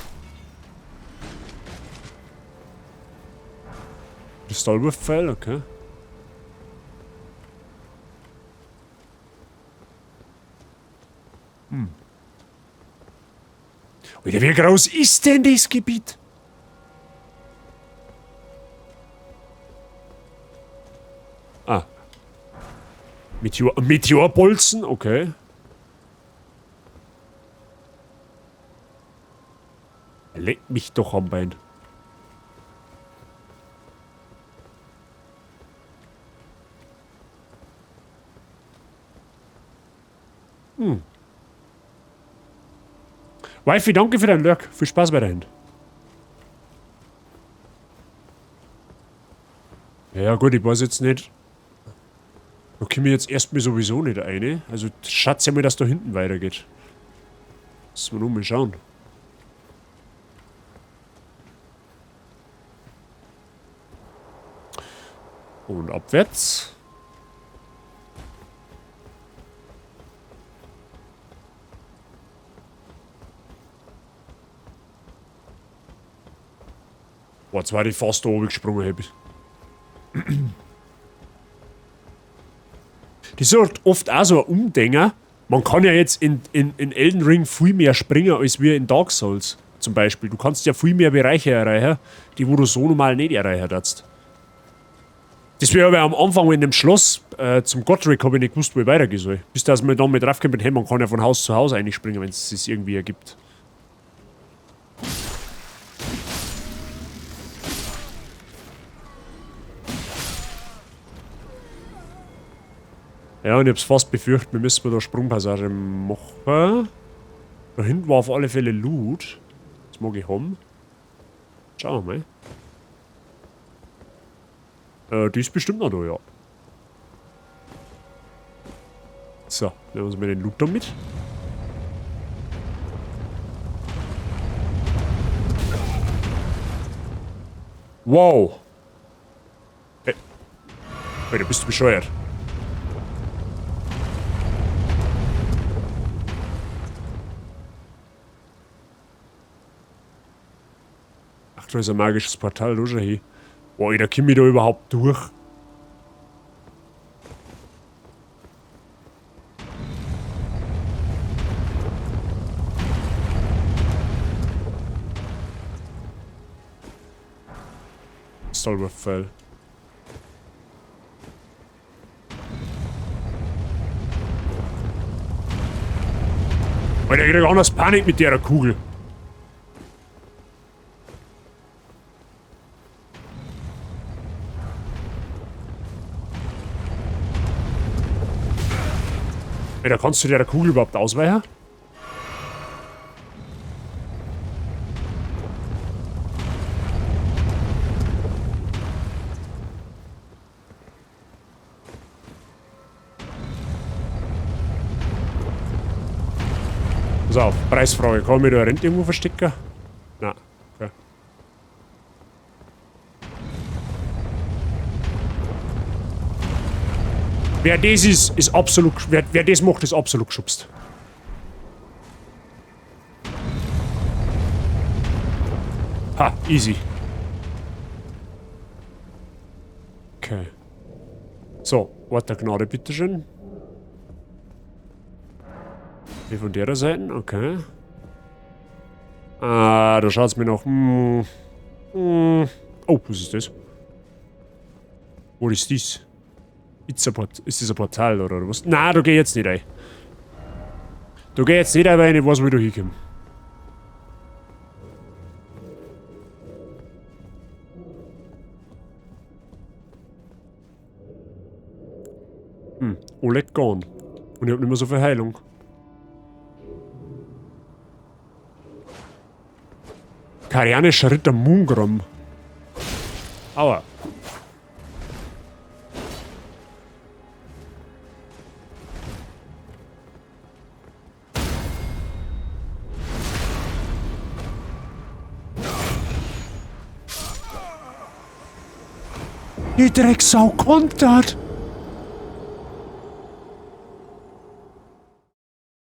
Kristallwurfpfeil, okay. Alter, wie groß ist denn das Gebiet? Ah. Meteorbolzen, okay. Leck mich doch am Bein. Wifi, danke für deinen Lurk. Viel Spaß weiterhin. Ja gut, ich weiß jetzt nicht. Da komme ich jetzt erstmal sowieso nicht rein. Also schätze mal, dass da hinten weitergeht. Müssen wir nur mal schauen. Und abwärts. Boah, jetzt war ich fast da oben gesprungen, hab ich. Das ist halt oft auch so ein Umdenker. Man kann ja jetzt in Elden Ring viel mehr springen, als wir in Dark Souls zum Beispiel. Du kannst ja viel mehr Bereiche erreichen, die wo du so normal nicht erreichen darfst. Das wäre aber am Anfang in dem Schloss zum Godrick hab ich nicht gewusst, wo ich weitergehen soll. Bis dass man dann mit draufgekommen bin, hey, man kann ja von Haus zu Haus einspringen, wenn es sich irgendwie ergibt. Ja, und ich hab's fast befürchtet, wir müssen da Sprungpassage machen. Da hinten war auf alle Fälle Loot. Das mag ich haben. Schauen wir mal. Die ist bestimmt noch da, ja. So, nehmen wir uns mal den Loot da mit. Wow. Ey. Alter, bist du bescheuert? Ach, da ist ein magisches Portal, da schau hin. Boah, Alter, komm ich da überhaupt durch? Stolperpfeil. Alter, ich krieg anders Panik mit der Kugel. Alter, kannst du der Kugel überhaupt ausweichen? Pass auf, Preisfrage. Kann ich mich da Rente irgendwo verstecken? Nein. Okay. Wer das ist, ist absolut. Wer das macht, ist absolut geschubst. Ha, easy. Okay. So, Ort der Gnade, bitteschön. Hier von der Seite, okay. Ah, da schaut's mir noch. Oh, was ist das? Wo ist das? Ist das ein Portal oder was? Nein, da geh ich jetzt nicht rein. Da geh ich jetzt nicht rein, weil ich nicht weiß, wo ich da hinkomme. Oleg gone. Und ich hab nicht mehr so viel Heilung. Karianischer Ritter Mungrom. Aua. Die Drecksau kontert!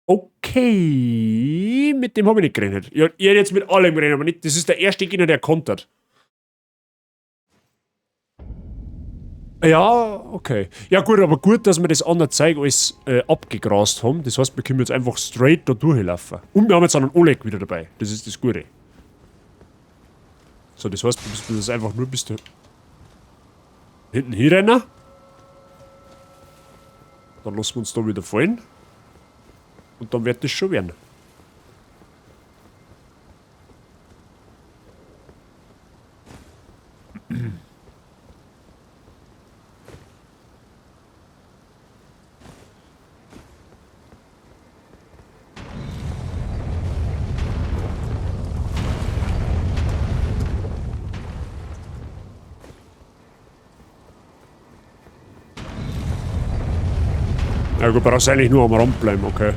Okay, mit dem hab ich nicht gerechnet. Ich hätte jetzt mit allem gerechnet, aber nicht. Das ist der erste Gegner, der kontert. Ja, okay. Ja gut, aber gut, dass wir das andere Zeug alles abgegrast haben. Das heißt, wir können jetzt einfach straight da durchlaufen. Und wir haben jetzt auch einen Oleg wieder dabei. Das ist das Gute. So, das heißt, wir müssen das einfach nur bis da hinten hinrennen. Dann lassen wir uns da wieder fallen. Und dann wird das schon werden. Ja gut, brauchst eigentlich nur am Rand bleiben, okay.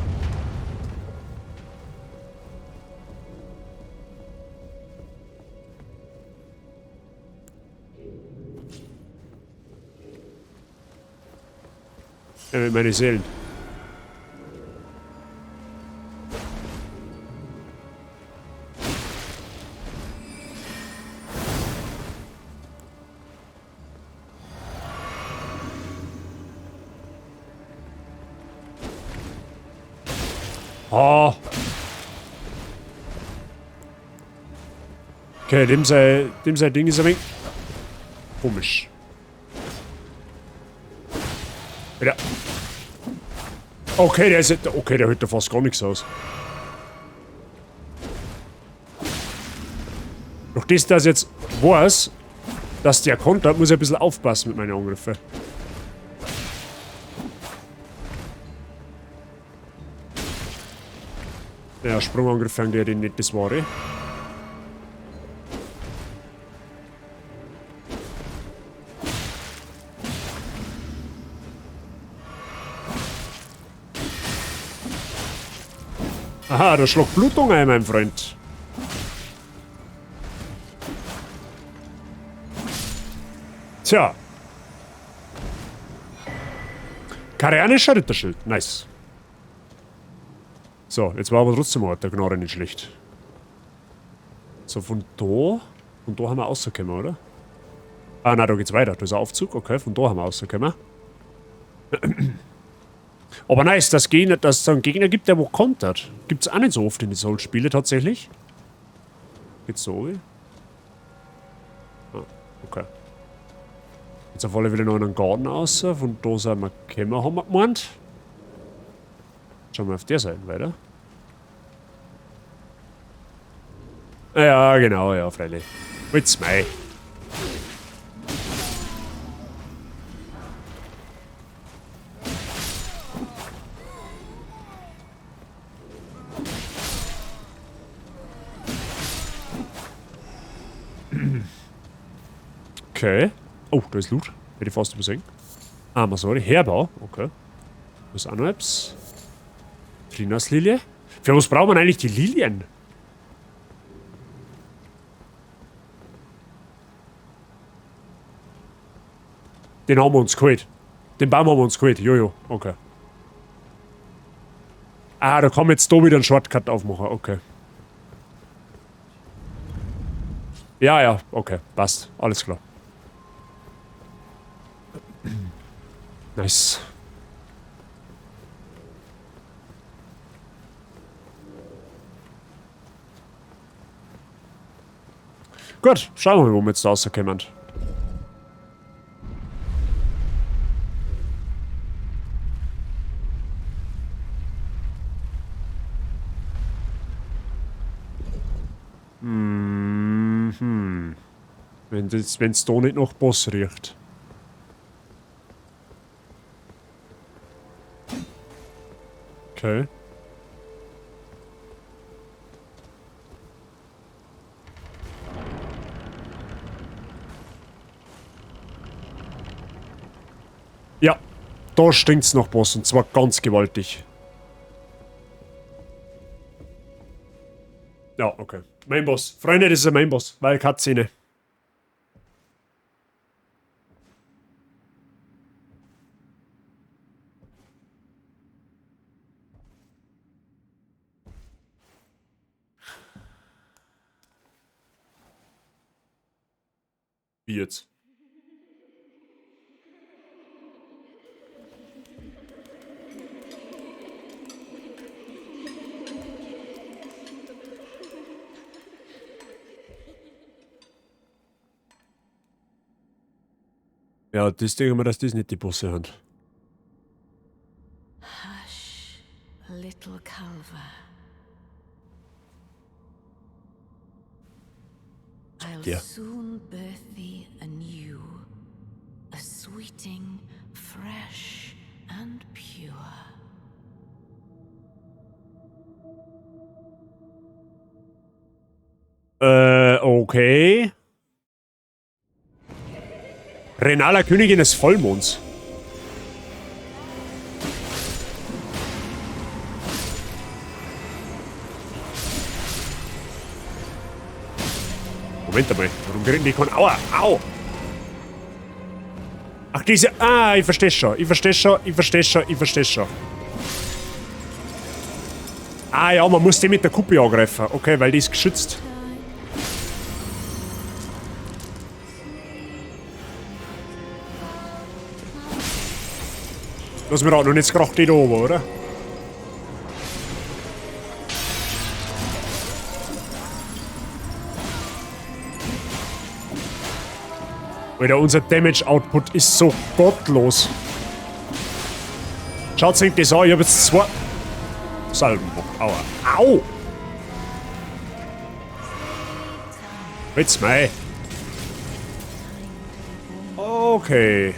Ja, mit meinen Seelen. Ah. Okay, dem sein Ding ist ein wenig komisch. Ja. Okay, der ist, okay, der hält da fast gar nichts aus. Doch das, dass ich jetzt weiß, dass der kontert, muss ich ein bisschen aufpassen mit meinen Angriffen. Ja, Sprungangriff fängt ja den nicht, das Wahre. Aha, da schlägt Blutung ein, mein Freund. Tja. Karianischer Ritterschild. Nice. So, jetzt war aber trotzdem der Gnade nicht schlecht. So, von da. Von da haben wir rausgekommen, oder? Ah, nein, da geht's weiter. Da ist ein Aufzug. Okay, von da haben wir rausgekommen. Aber nice, dass es einen Gegner gibt, der wo kontert. Gibt's auch nicht so oft in den Souls-Spiele tatsächlich. Geht's so? Ah, okay. Jetzt auf alle Fälle noch in einen Garten raus. Von da sind wir gekommen, haben wir gemeint. Schauen wir auf der Seite weiter. Ja, genau, ja, freilich. Holt's mei. Okay. Oh, da ist Loot. Hätte ich fast übersehen. Ah, sorry. Herbau. Okay. Da ist auch noch etwas. Trinas-Lilie. Für was braucht man eigentlich die Lilien? Den haben wir uns geholt. Den Baum haben wir uns geholt. Jojo. Okay. Ah, da kann man jetzt da wieder einen Shortcut aufmachen. Okay. Ja, ja. Okay. Passt. Alles klar. Nice. Gut, schauen wir mal, wo wir jetzt da rauskommen. Mhm. Wenn's da nicht nach Boss riecht. Okay. Ja, da stinkt's nach Boss und zwar ganz gewaltig. Ja, okay. Main Boss. Freunde, das ist ein Main Boss, weil Cutscene. Wie jetzt? Ja, das denke ich mir, dass das nicht die Bosse haben. Hush, little Calva. I'll Yeah. soon birth thee anew, a sweeting, fresh and pure. Okay. Renala, Königin des Vollmonds. Moment einmal, warum kriegen die keinen... Aua, au! Ach, diese... Ah, ich versteh's schon, ich versteh's schon, ich versteh's schon, ich versteh's schon. Ah ja, man muss die mit der Kuppe angreifen. Okay, weil die ist geschützt. Lass mich raten, und jetzt kracht die da oben, oder? Alter, unser Damage-Output ist so gottlos. Schaut sich das an, ich hab jetzt 2 Salben gemacht. Aua. Au! Jetzt mei. Okay.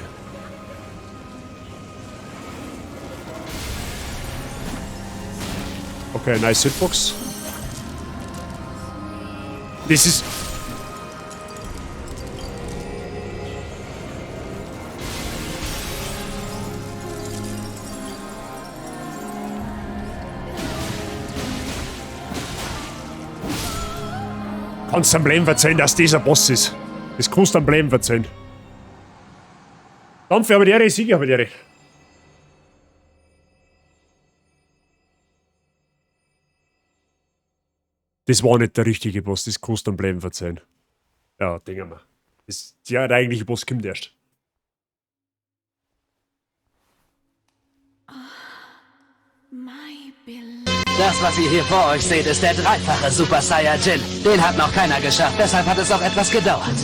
Okay, nice Hitbox. Das ist... Kannst du am Leben verzeihen, dass dieser Boss ist. Das kannst du am Leben verzeihen. Dampfe aber die Siege habe die. Das war nicht der richtige Boss, das kannst du am Bleiben verzeihen. Ja, denken wir. Das, ja, der eigentliche Boss kommt erst. Das, was ihr hier vor euch seht, ist der dreifache Super Saiyajin. Den hat noch keiner geschafft, deshalb hat es auch etwas gedauert.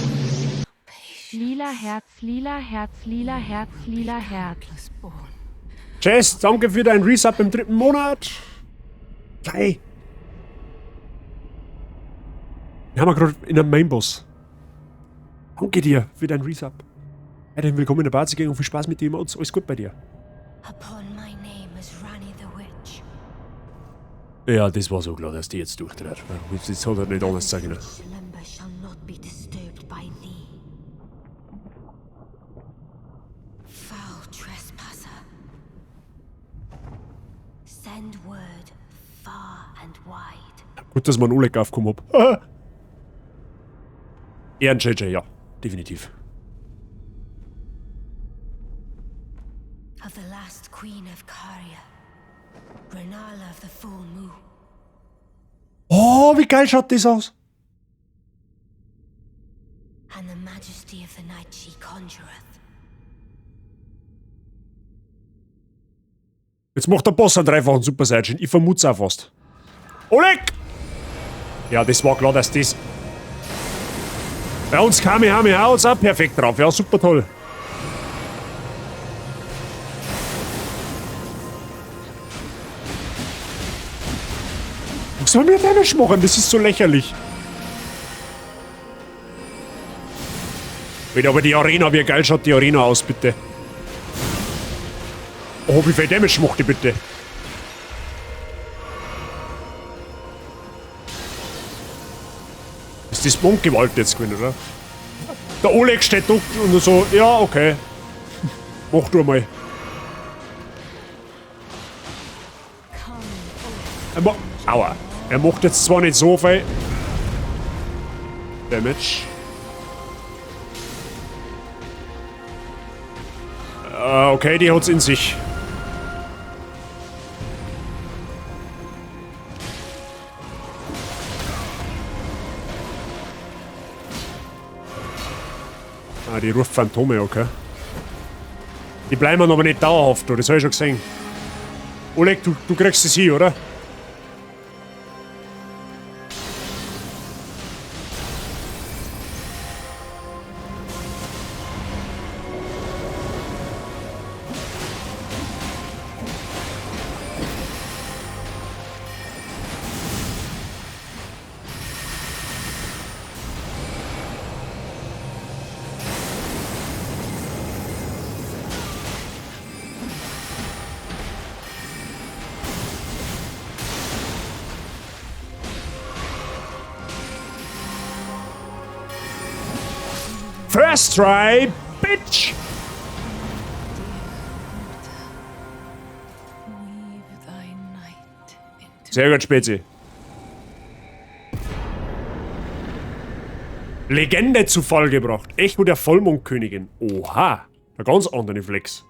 Lila Herz, lila Herz, lila Herz, lila Herz. Jess, danke für dein Resub im dritten Monat. Geil. Wir haben gerade in einem Mainboss. Danke dir für dein Resub. Herzlich willkommen in der Party und viel Spaß mit dir Emotes. Alles gut bei dir. Upon my name as Rani the Witch. Ja, das war so klar, dass die jetzt durchdreht. Das hat er nicht anders sagen können. Slumber shall not be disturbed by thee. Foul trespasser. Send word far and wide. Gut, dass man einen Oleg aufgekommen hab. Ehren JJ, ja. Definitiv. Of the last queen of Caria, Renala of the Full Moon. Oh, wie geil schaut das aus? And the majesty of the night she conjureth. Jetzt macht der Boss einen dreifachen Super Saiyajin. Ich vermute es auch fast. Oleg! Ja, das war klar, dass das... Bei uns Kamehameha uns auch perfekt drauf. Ja, super toll. Was soll mir Damage machen? Das ist so lächerlich. Wieder aber die Arena, wie geil schaut die Arena aus, bitte. Oh, wie viel Damage macht die bitte? Ist das Mondgewalt jetzt gewesen, oder? Der Oleg steht da und so, ja, okay. Mach du mal. Aua. Er macht jetzt zwar nicht so viel Damage. Okay, die hat's in sich. Ah, die ruft Phantome, okay. Die bleiben aber nicht dauerhaft, das habe ich schon gesehen. Oleg, du kriegst es hin, oder? First try, bitch! Sehr gut, Spezi. Legende zu Fall gebracht. Echo der Vollmondkönigin. Oha. Ein ganz anderer Flex.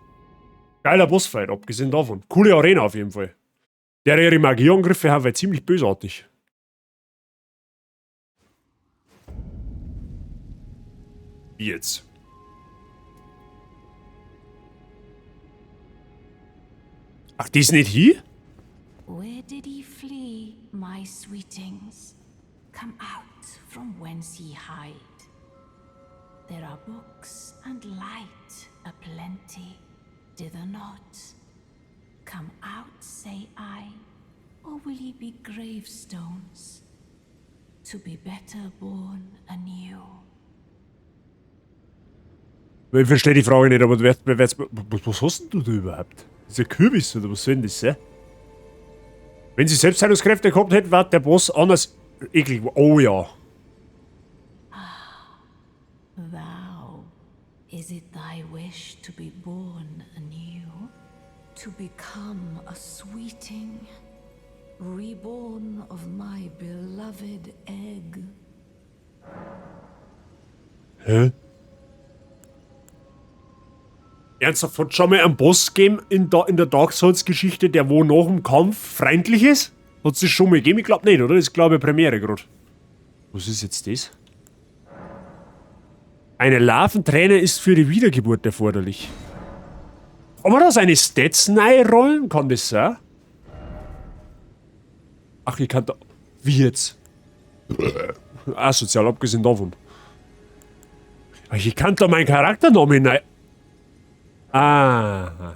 Geiler Bossfight, abgesehen davon. Coole Arena auf jeden Fall. Der ihre Magieangriffe haben wir ziemlich bösartig. Wie jetzt? Ach, die ist nicht hier? Where did he flee, my sweetings? Come out from whence ye hide. There are books and light aplenty, dither not. Come out, say I, or will ye be gravestones, to be better born anew? Ich verstehe die Frage nicht, aber was hast denn du da überhaupt? Das ist ein Kürbis, oder was soll denn das sein? Wenn sie Selbstheilungskräfte gehabt hätte, war der Boss anders eklig. Oh ja. Thou, is it thy wish to be born anew? To become a sweeting, reborn of my beloved egg? Hä? Ernsthaft, hat schon mal einen Boss gegeben in der Dark Souls Geschichte, der wo nach dem Kampf freundlich ist? Hat es das schon mal gegeben? Ich glaub nicht, oder? Das ist, glaub ich, Premiere grad. Was ist jetzt das? Eine Larventräne ist für die Wiedergeburt erforderlich. Kann man da seine Stats rollen? Kann das sein? Ach, ich kann da... Wie jetzt? Asozial, abgesehen davon. Ach, ich kann da meinen Charakternamen rein... Ah.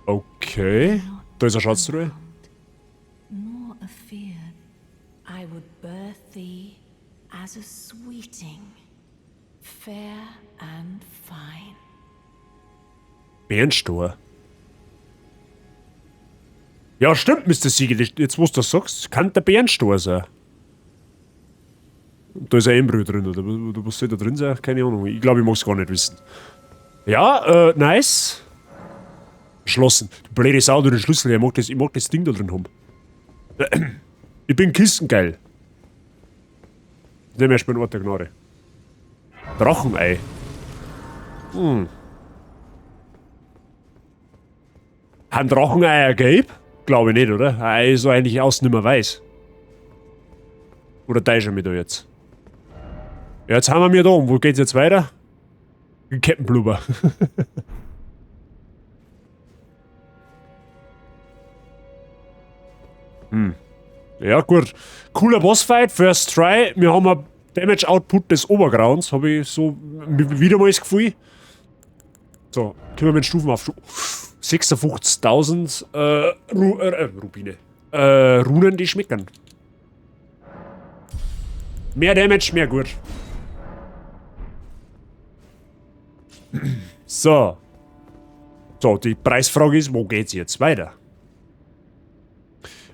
Okay. Da ist eine Schatztruhe. Nor afeard. I would birth thee as a sweeting, fair and fine. Bärenstor. Ja, stimmt, Mister Siegel. Jetzt, wo du das sagst, kann der Bärenstor sein. Und da ist ein Embryo drin, oder was soll da drin sein? Keine Ahnung. Ich glaube, ich mag's gar nicht wissen. Ja, nice. Geschlossen. Du blöde Sau, du den Schlüssel. Ich mag das Ding da drin haben. Ich bin kistengeil. Nehmen wir erstmal den Ort der Gnade. Drachenei. Haben Dracheneier gelb? Glaube ich nicht, oder? Ein Ei ist eigentlich außen nicht mehr weiß. Oder täusche ich mich da jetzt? Ja, jetzt haben wir mir da. Und wo geht's jetzt weiter? Captain Blubber. Ja, gut. Cooler Bossfight, First Try. Wir haben ein Damage Output des Obergrauens. Hab ich so wieder mal das Gefühl. So, können wir mit Stufen auf 56.000 Rubine. Runen, die schmecken. Mehr Damage, mehr gut. So. So, die Preisfrage ist, wo geht's jetzt weiter?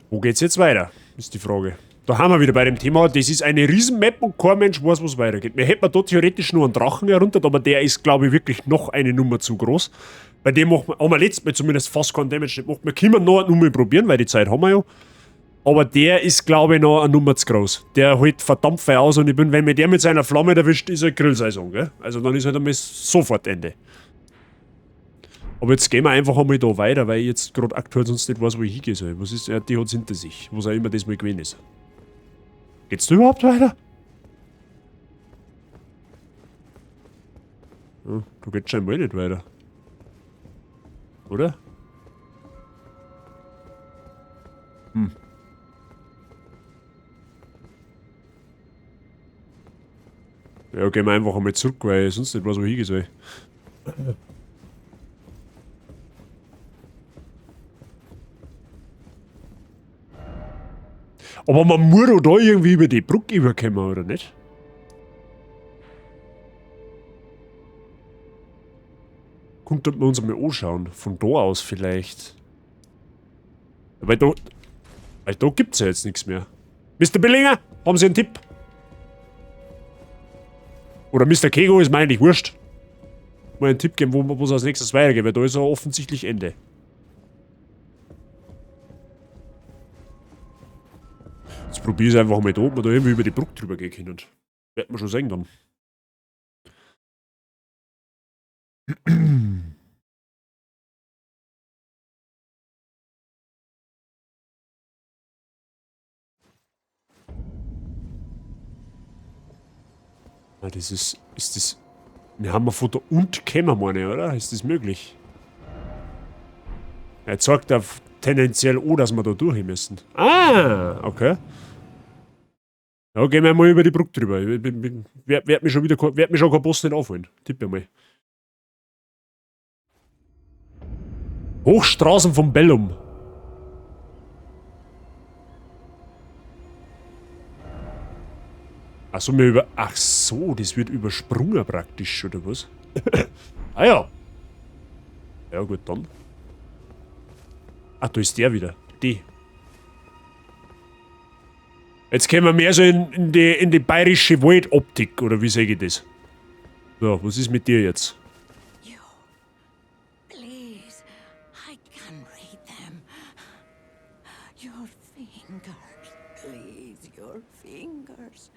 Wo geht's jetzt weiter? Ist die Frage. Da haben wir wieder bei dem Thema, das ist eine Riesen-Map und kein Mensch weiß, wo's weitergeht. Wir hätten da theoretisch nur einen Drachen herunter, aber der ist, glaube ich, wirklich noch eine Nummer zu groß. Bei dem machen wir, haben wir letztes Mal zumindest fast keinen Damage nicht gemacht. Wir können noch eine Nummer probieren, weil die Zeit haben wir ja. Aber der ist, glaube ich, noch eine Nummer zu groß. Der hält verdammt viel aus und ich bin, wenn mir der mit seiner Flamme erwischt, ist halt Grillsaison, gell? Also dann ist halt einmal sofort Ende. Aber jetzt gehen wir einfach einmal da weiter, weil ich jetzt grad aktuell sonst nicht weiß, wo ich hingehen soll. Was ist, ja, die hat's hinter sich, was auch immer das mal gewesen ist. Geht's da überhaupt weiter? Ja, da geht's scheinbar nicht weiter. Oder? Ja, gehen wir einfach einmal zurück, weil ich sonst nicht weiß, wo ich hingehen soll. Aber man muss doch da irgendwie über die Brücke überkommen, oder nicht? Könnte man uns mal anschauen. Von da aus vielleicht. Weil da gibt's ja jetzt nichts mehr. Mister Billinger, haben Sie einen Tipp? Oder Mister Kego ist mir eigentlich wurscht. Mal einen Tipp geben, wo es als nächstes weitergeht, weil da ist ja offensichtlich Ende. Jetzt probier ich's einfach mal da, ob wir da irgendwie über die Brücke drüber gehen können. Wird man schon sehen dann. Ah, das ist, ist das... Wir haben ein Foto und kämen, meine ich, oder? Ist das möglich? Er zeigt ja tendenziell an, dass wir da durch müssen. Ah, okay. Ja, gehen wir mal über die Brücke drüber. Ich werd mich schon wieder, werd mich schon kein Boss nicht aufholen. Tipp ich mal. Hochstraßen von Bellum. Ach so, wir über, ach so, das wird übersprungen praktisch, oder was? Ah ja. Ja gut, dann. Ach, da ist der wieder. Die. Jetzt kommen wir mehr so in die bayerische Waldoptik, oder wie sag ich das? So, was ist mit dir jetzt? You, please, I can read them. Your fingers, please, your fingers.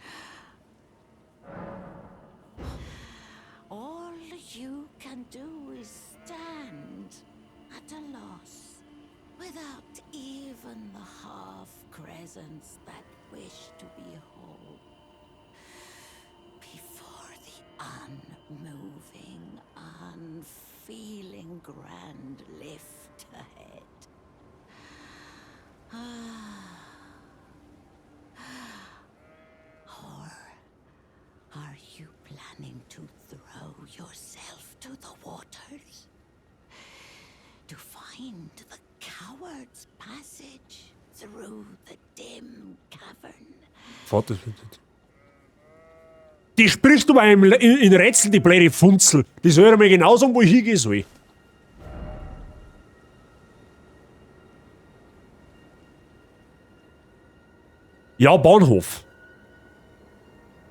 All you can do is stand at a loss, without even the half crescents that wish to be whole. Before the unmoving, unfeeling grand lift ahead. Or are you planning to throw yourself to the waters? To find the coward's passage through the dim cavern? Vater. Die spricht aber in Rätsel, die blöde Funzel. Die soll ja mir genau sagen, wo ich hingehen soll. Ja, Bahnhof.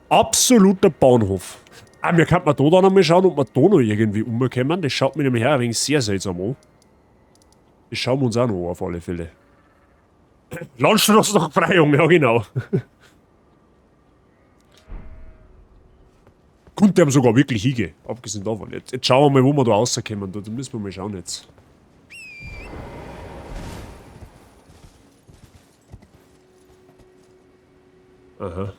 Absoluter Bahnhof. Ah, wir könnten da dann einmal schauen, ob wir da noch irgendwie umkommen. Das schaut mir nämlich auch ein wenig sehr seltsam an. Das schauen wir uns auch noch an, auf alle Fälle. Landstraße nach Freyung, ja genau. Konnte ihm sogar wirklich hingehen, abgesehen davon. Jetzt schauen wir mal, wo wir da rauskommen. Da müssen wir mal schauen jetzt. Aha.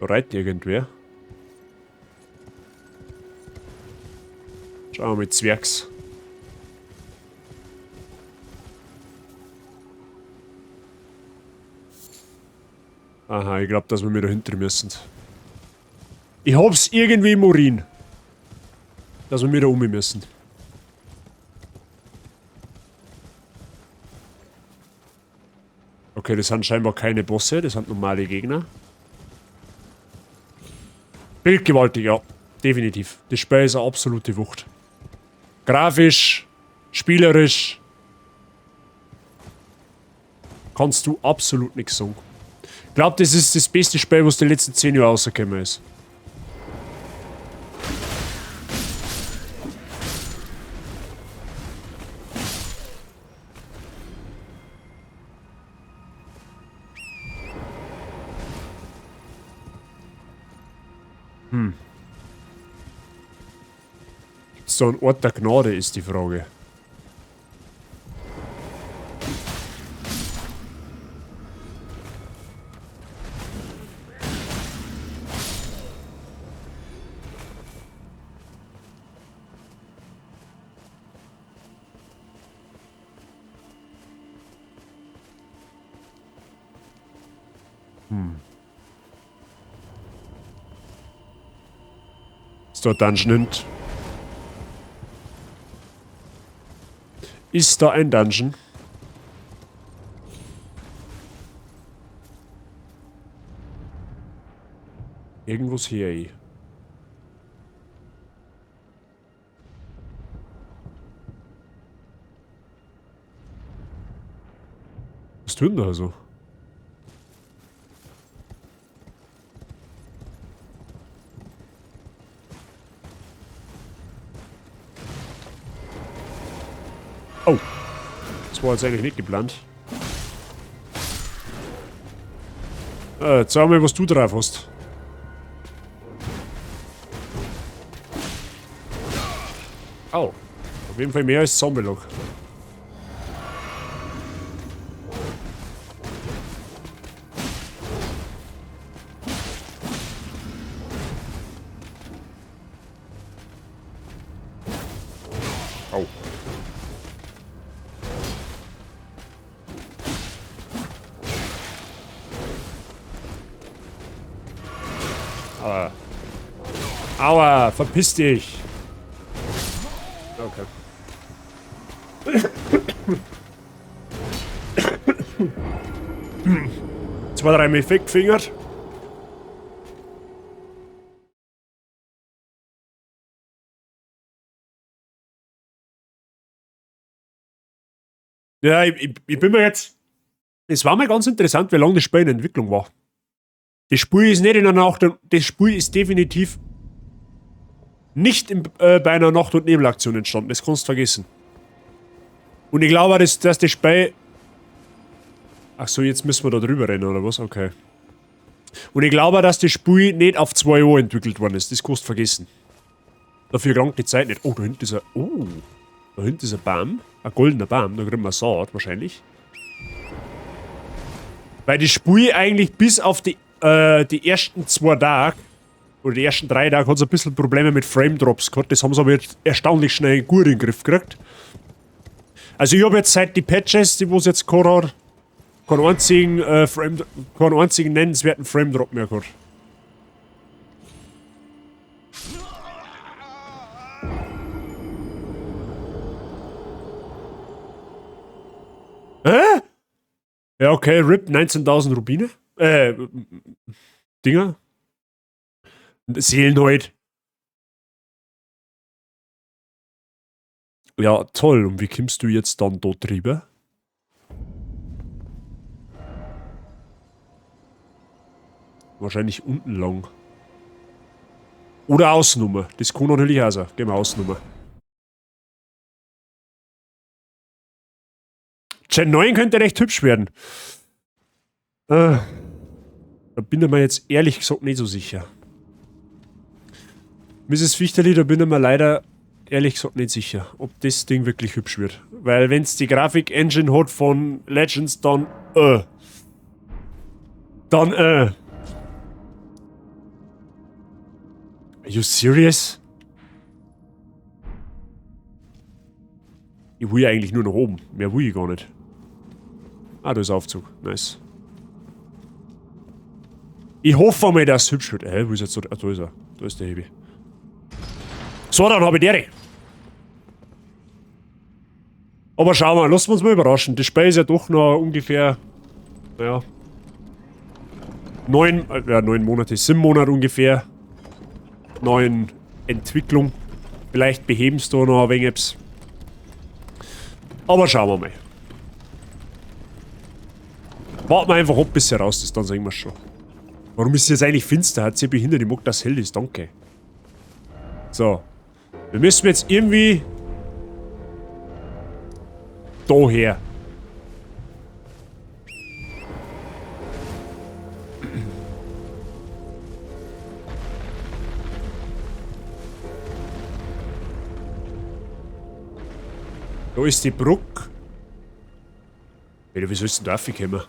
Da reitet irgendwer. Schauen wir mal, Zwergs. Aha, ich glaub, dass wir mir dahinter müssen. Ich hab's irgendwie im Urin. Dass wir mir da um müssen. Okay, das sind scheinbar keine Bosse, das sind normale Gegner. Bildgewaltig, ja. Definitiv. Das Spiel ist eine absolute Wucht. Grafisch, spielerisch. Kannst du absolut nix sagen. Ich glaub, das ist das beste Spiel, was die letzten 10 Jahre rausgekommen ist. Gibt's da einen Ort der Gnade, ist die Frage. Ist da ein Dungeon hin? Ist da ein Dungeon? Irgendwas hier, ey. Was tun da so? Oh. Das war jetzt eigentlich nicht geplant. Jetzt sag mal, was du drauf hast. Au. Auf jeden Fall mehr als Zombie-Lock. Au. Aua. Aua, verpiss dich. Okay. 2, 3 Mal weggefingert. Ja, ich bin mir jetzt... Es war mal ganz interessant, wie lange das Spiel in Entwicklung war. Das Spiel ist nicht in einer Nacht und, das Spiel ist definitiv nicht bei einer Nacht- und Nebelaktion entstanden. Das kannst du vergessen. Und ich glaube auch, dass das Spiel... Ach so, jetzt müssen wir da drüber rennen, oder was? Okay. Und ich glaube auch, dass das Spiel nicht auf 2 Jahre entwickelt worden ist. Das kannst du vergessen. Dafür gelangt die Zeit nicht. Oh, da hinten ist ein... Oh, da hinten ist ein Baum. Ein goldener Baum. Da kriegen wir Saat wahrscheinlich. Weil das Spiel eigentlich bis auf die ersten 2 Tage oder die ersten 3 Tage hat es ein bisschen Probleme mit Frame Drops gehabt. Das haben sie aber jetzt erstaunlich schnell gut in den Griff gekriegt. Also ich habe jetzt seit die Patches, die es jetzt gehabt hat, keinen einzigen nennenswerten Frame Drop mehr gehabt. Hä? Ja, okay, RIP, 19.000 Rubine. Dinger. Seelen halt. Ja, toll. Und wie kommst du jetzt dann dort drüber? Wahrscheinlich unten lang. Oder Außennummer. Das kann natürlich auch sein. Gehen wir Außennummer. Gen 9 könnte recht hübsch werden. Da bin ich mir jetzt ehrlich gesagt nicht so sicher. Misses Fichterli, da bin ich mir leider ehrlich gesagt nicht sicher, ob das Ding wirklich hübsch wird. Weil wenn's die Grafik-Engine hat von Legends, dann. Dann. Are you serious? Ich will ja eigentlich nur nach oben. Mehr will ich gar nicht. Ah, da ist Aufzug. Nice. Ich hoffe mal, dass es hübsch wird. Hä, wo ist jetzt so? Ah, da ist er. Da ist der Hebi. So, dann hab ich die. Aber schauen wir, lassen wir uns mal überraschen. Das Spiel ist ja doch noch ungefähr, naja, 9 Monate, 7 Monate ungefähr. 9 Entwicklung. Vielleicht beheben sie da noch ein wenig etwas. Aber schauen wir mal. Warten wir einfach ab, bis sie raus ist, dann sehen wir's schon. Warum ist es jetzt eigentlich finster? Hat sie behindert? Ich mag, dass es hell ist, danke. So. Wir müssen jetzt irgendwie daher. Da ist die Brücke. Alter, wie sollst du denn da raufkommen?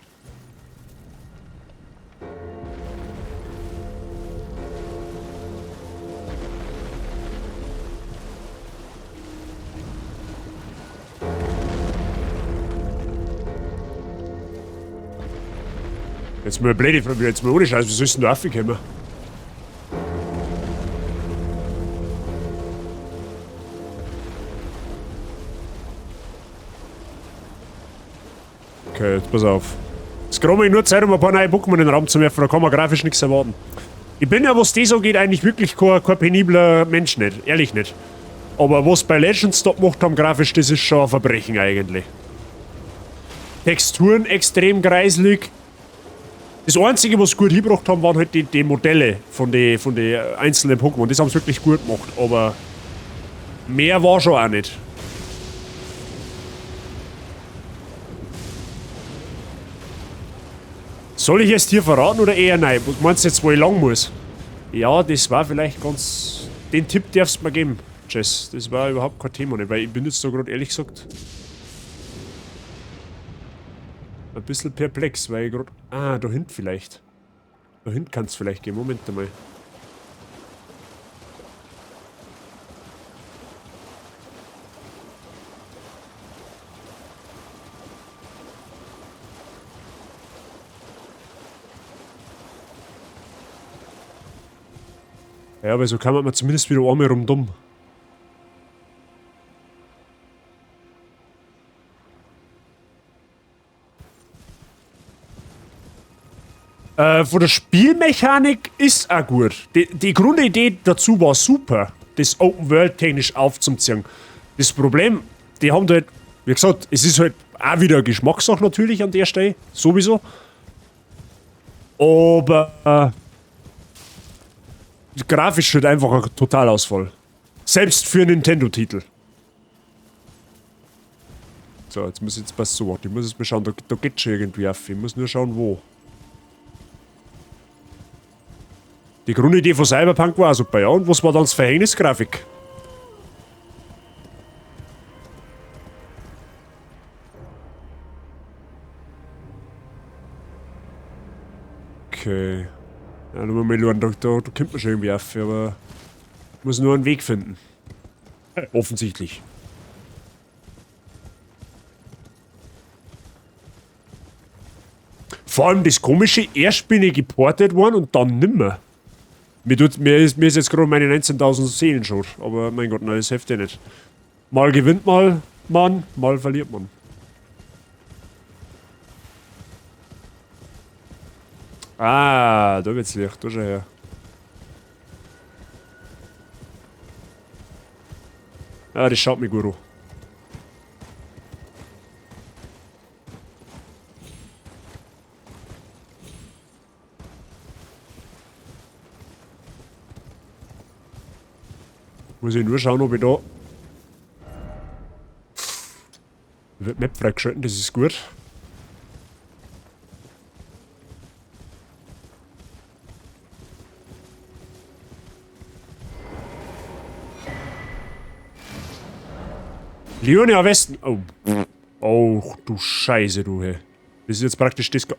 Jetzt mal eine blöde Frage, jetzt mal ohne Scheiß, wie sollst du denn da raufkommen? Okay, jetzt pass auf. Jetzt gerade mal nur Zeit, um ein paar neue Pokémon in den Raum zu werfen, da kann man grafisch nichts erwarten. Ich bin ja, was das angeht, eigentlich wirklich kein penibler Mensch nicht, ehrlich nicht. Aber was bei Legends da gemacht haben grafisch, das ist schon ein Verbrechen eigentlich. Texturen extrem kreislig. Das Einzige, was sie gut hingebracht haben, waren halt die Modelle von den einzelnen Pokémon. Das haben sie wirklich gut gemacht, aber mehr war schon auch nicht. Soll ich es dir verraten oder eher nein? Was meinst du jetzt, wo ich lang muss? Ja, das war vielleicht ganz... Den Tipp darfst du mir geben, Jess. Das war überhaupt kein Thema, nicht, weil ich bin jetzt da gerade ehrlich gesagt ein bisschen perplex, weil ich grad... Ah, da hinten vielleicht. Da hinten kann's vielleicht gehen. Moment einmal. Ja, aber so kann man zumindest wieder einmal rundum. Von der Spielmechanik ist auch gut. Die Grundidee dazu war super, das Open World technisch aufzuziehen. Das Problem, die haben halt, wie gesagt, es ist halt auch wieder Geschmackssache natürlich an der Stelle, sowieso. Aber grafisch halt einfach ein Totalausfall. Selbst für einen Nintendo-Titel. So, jetzt muss ich jetzt pass so, warte, ich muss jetzt mal schauen, da geht schon irgendwie auf. Ich muss nur schauen, wo. Die Grundidee von Cyberpunk war auch super, ja. Und was war dann das Verhängnis? Grafik? Okay. Ja, nur mal schauen, da kommt man schon irgendwie auf, aber ich muss nur einen Weg finden. Offensichtlich. Vor allem das Komische, erst bin ich geportet worden und dann nimmer. Mir ist jetzt gerade meine 19.000 Seelen schon, aber mein Gott, nein, das hilft ja nicht. Mal gewinnt mal man, mal verliert man. Ah, da wird's Licht, da schau her. Ah, das schaut mir gut an. Muss ich nur schauen, ob ich da... Wird Map freigeschalten, das ist gut. Liurnia Westen. Oh. Oh, du Scheiße, du, hey. Das ist jetzt praktisch das Ga-,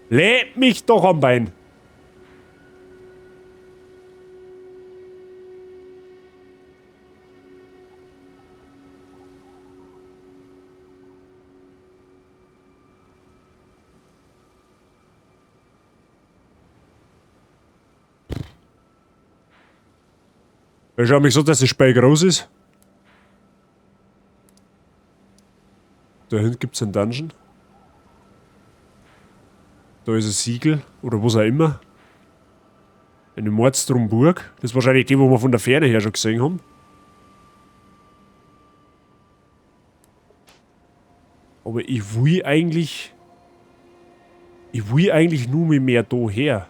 Leck mich doch am Bein. Ich schau mich so, dass das Spiel groß ist. Da hinten gibt's einen Dungeon. Da ist ein Siegel oder was auch immer. Eine Mordstromburg. Das ist wahrscheinlich die, wo wir von der Ferne her schon gesehen haben. Aber ich will eigentlich... Ich will eigentlich nur mit mehr da her.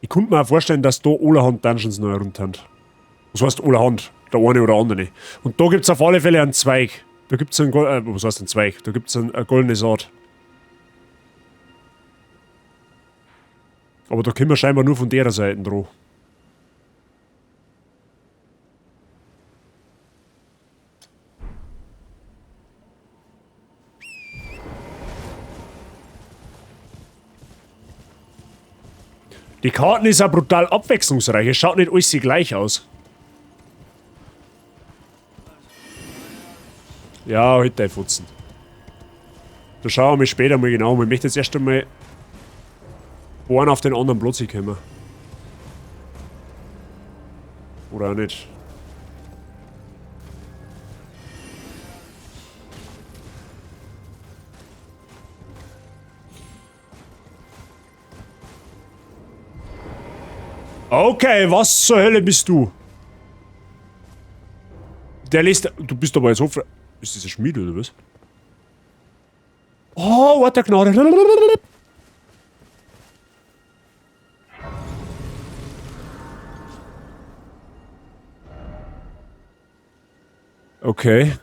Ich könnte mir auch vorstellen, dass da allerhand Dungeons neu runter sind. Was heißt allerhand? Der eine oder andere. Und da gibt's auf alle Fälle einen Zweig. Da gibt's einen Gol-, was heißt ein Zweig? Da gibt's eine goldene Saat. Aber da können wir scheinbar nur von der Seite dran. Die Karten ist auch brutal abwechslungsreich. Es schaut nicht alles gleich aus. Ja, halt dein Futzen. Da schauen wir mal später mal genau. Ich möchte jetzt erst einmal einen auf den anderen Platz kommen. Oder auch nicht. Okay, was zur Hölle bist du? Der lässt... Du bist aber jetzt so fre-, Ist das ein Schmied oder was? Oh, what der Gnade. Okay.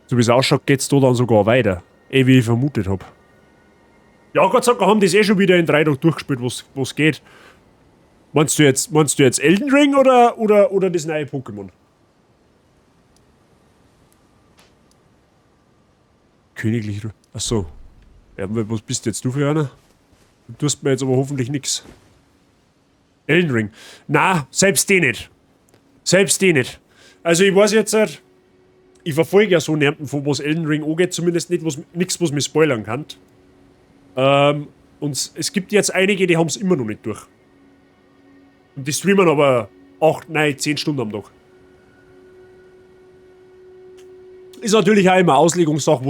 So wie es ausschaut, geht's da dann sogar weiter. Eh, wie ich vermutet hab. Ja, Gott sei Dank haben die es eh schon wieder in 3 Tagen durchgespielt, wo's geht. Meinst du jetzt Elden Ring oder das neue Pokémon? Königlich Ru-, Achso. Ja, was bist jetzt du für einer? Du tust mir jetzt aber hoffentlich nix. Elden Ring. Na, selbst die nicht. Selbst die nicht. Also ich weiß jetzt halt, ich verfolge ja so niemanden, von was Elden Ring angeht, zumindest nicht, was, nix, was mich spoilern kann. Und es gibt jetzt einige, die haben's immer noch nicht durch. Und die streamen aber 8, 9, 10 Stunden am Tag. Ist natürlich auch immer Auslegungssache,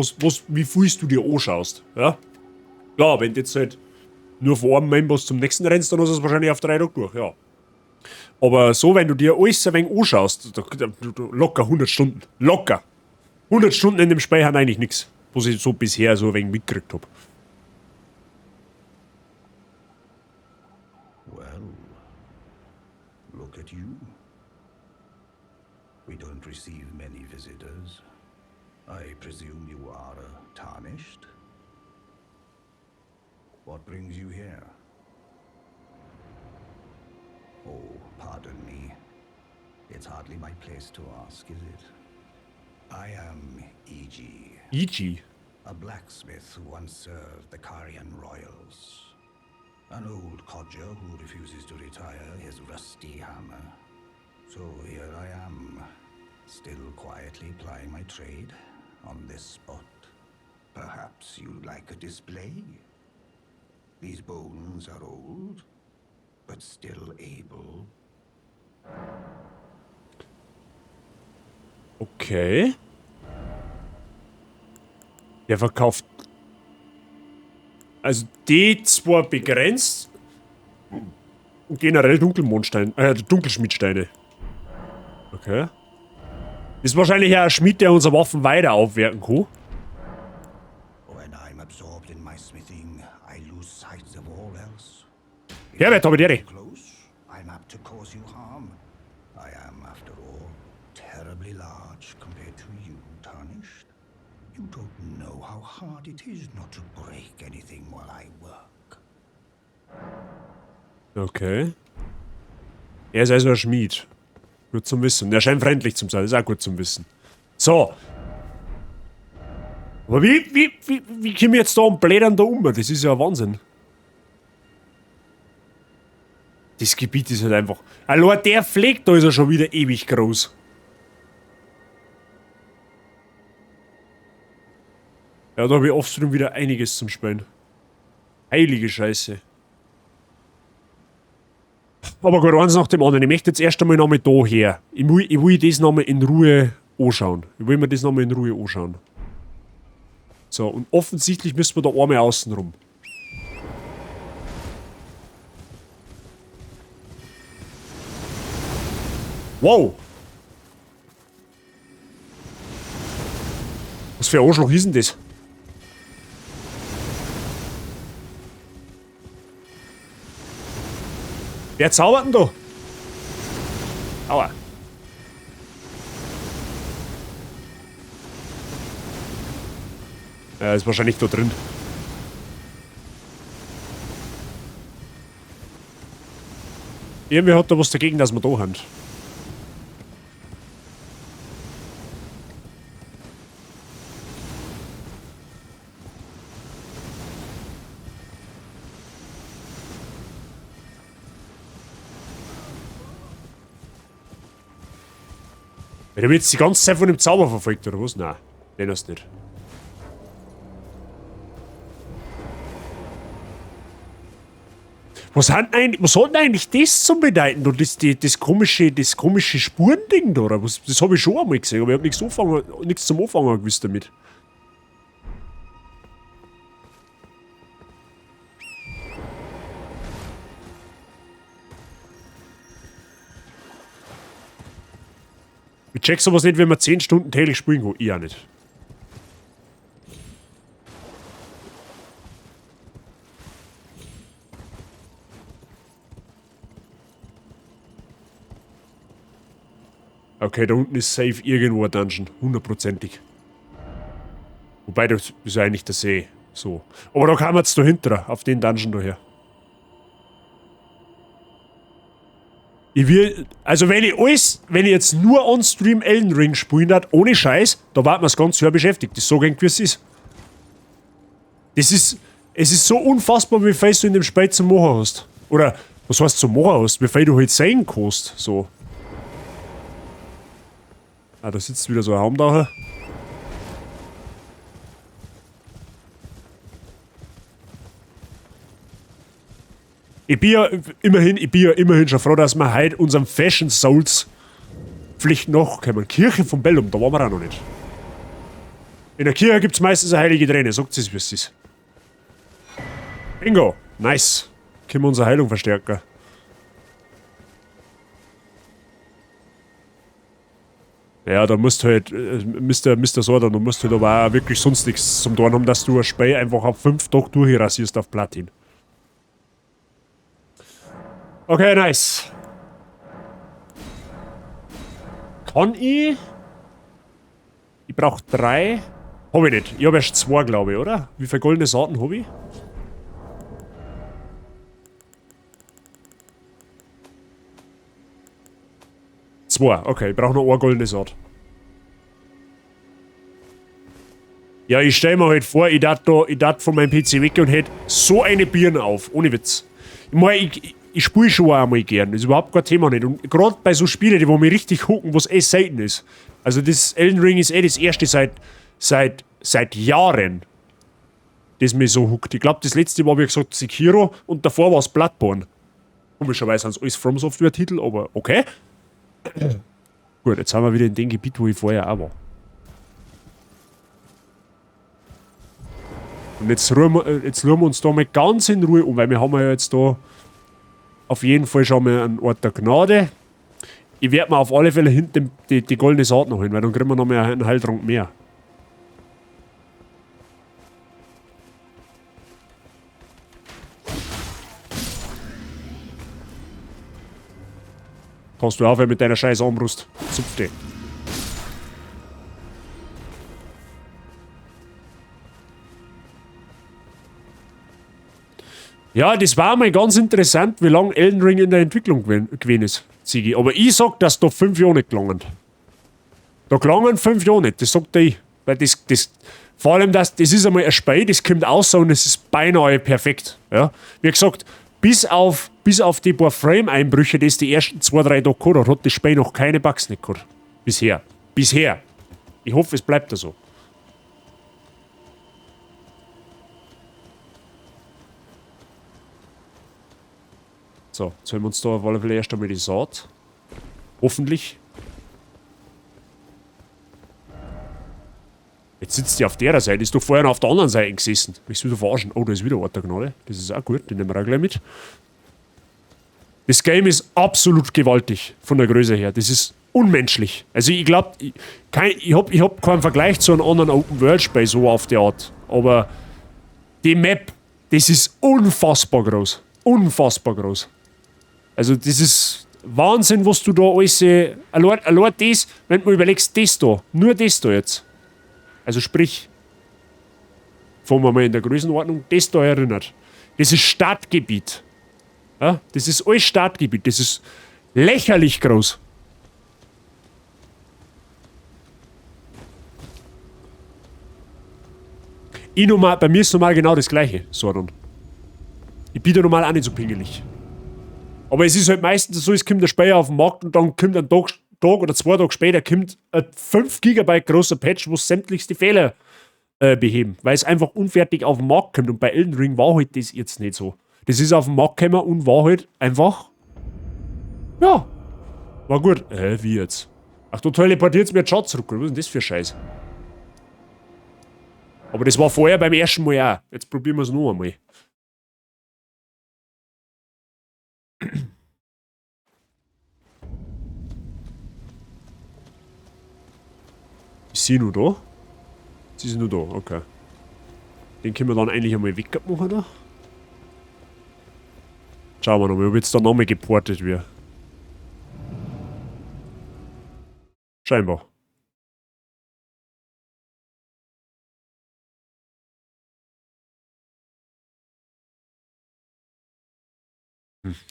wie viel du dir anschaust. Ja? Klar, wenn du jetzt halt nur von einem Mainboss zum nächsten rennst, dann hast du es wahrscheinlich auf 3 Tage durch, ja. Aber so, wenn du dir alles ein wenig anschaust, locker 100 Stunden. Locker. 100 Stunden in dem Spiel haben eigentlich nix, was ich so bisher so ein wenig mitgekriegt hab. Well, look at you. receive many visitors. I presume you are a tarnished? What brings you here? Oh, pardon me. It's hardly my place to ask, is it? I am E.G. E.G. A blacksmith who once served the Carian royals. An old codger who refuses to retire his rusty hammer. So here I am, still quietly plying my trade on this spot. Perhaps you'd like a display? These bones are old, but still able. Okay. Der verkauft. Also die zwar begrenzt. Und generell Dunkelschmiedsteine. Okay. Ist wahrscheinlich auch ein Schmied, der unsere Waffen weiter aufwerten kann. When I'm absorbed in my smithing, I lose sight of all else. Herbert, habe die Ehre. Close, I'm apt to cause you harm. I am, after all, terribly large compared to you, Tarnished. You don't know how hard it is not to break anything while I work. Okay. Er ist also ein Schmied. Gut zum Wissen. Er scheint freundlich zu sein. Das ist auch gut zum Wissen. So. Aber wie komme ich jetzt da und blättern da um? Das ist ja Wahnsinn. Das Gebiet ist halt einfach... Allein der Fleck da ist ja schon wieder ewig groß. Ja, da habe ich offstream wieder einiges zum Spielen. Heilige Scheiße. Aber gut, eins nach dem anderen. Ich möchte jetzt erst einmal nochmal da her. Ich will das nochmal in Ruhe anschauen. Ich will mir das nochmal in Ruhe anschauen. So, und offensichtlich müssen wir da einmal außen rum. Wow! Was für ein Arschloch ist denn das? Wer zaubert denn da? Aua. Ist wahrscheinlich da drin. Irgendwie hat da was dagegen, dass wir da haben. Der wird jetzt die ganze Zeit von dem Zauber verfolgt, oder was? Nein, den hast du nicht. Was hat denn eigentlich das zum bedeuten? Und das komische Spurending da, oder was? Das habe ich schon einmal gesehen, aber ich hab nichts zum Anfangen gewusst damit. Ich check sowas nicht, wenn man 10 Stunden täglich spielen kann. Ich auch nicht. Okay, da unten ist safe irgendwo ein Dungeon. Hundertprozentig. Wobei, das ist ja eigentlich der See. So. Aber da kam jetzt dahinter, auf den Dungeon daher. Ich will, also wenn ich alles, wenn ich jetzt nur on-stream Elden Ring spielen hat, ohne Scheiß, da war man das ganze Jahr beschäftigt. Das sag ich, wie es ist. Das ist, es ist so unfassbar, wie viel du in dem Spiel zu machen hast. Oder, was heißt zu machen hast, wie viel du halt sehen kannst, so. Ah, da sitzt wieder so ein Haumdacher. Ich bin ja immerhin schon froh, dass wir heute unserem Fashion Souls Pflicht nachkommen. Kirche von Bellum, da waren wir auch noch nicht. In der Kirche gibt's meistens eine heilige Träne, sagt es, wie es ist. Bingo, nice. Können wir unsere Heilung verstärken. Ja, da musst du halt, Mister Sordan, du musst halt aber auch wirklich sonst nichts zum Tun haben, dass du ein Spiel einfach auf 5 Tage durchrasierst auf Platin. Okay, nice. Kann ich? Ich brauche 3. Hab ich nicht. Ich hab erst 2, glaube ich, oder? Wie viele goldene Saaten hab ich? 2. Okay, ich brauche noch eine goldene Saat. Ja, ich stell mir halt vor, ich darf von meinem PC weg und hätte so eine Birne auf. Ohne Witz. Ich mein, ich spiele schon auch einmal gern. Das ist überhaupt kein Thema nicht. Und gerade bei so Spielen, die wo mich richtig hooken, was eh selten ist. Also das Elden Ring ist eh das erste seit Jahren, das mich so hookt. Ich glaub, das letzte war, wie gesagt, Sekiro und davor war's Bloodborne. Komischerweise sind's alles From Software-Titel, aber okay. Gut, jetzt sind wir wieder in dem Gebiet, wo ich vorher auch war. Und jetzt schauen wir uns da mal ganz in Ruhe um, weil wir haben ja jetzt da auf jeden Fall schon mal einen Ort der Gnade. Ich werde mir auf alle Fälle hinten die goldene Saat noch holen, weil dann kriegen wir noch mal einen Heiltrank mehr. Kannst du aufhören mit deiner scheiß Armbrust? Zupf die. Ja, das war mal ganz interessant, wie lange Elden Ring in der Entwicklung gewesen ist, Sigi. Aber ich sag, dass da 5 Jahre nicht gelangen. Da gelangen 5 Jahre nicht, das sagt ich. Weil das, das, vor allem, das, das ist einmal ein Spiel, das kommt raus und es ist beinahe perfekt. Ja? Wie gesagt, bis auf die paar Frame-Einbrüche, die es die ersten 2, 3 Tage gehabt hat, hat das Spiel noch keine Bugs nicht gehabt. Bisher. Bisher. Ich hoffe, es bleibt da so. So, jetzt holen wir uns da auf alle Fälle erst einmal die Saat. Hoffentlich. Jetzt sitzt die auf der Seite, ist doch vorher noch auf der anderen Seite gesessen. Mich wieder verarschen. Oh, da ist wieder Ort der Gnade. Das ist auch gut, den nehmen wir auch gleich mit. Das Game ist absolut gewaltig von der Größe her. Das ist unmenschlich. Also ich glaub, ich, kein, ich hab, ich hab keinen Vergleich zu einem anderen Open-World-Spiel so auf die Art. Aber die Map, das ist unfassbar groß. Unfassbar groß. Also das ist Wahnsinn, was du da alles... Allein das, wenn du mir überlegst, das da, nur das da jetzt. Also sprich, fangen wir mal in der Größenordnung, das da erinnert. Das ist Stadtgebiet. Ja, das ist alles Stadtgebiet. Das ist lächerlich groß. Ich normal, bei mir ist normal genau das Gleiche, Sordon. Ich bin da normal auch nicht so pingelig. Aber es ist halt meistens so, es kommt der Speicher auf den Markt und dann kommt ein Tag oder 2 Tage später kommt ein 5 Gigabyte großer Patch, wo sämtlichste Fehler beheben, weil es einfach unfertig auf den Markt kommt. Und bei Elden Ring war halt das jetzt nicht so. Das ist auf den Markt gekommen und war halt einfach, ja, war gut. Wie jetzt? Ach, du teleportierst mir jetzt schon zurück. Was ist denn das für Scheiß? Aber das war vorher beim ersten Mal auch. Jetzt probieren wir's noch einmal. Ist sie nur da? Sie ist nur da, okay. Den können wir dann eigentlich einmal weg machen da. Schauen wir nochmal, ob jetzt da nochmal geportet wird. Scheinbar.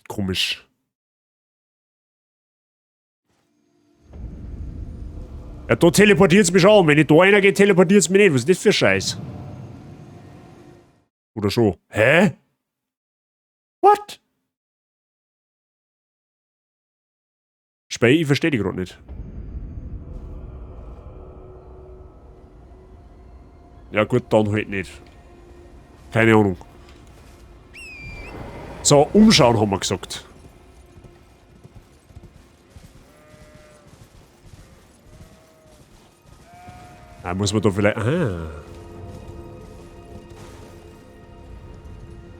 Komisch. Ja, da teleportiert's mich schon. Wenn ich da reingehe, teleportiert's mich nicht. Was ist das für Scheiß? Oder schon? Hä? What? Spey, ich versteh dich grad nicht. Ja gut, dann halt nicht. Keine Ahnung. So, umschauen haben wir gesagt. Ah, muss man da vielleicht... Ah.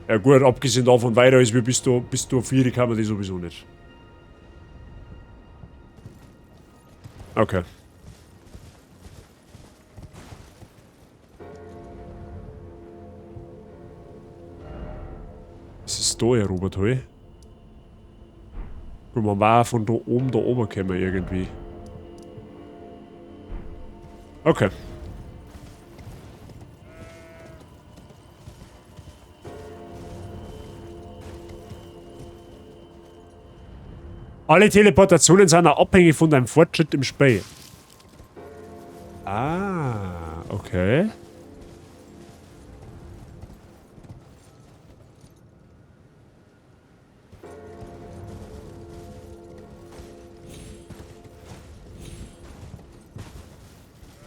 Ja gut, abgesehen davon weiter ist, wie bis du 4 kann man die sowieso nicht. Okay. Was ist da erobert, hey? Gut, man war von da oben da oben gekommen irgendwie. Okay. Alle Teleportationen sind auch abhängig von deinem Fortschritt im Spiel. Ah, okay.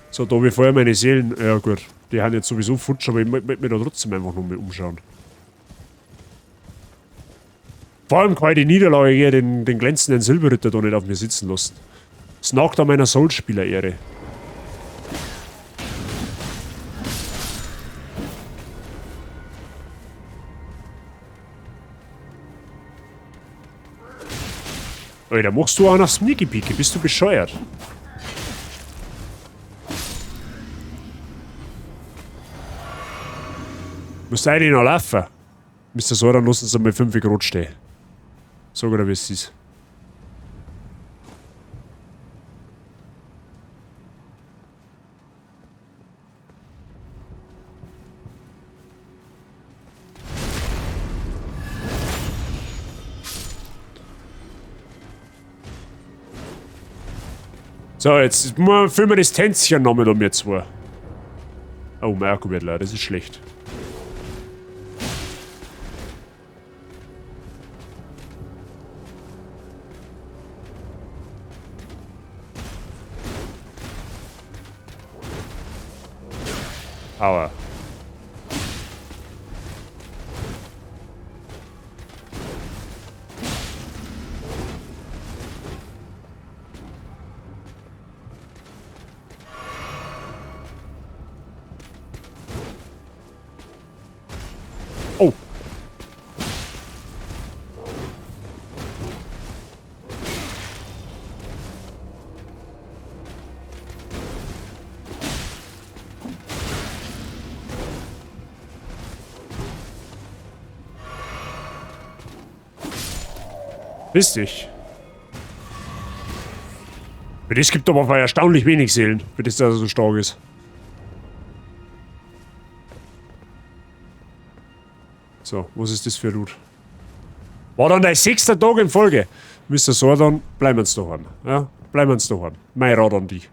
So, da habe ich vorher meine Seelen. Ja gut, die haben jetzt sowieso futsch, aber ich möchte mich da trotzdem einfach noch mal umschauen. Vor allem kann ich die Niederlage hier, den glänzenden Silberritter da nicht auf mir sitzen lassen. Das nagt an meiner Soul-Spieler-Ehre. Alter, machst du auch noch Sneaky Peeky? Bist du bescheuert? Muss eigentlich noch laufen. Mister Soran, lassen Sie mal 5 Grad stehen. Sag oder wie es ist. So, jetzt filmen wir das Tänzchen noch mit um jetzt zwei. Oh, mein Akku wird leer, das ist schlecht. Aua. Oh. Piss dich. Für das gibt aber erstaunlich wenig Seelen, für das, dass er so stark ist. So, was ist das für ein Loot? War dann dein 6. Tag in Folge. Mister Zordon, bleiben wir uns daheim. Ja, bleiben wir uns daheim. Mein Rat an dich.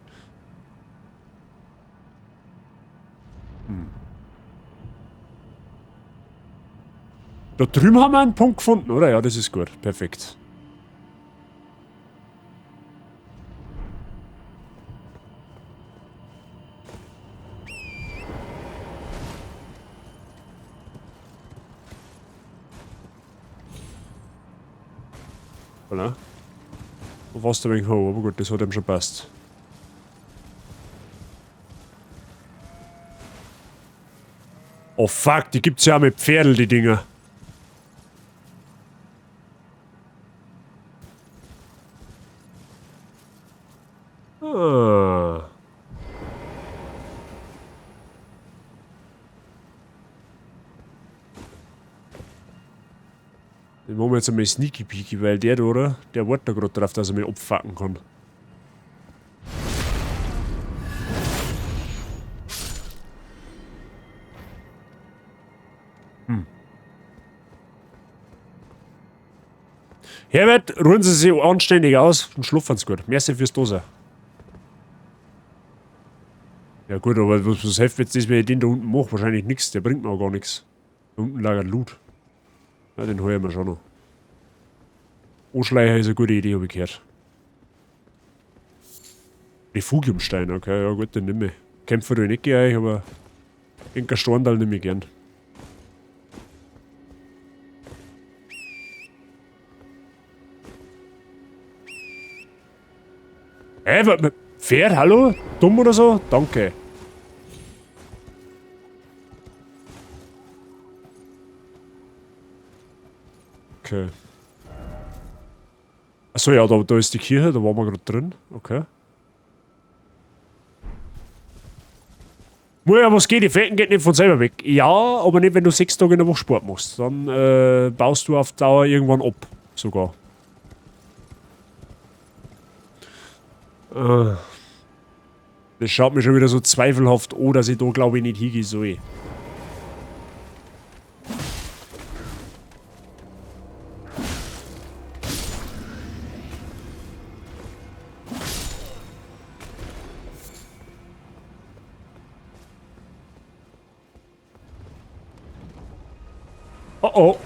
Da drüben haben wir einen Punkt gefunden, oder? Ja, das ist gut. Perfekt. Voilà. Wo warst du wegen hoch? Aber gut, das hat ihm schon passt. Oh fuck, die gibt's ja auch mit Pferden, die Dinger. Ah. Den machen wir jetzt einmal Sneaky Peeky, weil der da, oder? Der wartet da grad drauf, dass er mich abfacken kann. Herbert, ruhen Sie sich anständig aus und schlafen Sie gut. Merci fürs Dasein. Ja gut, aber was hilft jetzt das, wenn ich den da unten mache? Wahrscheinlich nix. Der bringt mir auch gar nix. Da unten lagert Loot. Ja, den hol ich mir schon noch. Anschleicher ist eine gute Idee, hab ich gehört. Refugiumstein, okay, ja gut, den nehme ich. Kämpfer tue ich nicht gegen euch, aber den Storndal nehme ich gern. Hä, Pferd, hallo? Dumm oder so? Danke. Okay. Achso, ja, da ist die Kirche, da waren wir grad drin. Okay. Muja, was geht? Die Flecken geht nicht von selber weg. Ja, aber nicht, wenn du 6 Tage in der Woche Sport machst. Dann baust du auf Dauer irgendwann ab. Sogar. Das schaut mir schon wieder so zweifelhaft an, dass ich da glaube ich nicht hingehen soll. Oh oh.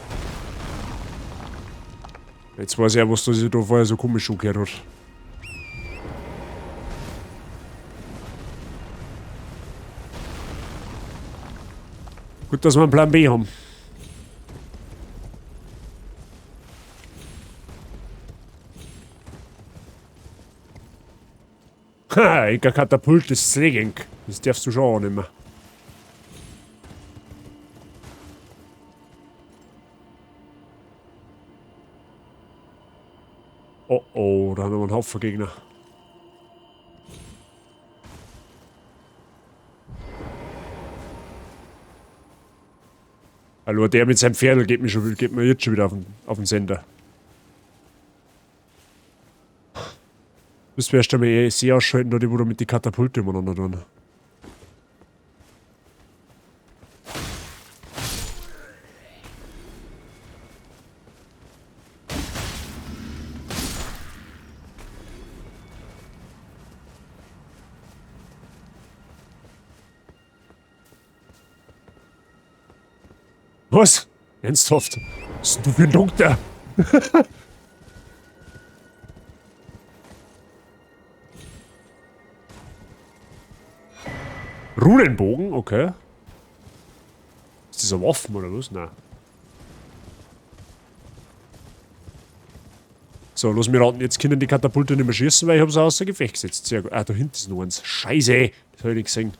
Jetzt weiß ich ja, was da sich da vorher so komisch angehört hat. Gut, dass wir einen Plan B haben. Ha, ich Katapult ist Sleging. Das darfst du schon auch nicht mehr. Oh oh, da haben wir einen Haufen Gegner. Hallo, der mit seinem Pferdl geht mir, schon, geht mir jetzt schon wieder auf den Sender. Müssen wir erst einmal eh See ausschalten, da die wo da mit die Katapulte umeinander tun. Was? Ernsthaft? Was ist denn du für ein Doktor? Runenbogen, okay. Ist das eine Waffe oder was? Nein. So, lass mich raten, jetzt können die Katapulte nicht mehr schießen, weil ich hab's außer Gefecht gesetzt. Sehr gut. Ah, da hinten ist noch eins. Scheiße! Das hab ich nicht gesehen.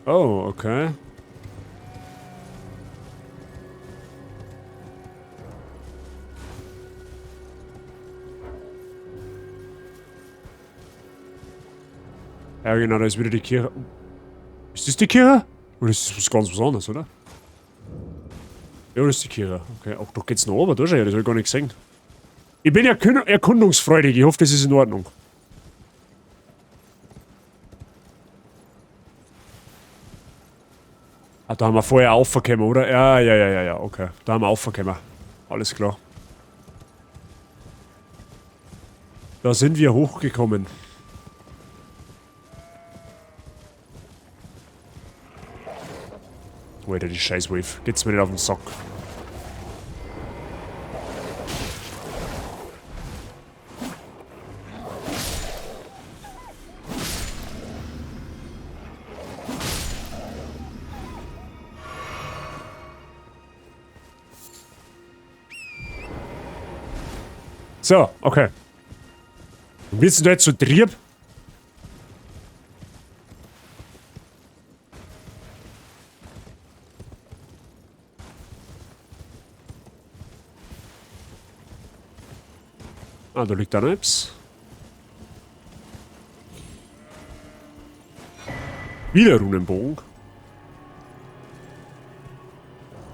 Oh, okay. Ja, genau, da ist wieder die Kirche. Ist das die Kirche? Oder ist das was ganz was anderes, oder? Ja, das ist die Kirche. Okay, auch doch geht's noch oben, da schon, ja, das hab ich gar nicht gesehen. Ich bin ja erkundungsfreudig, ich hoffe, das ist in Ordnung. Ah, da haben wir vorher aufgekommen, oder? Ja, ja, ja, ja, ja, okay. Da haben wir aufgekommen. Alles klar. Da sind wir hochgekommen. Alter, die scheiß Wave. Geht's mir nicht auf den Sack. So, okay. Und wir sind da jetzt so trieb? Ah, da liegt da noch etwas. Wieder Runenbogen.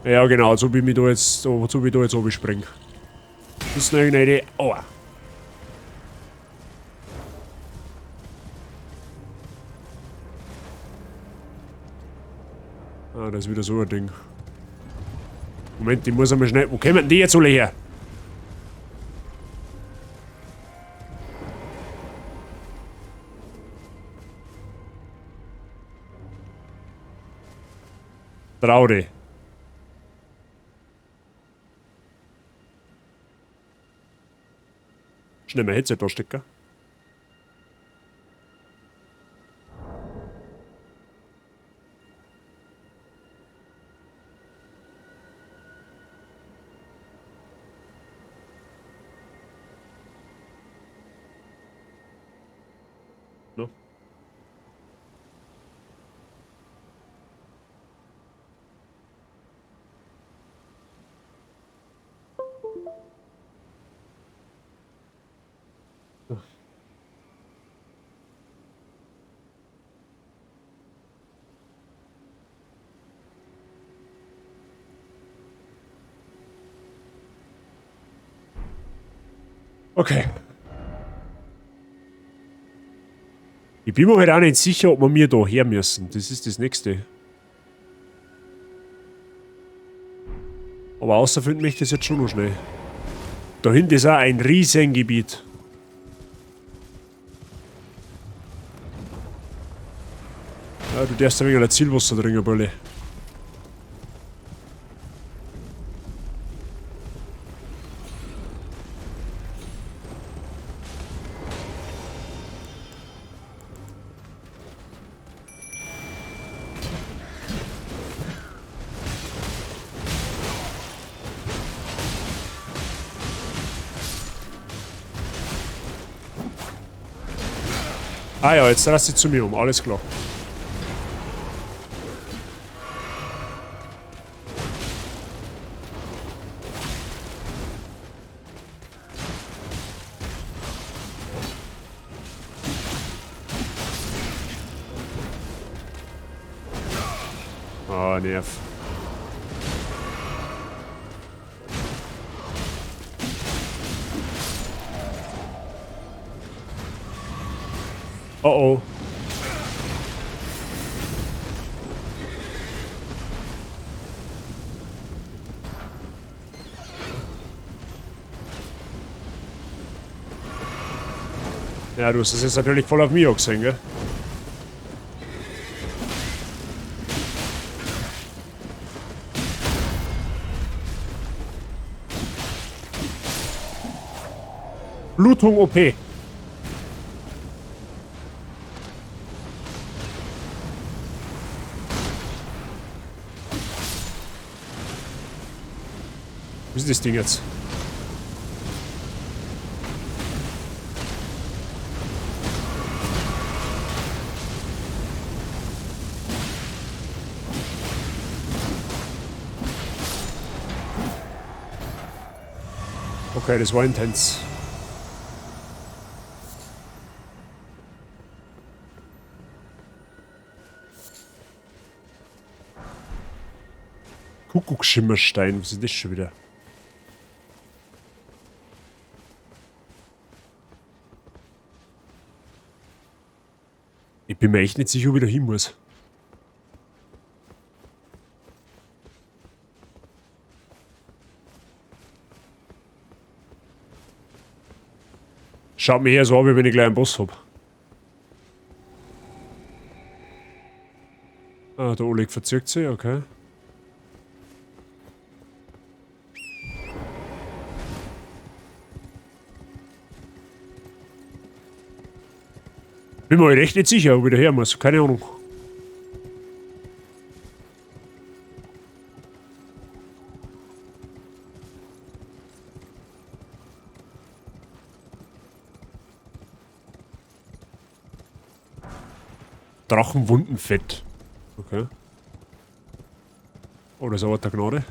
Ja, genau, so wie ich mich da jetzt, so, so wie ich da jetzt runterspringe. Das ist noch irgendeine Idee. Aua. Ah, das ist wieder so ein Ding. Moment, ich muss einmal schnell. Wo kommen denn die jetzt alle her? Traurig. Schnell mein Headset da stecken. No. Okay. Ich bin mir halt auch nicht sicher, ob wir mir da her müssen. Das ist das Nächste. Aber außerfinden möchte ich das jetzt schon noch schnell. Da hinten ist auch ein Riesengebiet. Ja, du darfst ein wenig ein Zielwasser trinken, Bulle. Ah ja, jetzt reißt sie zu mir um, alles klar. Ah, Nerv. Oh oh. Ja, du hast das jetzt natürlich voll auf mich gesehen, gell? Blutung OP. Wo ist das Ding jetzt? Okay, das war intens. Kuckuckschimmerstein, was ist das schon wieder? Ich bin mir echt nicht sicher, ob ich da hin muss. Schaut mir her so an, wie wenn ich gleich einen Boss hab. Ah, der Oleg verzirkt sich, okay. Bin mir echt nicht sicher, ob ich da her muss. Keine Ahnung. Drachenwundenfett. Okay. Oh, das ist aber der Gnade.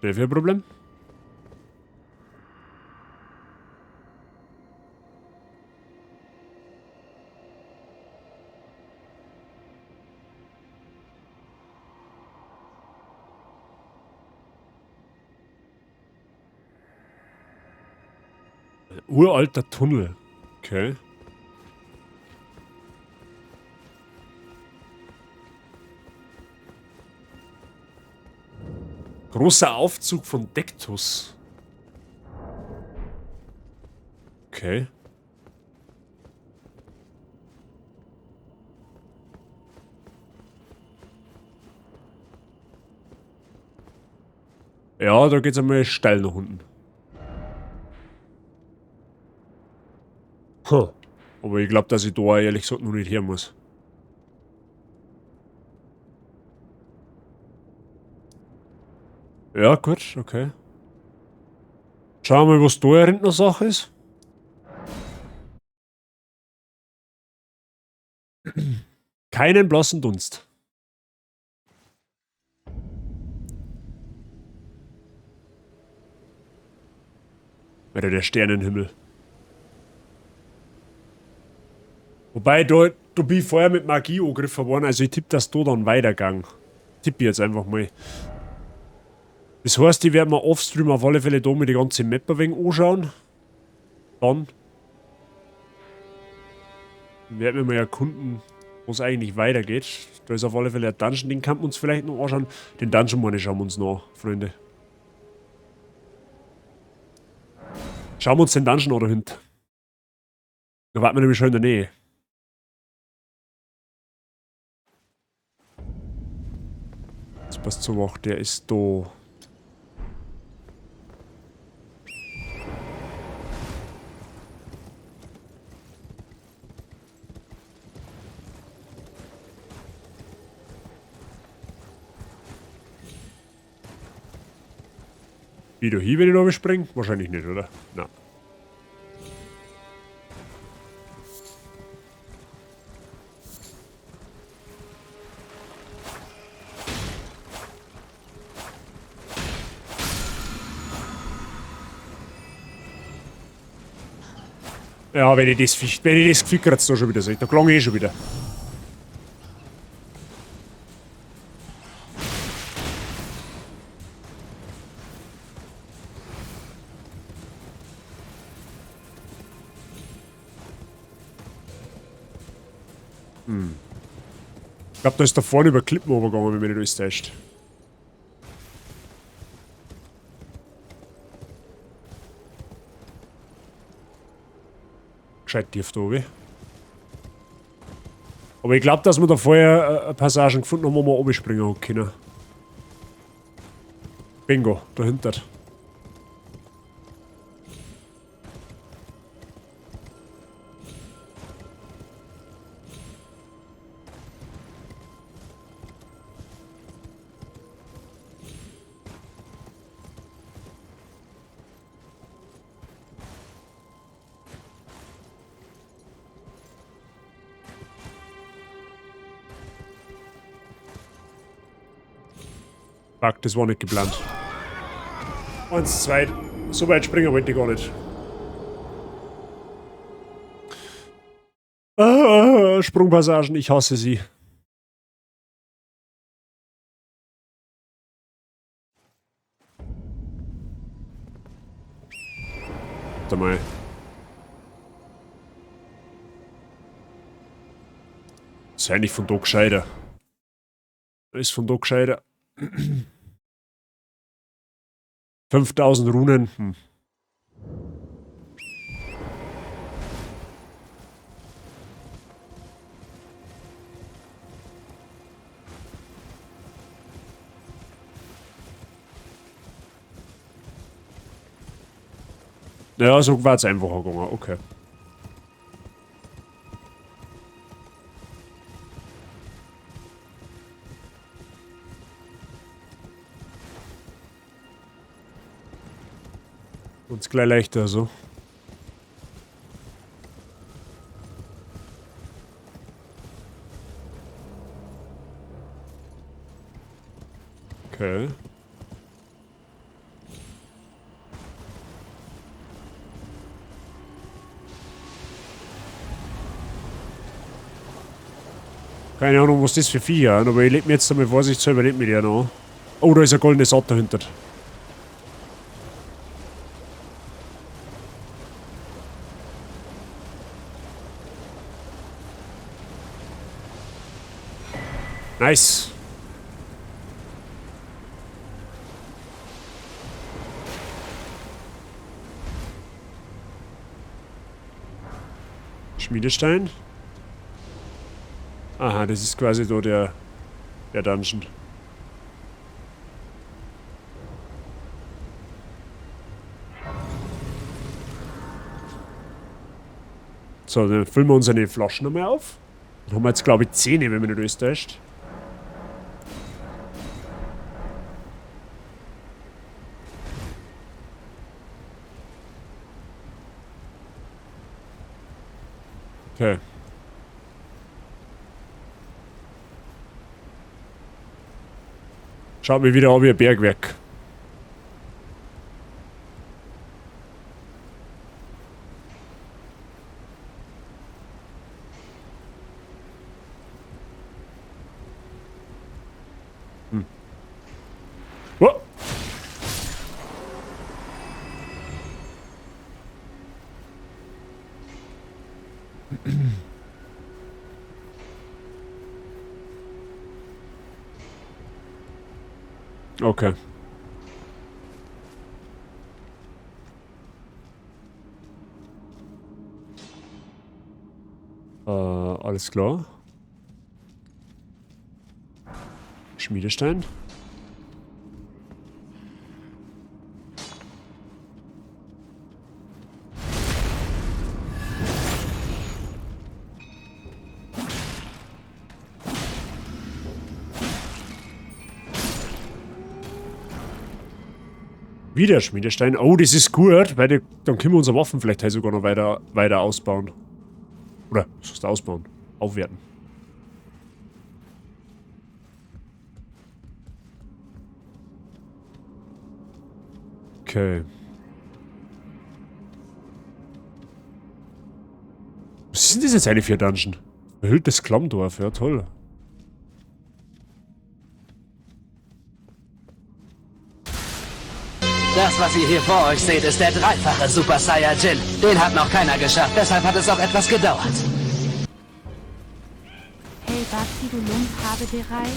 Der für ein Problem? Ein uralter Tunnel. Okay. Großer Aufzug von Dectus. Okay. Ja, da geht's einmal steil nach unten. Huh. Aber ich glaub, dass ich da ehrlich gesagt noch nicht her muss. Ja, gut, okay. Schauen wir mal, was da hinten noch Sache ist. Keinen blassen Dunst. Alter, der Sternenhimmel. Wobei, da, da bin ich vorher mit Magie angegriffen worden, also ich tippe, dass da dann weitergang. Tippe ich jetzt einfach mal. Das heißt, ich werde mir offstream auf alle Fälle da mir die ganze Map ein wenig anschauen. Dann werden wir mal erkunden, wo es eigentlich weitergeht. Da ist auf alle Fälle ein Dungeon, den kann man uns vielleicht noch anschauen. Den Dungeon meine ich, schauen wir uns noch an, Freunde. Schauen wir uns den Dungeon an da hinten. Da warten wir nämlich schon in der Nähe. Das passt so auch, der ist da. Wie du hier, wenn ich noch springen? Wahrscheinlich nicht, oder? Nein. Ja, wenn ich das, wenn ich das Gefühl gerade da schon wieder sehe, da klang ich eh schon wieder. Hm. Ich glaube, da ist da vorne über Klippen runtergegangen, wenn mich nicht alles täuscht. Gescheit tief da oben. Aber ich glaube, dass wir da vorher Passagen gefunden haben, wo wir oben springen können. Bingo, dahinter. Fuck, das war nicht geplant. 1, 2. So weit springen wollte ich gar nicht. Ah, Sprungpassagen, ich hasse sie. Warte mal. Ist eigentlich von da gescheiter. Ist von da gescheiter. 5000 Runen. Ja, so war's einfacher gegangen, okay. Uns gleich leichter so. Okay. Keine Ahnung, was das für Viecher sind, aber ich leg mir jetzt einmal vorsichtshalber nicht mit ihr an. Oh, da ist ein goldenes Saat dahinter. Nice. Schmiedestein. Aha, das ist quasi da der Dungeon. So, dann füllen wir unsere Flaschen nochmal auf. Dann haben wir jetzt, glaub ich, 10, wenn mich nicht alles täuscht. Okay. Schaut mir wieder an wie ein Bergwerk. Okay. Alles klar. Schmiedestein. Wieder Schmiedestein. Oh, das ist gut, weil dann können wir unsere Waffen vielleicht sogar noch weiter ausbauen. Oder, was heißt ausbauen? Aufwerten. Okay. Was ist denn das jetzt eigentlich für ein Dungeon? Verhülltes Klammdorf, ja toll. Das, was ihr hier vor euch seht, ist der dreifache Super Saiyajin. Den hat noch keiner geschafft, deshalb hat es auch etwas gedauert. Hey Basti, du Lump, habe bereit.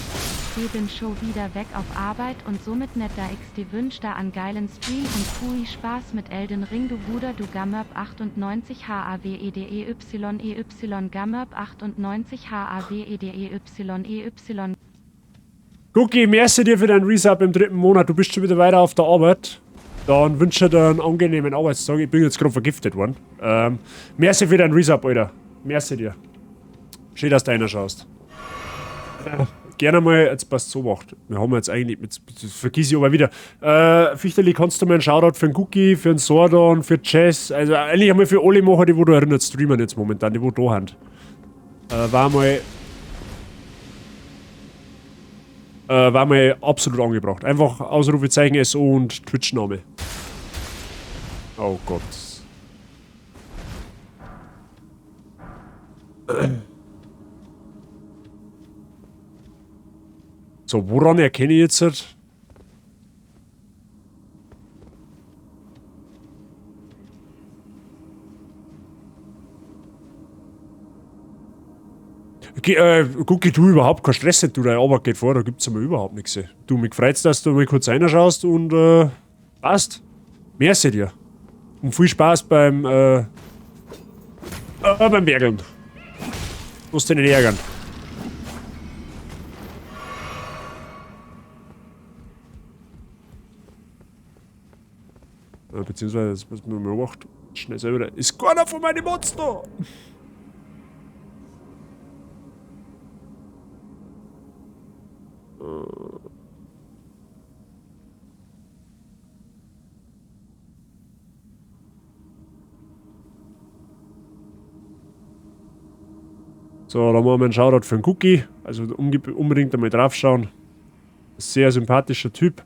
Ich bin schon wieder weg auf Arbeit und somit netter XD wünscht da an geilen Stream und Pui Spaß mit Elden Ring, du Bruder, du Gammerb 98 HAWEDEYEY Gammerb 98 HAWEDEYEY. Gucki, merci dir für deinen Resub im 3. Monat. Du bist schon wieder weiter auf der Arbeit. Dann wünsche ich dir einen angenehmen Arbeitstag. Ich bin jetzt gerade vergiftet worden. Merci für deinen Resub, Alter. Merci dir. Schön, dass du reinschaust. Gerne mal, jetzt passt so macht. Wir haben jetzt eigentlich, jetzt, das vergiss ich aber wieder. Fichterli, kannst du mal einen Shoutout für den Cookie, für den Sordon, für Jess, also eigentlich einmal für alle machen, die wo du erinnert streamen jetzt momentan, die wo da sind. War mal absolut angebracht. Einfach Ausrufezeichen SO und Twitch-Name. Oh Gott. So, woran erkenne ich jetzt? Okay, Gucki, du überhaupt kein Stress, du, deine Arbeit geht vor, da gibt's ja mal überhaupt nichts. Du, mich freut's, dass du mal kurz reinschaust und passt. Merci dir. Und viel Spaß beim Werkeln. Musst dich nicht ärgern. Beziehungsweise, das muss man mal beobachten. Schnell selber. Ist keiner von meinen Mods da! So, da machen wir einen Shoutout für den Cookie. Also unbedingt einmal draufschauen. Sehr sympathischer Typ.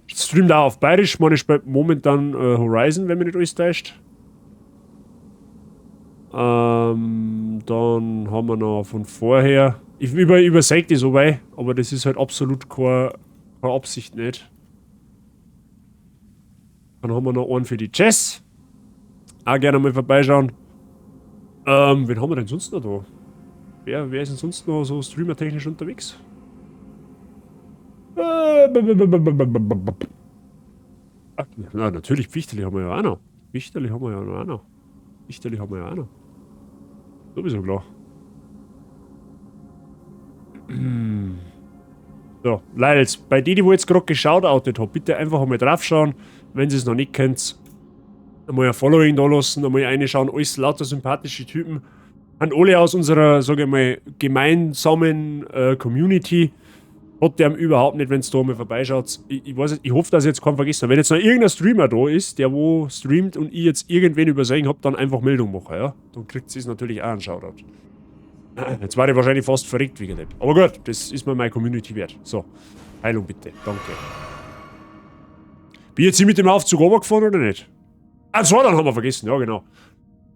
Streamt auch auf Bayerisch. Man spielt momentan Horizon, wenn mich nicht alles täuscht. Dann haben wir noch von vorher. Ich übersehe die so weit, aber das ist halt absolut keine Absicht nicht. Dann haben wir noch einen für die Jess. Auch gerne mal vorbeischauen. Wen haben wir denn sonst noch da? Wer ist denn sonst noch so streamertechnisch unterwegs? Ach, na, natürlich, Fichterli haben wir ja auch noch. Fichterli haben wir ja noch auch noch. Fichterli haben wir ja auch noch. Sowieso klar. So, Leute, bei denen, die wo jetzt gerade geschautoutet hab, bitte einfach einmal draufschauen, wenn ihr es noch nicht kennt. Einmal ein Following da lassen, einmal reinschauen, alles lauter sympathische Typen. Sind alle aus unserer, sag ich mal, gemeinsamen Community. Hat der überhaupt nicht, wenn's da mal vorbeischaut. Ich weiß nicht, ich hoffe, dass ich jetzt keinen vergessen habe. Wenn jetzt noch irgendein Streamer da ist, der wo streamt und ich jetzt irgendwen übersehen hab, dann einfach Meldung machen, ja? Dann kriegt es natürlich auch einen Shoutout. Jetzt war ich wahrscheinlich fast verrückt wegen dem. Aber gut, das ist mir meine Community wert. So, Heilung bitte, danke. Bin ich jetzt hier mit dem Aufzug runtergefahren oder nicht? Einen Zordan haben wir vergessen, ja genau.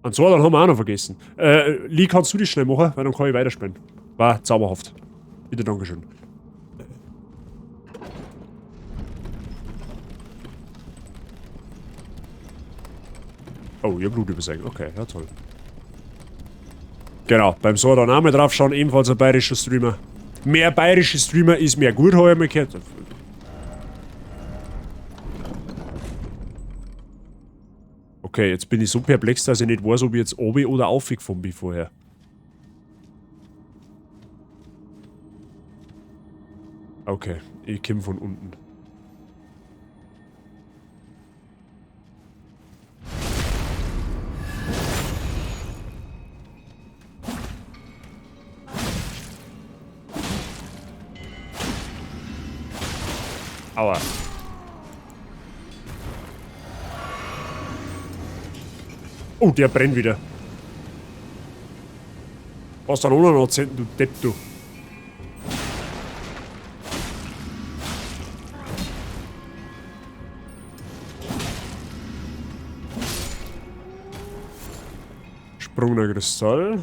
Einen Zordan haben wir auch noch vergessen. Lee, kannst du das schnell machen? Weil dann kann ich weiterspielen. War zauberhaft. Bitte, Dankeschön. Oh, ihr Blut übersehen. Okay, ja toll. Genau, beim Sora Name drauf schauen, ebenfalls ein bayerischer Streamer. Mehr bayerische Streamer ist mehr gut, habe ich mal gehört. Okay, jetzt bin ich so perplex, dass ich nicht weiß, ob ich jetzt obi oder aufgefahren bin vorher. Okay, ich komme von unten. Aua. Oh, der brennt wieder. Was dann auch noch anzünden, du Depp, du. Sprungener Kristall.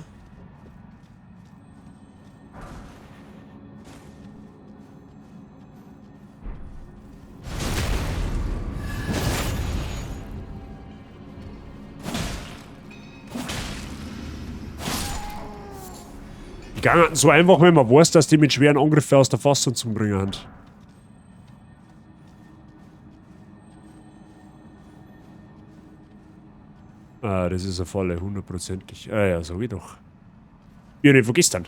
Die gingen so einfach, wenn man weiß, dass die mit schweren Angriffen aus der Fassung zum Bringen haben. Ah, das ist eine Falle, hundertprozentig. Ah ja, sag ich doch. Ja, nicht von gestern.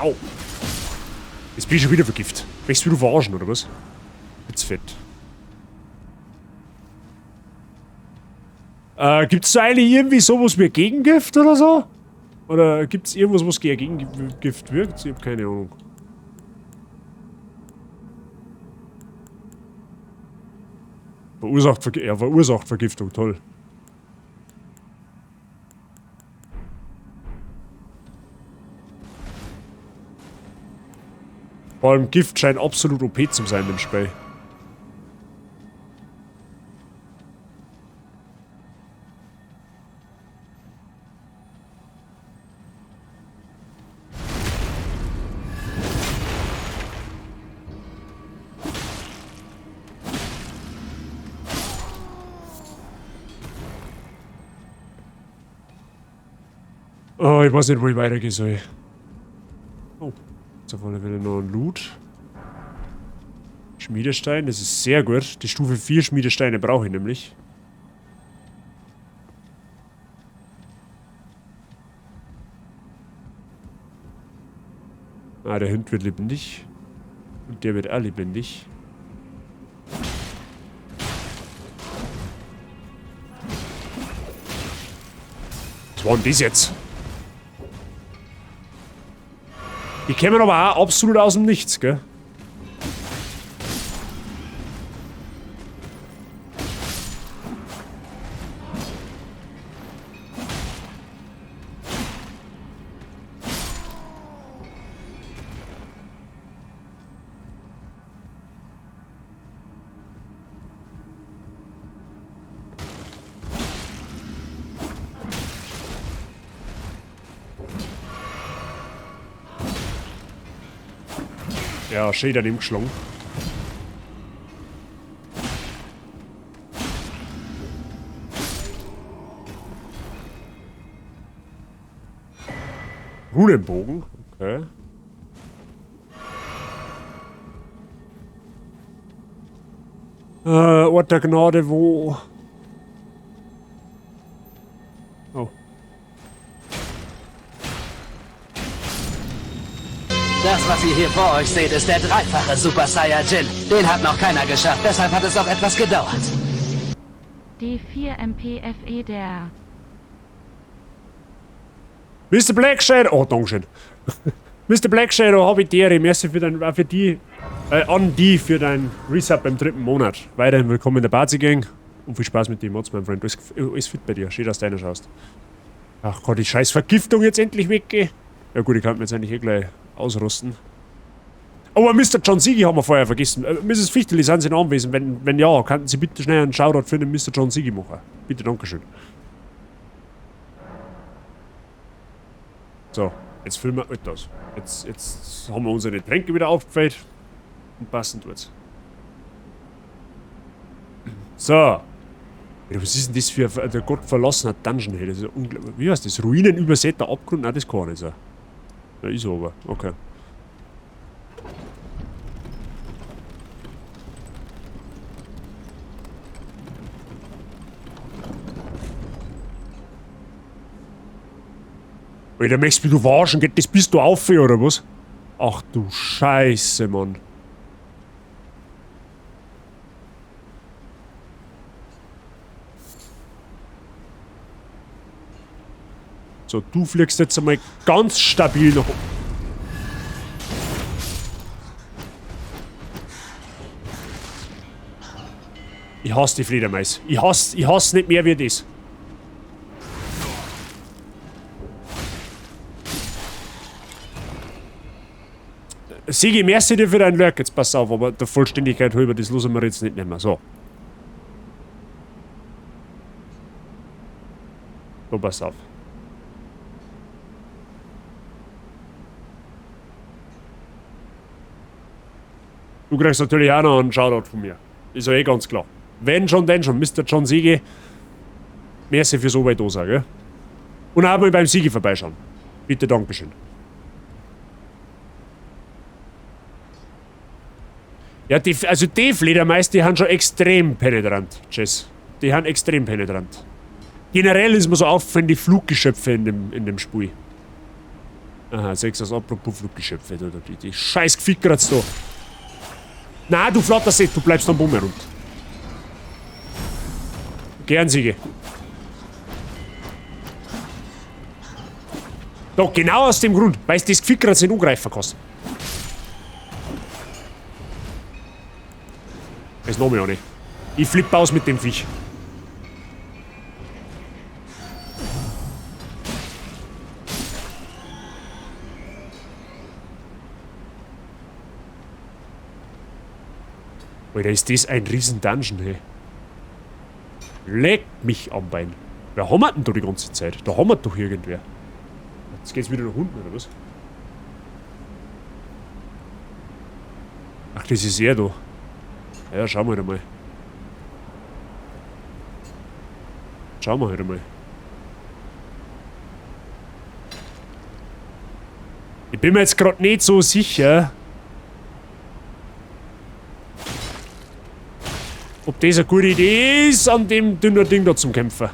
Au! Jetzt bin ich schon wieder vergiftet. Möchtest du wieder verarschen, oder was? Jetzt fett. Gibt's da eigentlich irgendwie sowas wie Gegengift oder so? Oder gibt's irgendwas, was gegen Gegengift wirkt? Ich hab keine Ahnung. Verursacht ja, verursacht Vergiftung, toll. Vor allem Gift scheint absolut OP zu sein im Spiel. Oh, ich weiß nicht, wo ich weitergehen soll. Oh, jetzt auf alle Fälle noch ein Loot. Schmiedestein, das ist sehr gut. Die Stufe 4 Schmiedesteine brauche ich nämlich. Ah, der Hund wird lebendig. Und der wird auch lebendig. Was war denn das jetzt? Die kämen aber auch absolut aus dem Nichts, gell? Ja, schön daneben geschlagen. Runenbogen, okay. Ort der Gnade, wo? Oh. Das, was ihr hier vor euch seht, ist der dreifache Super Saiyajin. Den hat noch keiner geschafft, deshalb hat es auch etwas gedauert. D4 MPFEDR. Mister Black Shadow. Oh, Dankeschön. Mister Black Shadow, hab ich dir. Merci für dein, für die, an die für dein Resub beim 3. Monat. Weiterhin willkommen in der Bazi Gang und viel Spaß mit den Mods, mein Freund. Alles fit bei dir. Schön, dass du einer schaust. Ach Gott, die scheiß Vergiftung jetzt endlich weggehen. Ja gut, ich kann mir jetzt eigentlich eh gleich ausrüsten. Oh, Mister John Sigi haben wir vorher vergessen. Misses Fichteli, sind Sie anwesend? Wenn ja, könnten Sie bitte schnell einen Shoutout für den Mister John Sigi machen. Bitte, Dankeschön. So, jetzt füllen wir alt aus. Jetzt haben wir unsere Tränke wieder aufgefüllt. Und passend tut's. So. Was ist denn das für ein der Gott verlassener Dungeon? Hey? Das ist ja unglaublich. Wie heißt das? Ruinen übersäter Abgrund? Nein, das kann nicht sein. Ja, ist aber. Okay. Alter, möchtest du mich verarschen? Geht das bis du auf, oder was? Ach du Scheiße, Mann. So, du fliegst jetzt einmal ganz stabil nach oben. Ich hasse die Fledermaus. Ich hasse nicht mehr wie das. Sigi, merci dir für deinen Lurk. Jetzt pass auf, aber der Vollständigkeit halber, das lassen wir jetzt nicht mehr. So. So, pass auf. Du kriegst natürlich auch noch einen Shoutout von mir. Ist ja eh ganz klar. Wenn schon, denn schon. Mr. John Siegi. Merci fürs so weit da sein, gell? Und auch mal beim Siegi vorbeischauen. Bitte, Dankeschön. Ja, die, also die Fledermaus, die haben schon extrem penetrant, Jess. Die haben extrem penetrant. Generell ist mir so aufgefallen, die Fluggeschöpfe in dem Spiel. Aha, 6 aus apropos Fluggeschöpfe. Da, die scheiß Gefickeratz da. Na, du flatterst nicht, du bleibst am Bumm herunter. Gern, Siege. Doch, genau aus dem Grund, weil du das Gefickeratz nicht angreifen kannst. Das noch mehr nicht. Ich flippe aus mit dem Viech. Alter, ist das ein riesen Dungeon, hey. Leck mich am Bein. Wer haben wir denn da die ganze Zeit? Da haben wir doch irgendwer. Jetzt geht's wieder nach unten, oder was? Ach, das ist er da. Ja, schauen wir halt einmal. Schauen wir halt einmal. Ich bin mir jetzt grad nicht so sicher, ob das eine gute Idee ist, an dem dünnen Ding da zum Kämpfen.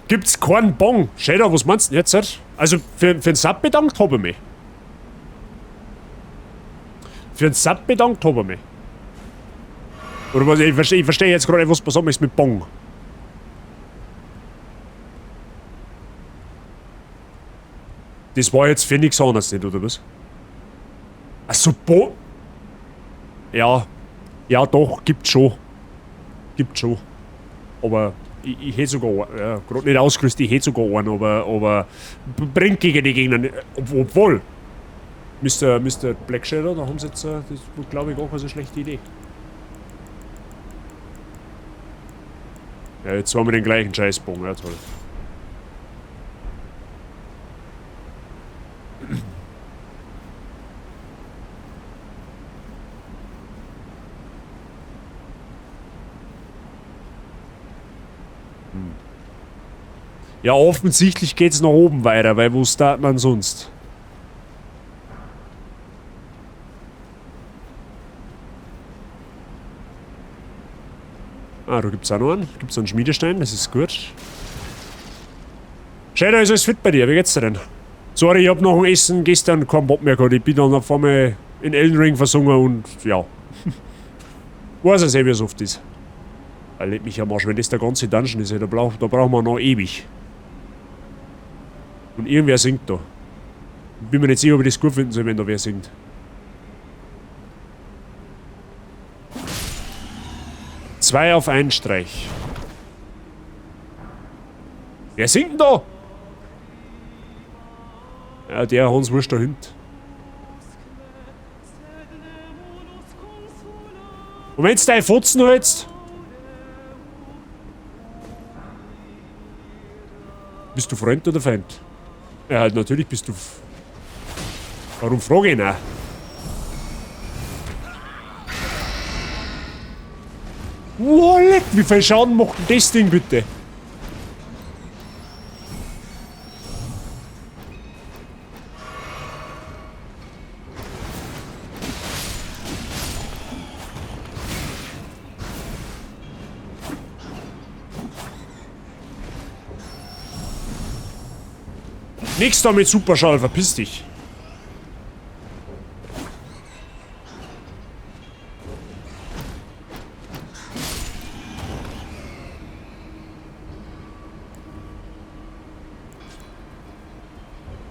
Gibt's keinen Bon? Shadow, was meinst du denn jetzt? Also, für den Sub bedankt hab ich mich. Für den Sub bedankt hab ich mich. Oder was? Ich versteh jetzt gerade nicht, was passiert ist mit Bon. Das war jetzt für nichts anderes nicht, oder was? Ach so, Bo... Ja. Ja, doch, gibt schon. Gibt schon. Aber ich hätte sogar, ja, grad nicht ausgerüstet, ich hätte sogar einen, aber bringt gegen die Gegner nicht, obwohl. Mr. Black Shadow, da haben sie jetzt, das glaube ich, gar keine so schlechte Idee. Ja, jetzt haben wir den gleichen Scheißbogen, ja toll. Ja, offensichtlich geht's nach oben weiter, weil wo startet man sonst? Ah, da gibt's auch noch einen. Gibt's einen Schmiedestein, das ist gut. Shadow, ist alles fit bei dir? Wie geht's dir denn? Sorry, ich hab nach dem Essen gestern keinen Bock mehr gehabt. Ich bin dann auf einmal in Elden Ring versunken und ja. Weiß es eh, wie es oft ist. Leck mich am Arsch, wenn das der ganze Dungeon ist, ey, da brauchen wir noch ewig. Und irgendwer singt da. Bin mir nicht sicher, ob ich das gut finden soll, wenn da wer singt. 2 auf 1 Streich. Wer singt denn da? Ja, der Hans Wurst da hinten. Und wenn's deine Fotzen hältst? Bist du Freund oder Feind? Ja, natürlich bist du... Warum frage ich ihn? Wow, leck, wie viel Schaden macht denn das Ding bitte? Nix da mit Superschall, verpiss dich.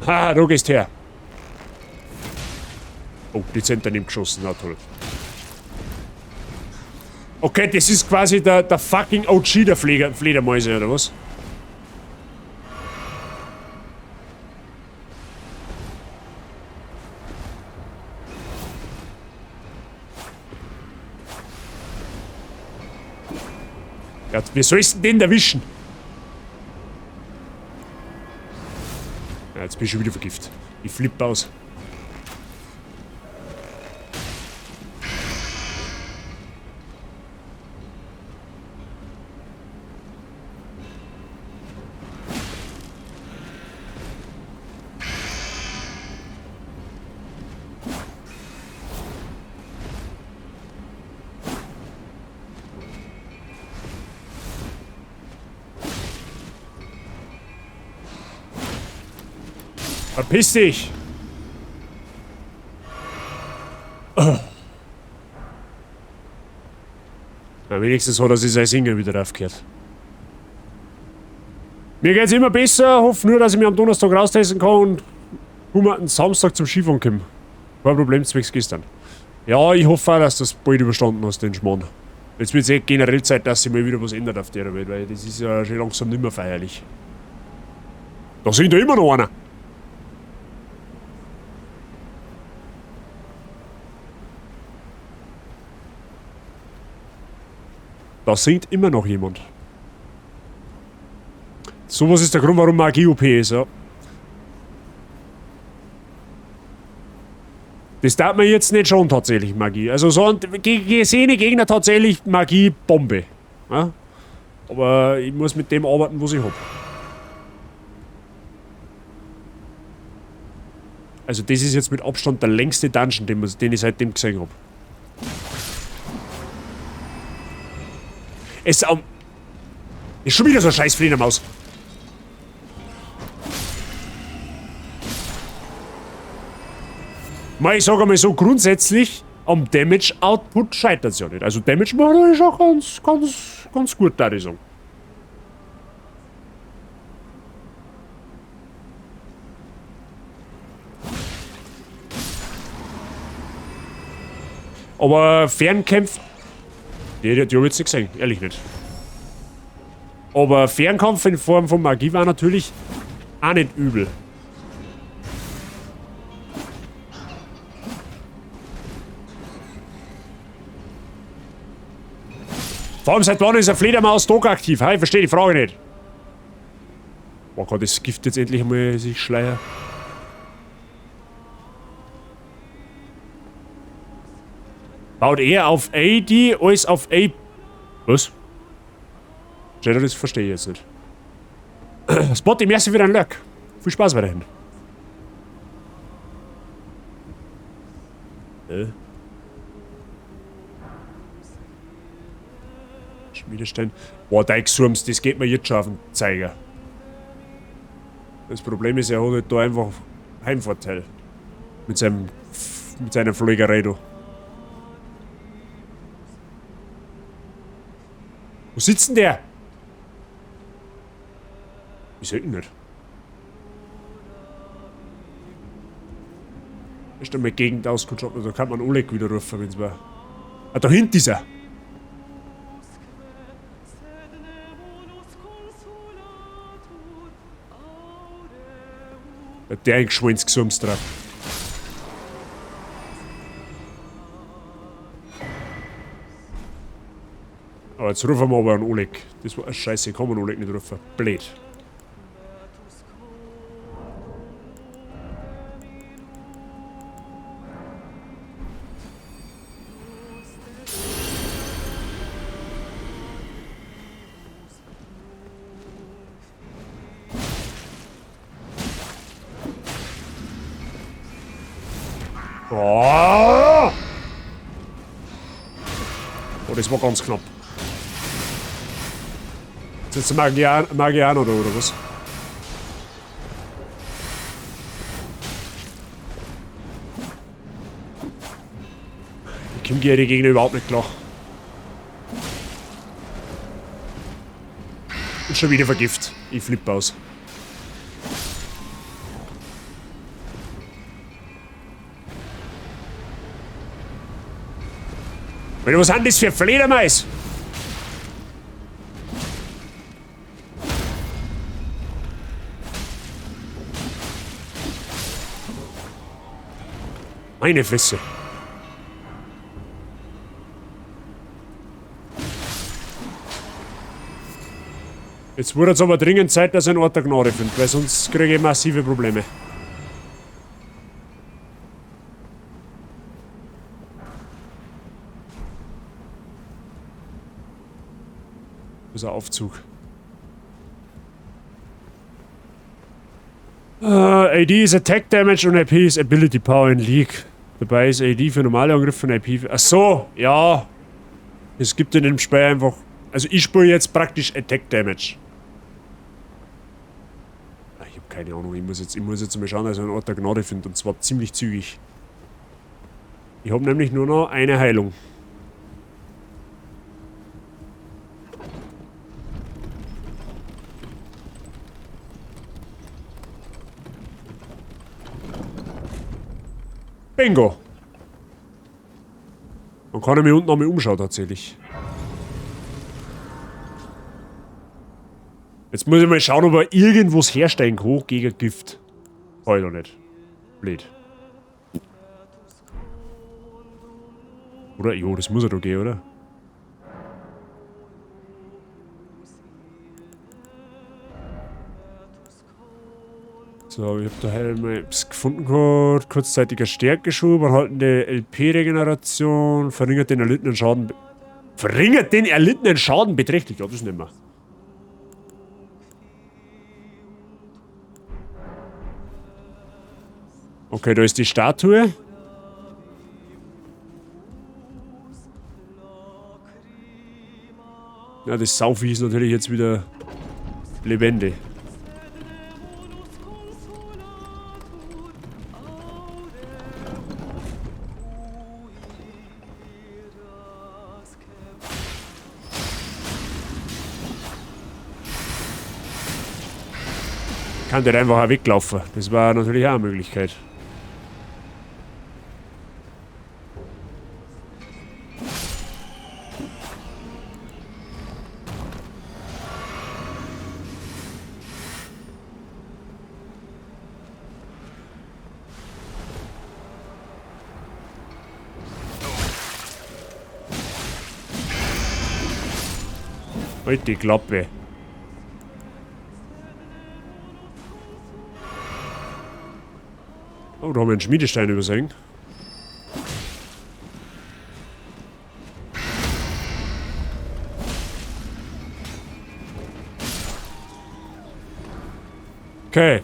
Ha, du gehst her. Oh, dezent daneben geschossen, na toll. Okay, das ist quasi der fucking OG der Fledermäuse, oder was? Ja, wie sollst du denn den erwischen? Ja, jetzt bin ich schon wieder vergiftet. Ich flippe aus. Verpiss dich! Oh. Na, wenigstens hat er sich sein Singen wieder aufgehört. Mir geht's immer besser, hoffe nur, dass ich mich am Donnerstag raustesten kann und komme am Samstag zum Skifahren komme. Kein Problem, zwecks gestern. Ja, ich hoffe auch, dass du das bald überstanden hast, den Schmarrn. Jetzt wird's eh generell Zeit, dass sich mal wieder was ändert auf der Welt, weil das ist ja schon langsam nimmer feierlich. Da sind ja immer noch einer! Da singt immer noch jemand. Sowas ist der Grund, warum Magie OP ist, ja. Das darf man jetzt nicht schon tatsächlich, Magie. Also so ein gesehene Gegner tatsächlich Magie Bombe. Ja? Aber ich muss mit dem arbeiten, was ich hab. Also das ist jetzt mit Abstand der längste Dungeon, den ich seitdem gesehen hab. Es ist schon wieder so eine scheiß Fledermaus. Mal, ich sag einmal so, grundsätzlich am Damage Output scheitert's ja nicht. Also Damage macht er schon ganz, ganz, ganz gut, da ich sagen. Aber Fernkämpf... Die hab ich jetzt nicht gesehen, ehrlich nicht. Aber Fernkampf in Form von Magie war natürlich auch nicht übel. Vor allem seit wann ist eine Fledermaus doch aktiv? Hey, ich verstehe die Frage nicht. Boah, kann das Gift jetzt endlich einmal sich schleiern? Baut eher auf AD als auf A. Was? Shadow, das verstehe ich jetzt nicht. Spot, im ersten wieder ein Lurk. Viel Spaß weiterhin. Schmiedestein. Boah, Deichsurms, das geht mir jetzt schon auf den Zeiger. Das Problem ist, er hat halt da einfach Heimvorteil. Mit seiner Fliegerei da. Wo sitzt denn der? Ich seh ihn nicht. Ist da mal Gegend ausgeschaut, da kann man Oleg wieder rufen, wenn's war. Ah, da hinten ist er! Hat der ein Geschwänzgesums drauf. Aber jetzt rufen wir aber einen Oleg. Das war scheiße, ich kann einen Oleg nicht rufen. Blöd. Oh! Oh, das war ganz knapp. Ist jetzt Magiano da, oder was? Ich komme gegen die Gegner überhaupt nicht klar. Und schon wieder Vergift. Ich flippe aus. Was sind das für Fledermäuse? Meine Fresse. Jetzt wurde es aber dringend Zeit, dass ich einen Ort der Gnade finde, weil sonst kriege ich massive Probleme. Das ist ein Aufzug. AD ist Attack Damage und AP ist Ability Power in League. Dabei ist AD für normale Angriffe und AP für... Ach so, ja. Es gibt in dem Spiel einfach... Also ich spiele jetzt praktisch Attack Damage. Ich hab keine Ahnung, ich muss jetzt mal schauen, dass ich einen Ort der Gnade finde. Und zwar ziemlich zügig. Ich hab nämlich nur noch eine Heilung. Bingo! Man kann mich unten noch mal umschauen, tatsächlich. Jetzt muss ich mal schauen, ob er irgendwas herstellen kann gegen Gift. Kann ich doch nicht. Blöd. Oder? Jo, das muss ja doch gehen, oder? So, ich hab da halt mal etwas gefunden gehabt. Kurzzeitiger Stärkeschub, anhaltende LP-Regeneration, verringert den erlittenen Schaden. Verringert den erlittenen Schaden beträchtlich. Ja, das nehmen wir. Okay, da ist die Statue. Ja, das Sauvieh ist natürlich jetzt wieder lebendig. Kann der einfach auch weglaufen. Das war natürlich auch eine Möglichkeit. Halt die Klappe. Oh, da haben wir einen Schmiedestein übersehen. Okay.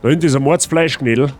Da hinten ist ein Mordsfleischknädel.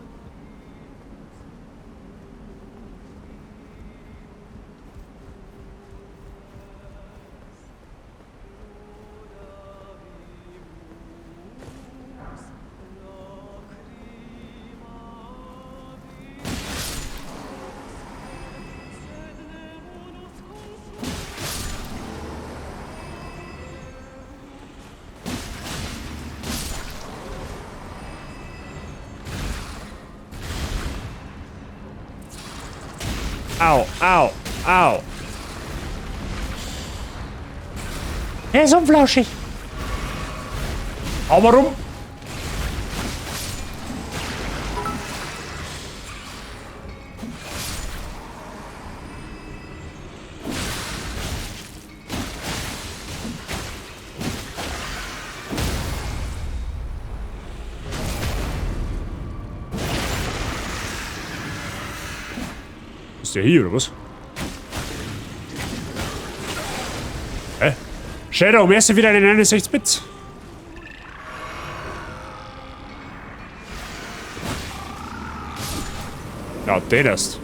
Au, au, au. Er ist unflauschig. Hau mal rum. Ist der hier, oder was? Shadow, merci wieder eine 69 Bits. Ja, der erst.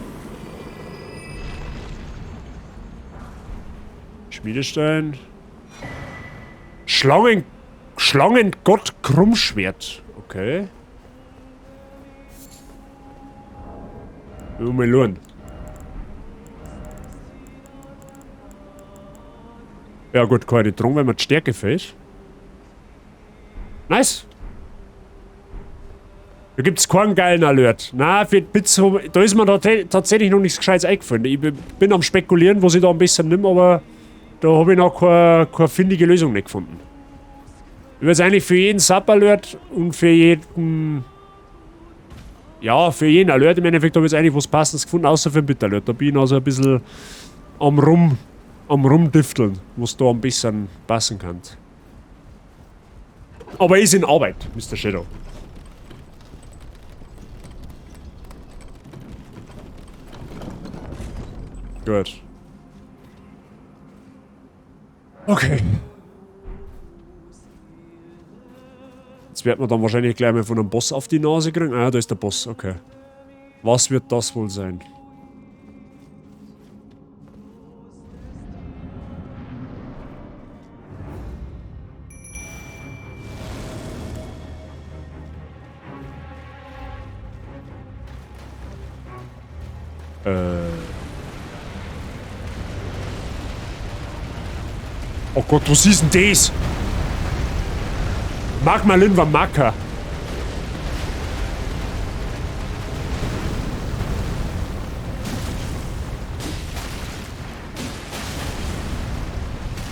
Schmiedestein. Schlangengott Krummschwert. Okay. Mal schauen. Ja gut, keine Drohung, wenn man die Stärke fehlt. Nice. Da gibt's keinen geilen Alert. Na, für Bits, da ist mir tatsächlich noch nichts Gescheites eingefallen. Ich bin am Spekulieren, was ich da am besten nimm, aber da hab ich noch keine findige Lösung nicht gefunden. Ich würd's eigentlich für jeden Sub-Alert und für jeden... Ja, für jeden Alert im Endeffekt hab ich jetzt eigentlich was Passendes gefunden, außer für den Bit-Alert. Da bin ich also ein bisschen am Rumdifteln, was da am besten passen kann. Aber ist in Arbeit, Mister Shadow. Gut. Okay. Jetzt wird man dann wahrscheinlich gleich mal von einem Boss auf die Nase kriegen. Ah, da ist der Boss, okay. Was wird das wohl sein? Oh Gott, was ist denn das? Magma Lin war Macker.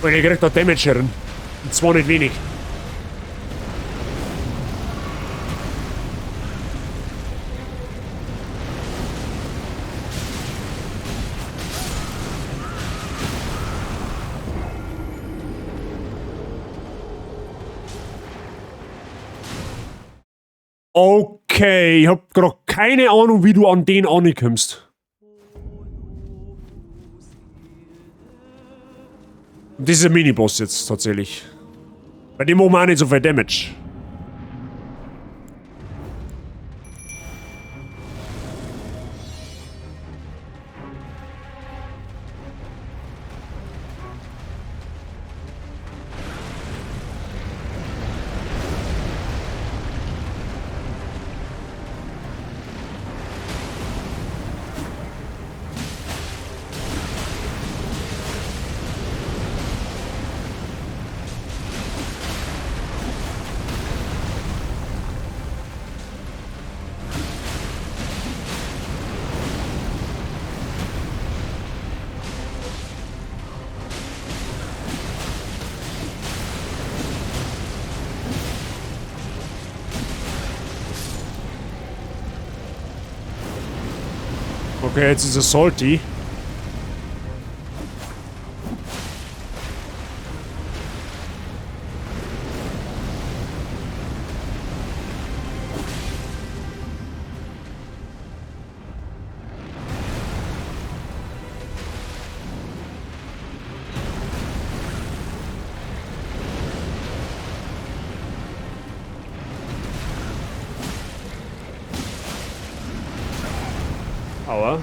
Und er kriegt da Damage herin. Und zwar nicht wenig. Okay, ich hab grad keine Ahnung, wie du an den ankommst. Und das ist ein Miniboss jetzt tatsächlich. Bei dem machen wir auch nicht so viel Damage. Okay, jetzt ist er salty. Aua.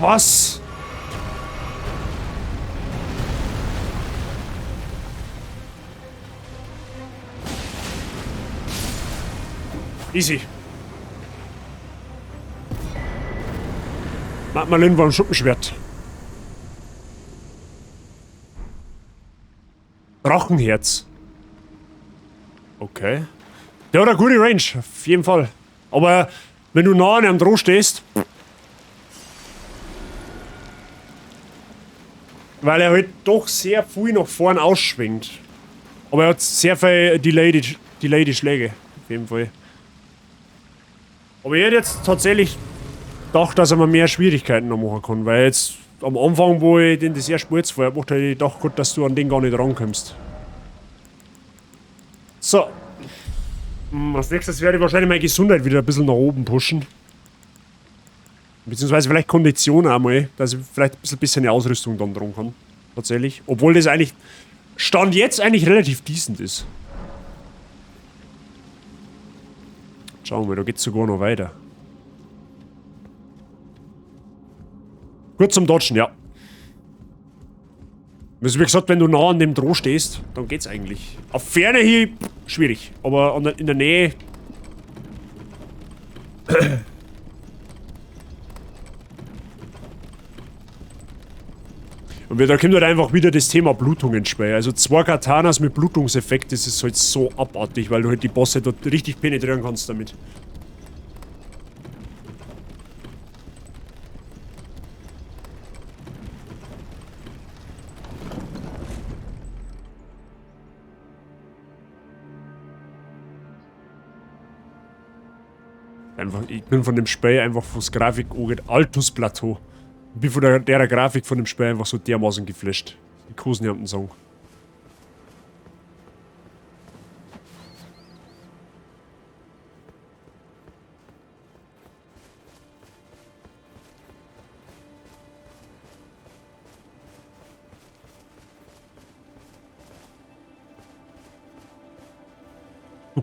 Was? Easy. Magma Lin war ein Schuppenschwert. Drachenherz. Okay. Der hat eine gute Range, auf jeden Fall. Aber wenn du nah an einem dran stehst, weil er halt doch sehr viel nach vorn ausschwingt. Aber er hat sehr viel delayed Schläge, auf jeden Fall. Aber ich hätte jetzt tatsächlich gedacht, dass er mir mehr Schwierigkeiten noch machen kann, weil jetzt am Anfang, wo ich den das erste Mal jetzt vorher gemacht habe, hätte ich gedacht, gut, dass du an den gar nicht rankommst. So. Als nächstes werde ich wahrscheinlich meine Gesundheit wieder ein bisschen nach oben pushen. Beziehungsweise vielleicht Kondition auch mal, dass ich vielleicht ein bisschen eine Ausrüstung dann dran kann. Tatsächlich. Obwohl das eigentlich Stand jetzt eigentlich relativ decent ist. Schauen wir mal, da geht's sogar noch weiter. Gut zum Dodgen, ja. Also wie gesagt, wenn du nah an dem Droh stehst, dann geht's eigentlich. Auf Ferne hier, schwierig. Aber in der Nähe... Und da kommt halt einfach wieder das Thema Blutung ins Spiel. Also 2 Katanas mit Blutungseffekt, das ist halt so abartig, weil du halt die Bosse dort richtig penetrieren kannst damit. Einfach, ich bin von dem Spiel einfach was Grafik angeht, Altus Plateau. Ich bin von der Grafik von dem Spiel einfach so dermaßen geflasht. Die Kosen haben den Song. Du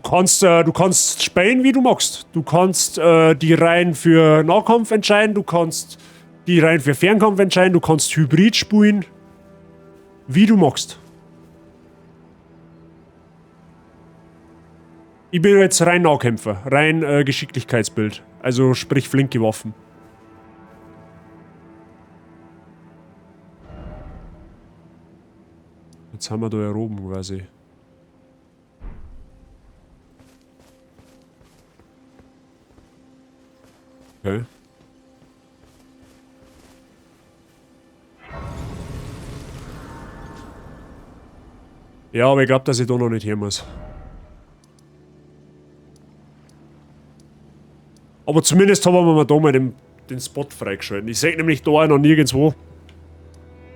kannst spielen, wie du magst. Du kannst die Reihen für Nahkampf entscheiden, du kannst die Reihen für Fernkampf entscheiden, du kannst Hybrid spielen, wie du magst. Ich bin jetzt rein Nahkämpfer, rein Geschicklichkeitsbild. Also sprich flinke Waffen. Jetzt haben wir da hier oben quasi. Okay. Ja, aber ich glaub, dass ich da noch nicht her muss. Aber zumindest haben wir da mal den Spot freigeschalten. Ich seh nämlich da auch noch nirgendwo,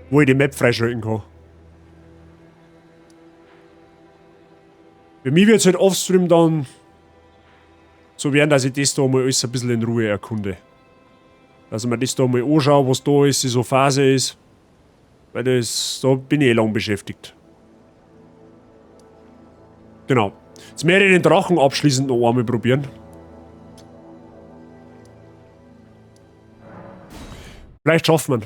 wo ich die Map freischalten kann. Für mich wird's halt offstream dann so werden, dass ich das da mal alles ein bisschen in Ruhe erkunde. Dass ich mir das da mal anschaue, was da ist, wie so Phase ist. Weil da bin ich eh lang beschäftigt. Genau. Jetzt werde ich den Drachen abschließend noch einmal probieren. Vielleicht schafft man.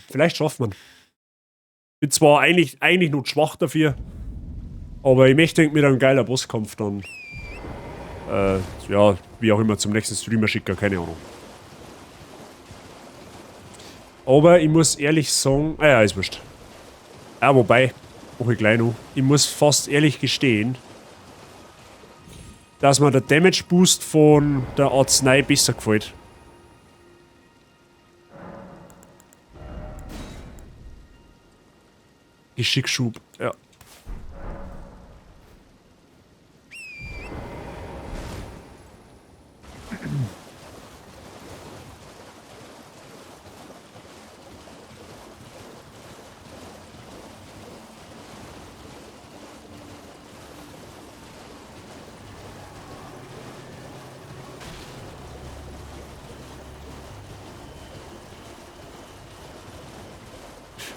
Vielleicht schafft man. Bin zwar eigentlich noch schwach dafür, aber ich möchte mit einem geilen Bosskampf dann. Ja, wie auch immer, zum nächsten Streamer schicken, keine Ahnung. Aber ich muss ehrlich sagen, ah ja, ist wurscht. Ah, wobei, mach ich gleich noch. Ich muss fast ehrlich gestehen, dass mir der Damage Boost von der Arznei besser gefällt. Geschickschub, ja.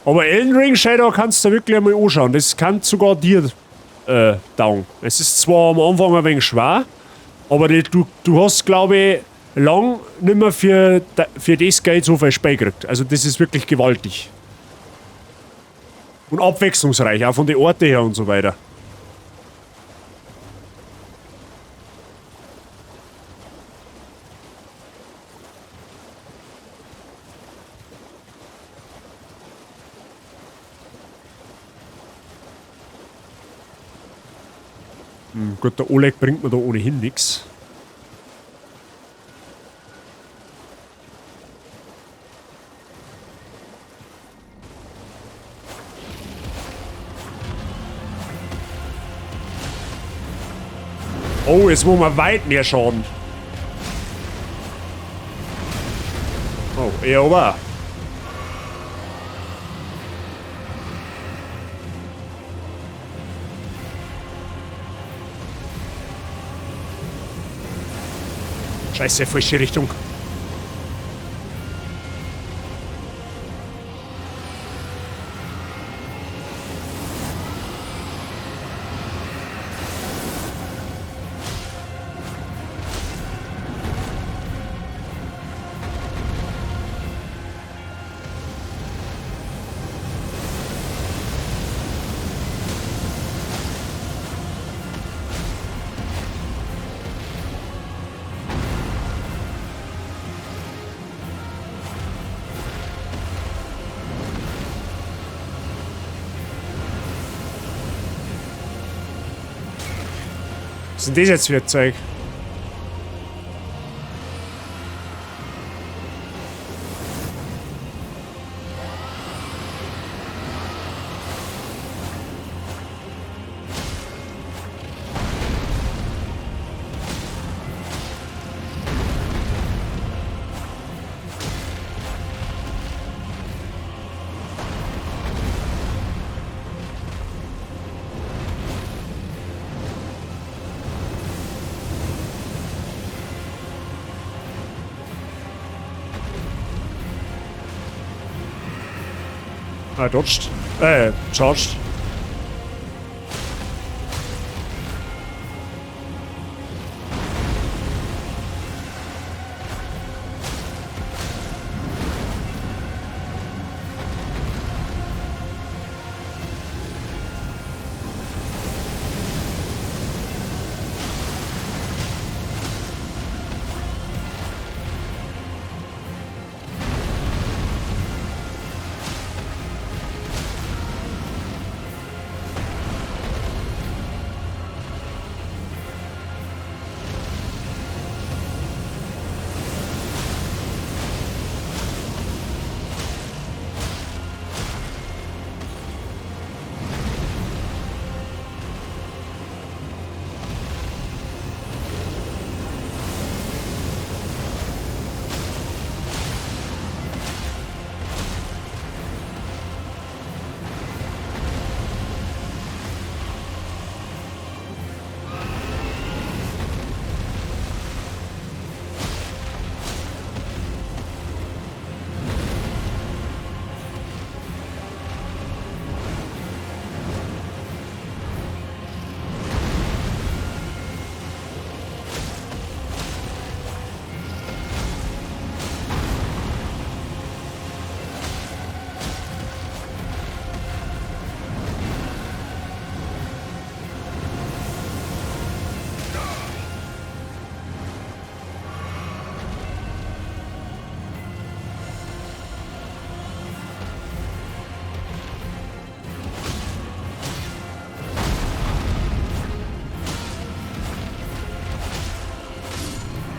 Aber Elden Ring Shadow kannst du wirklich einmal anschauen. Das kann sogar dir taugen. Es ist zwar am Anfang ein wenig schwer, aber du hast, glaub ich, lang nimmer für das Geld so viel Spiel gekriegt. Also das ist wirklich gewaltig. Und abwechslungsreich, auch von den Orten her und so weiter. Gut, der Oleg bringt mir da ohnehin nichts. Oh, jetzt muss man weit mehr schaden. Oh, er aber. Scheiße, falsche Richtung. Was ist denn das jetzt für ein Zeug? Ah, dodged. Charged.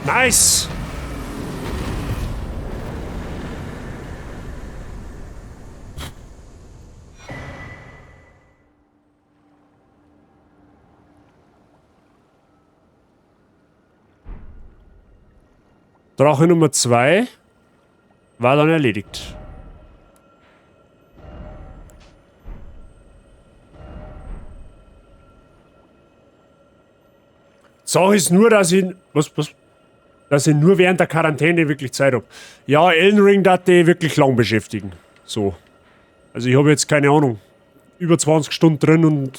Nice! Drache Nummer 2 war dann erledigt. Sache ist nur, dass ich... Was, was? Dass ich nur während der Quarantäne wirklich Zeit hab. Ja, Elden Ring darf die wirklich lang beschäftigen. So. Also ich hab jetzt keine Ahnung. Über 20 Stunden drin und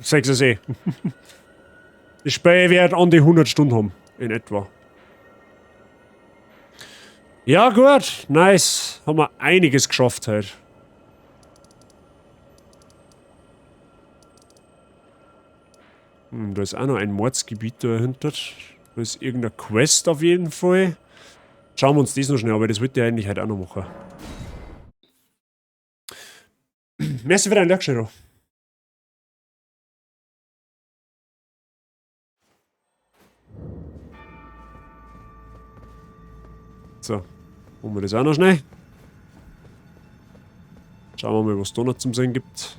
sechs es eh. Das Spiel wird an die 100 Stunden haben. In etwa. Ja gut, nice. Haben wir einiges geschafft heute. Da ist auch noch ein Mordsgebiet dahinter. Da ist irgendeine Quest auf jeden Fall. Schauen wir uns das noch schnell an, aber das wollte ich eigentlich heute auch noch machen. Merci für deinen Lurk, Shiro. So, holen wir das auch noch schnell. Schauen wir mal, was da noch zum Sehen gibt.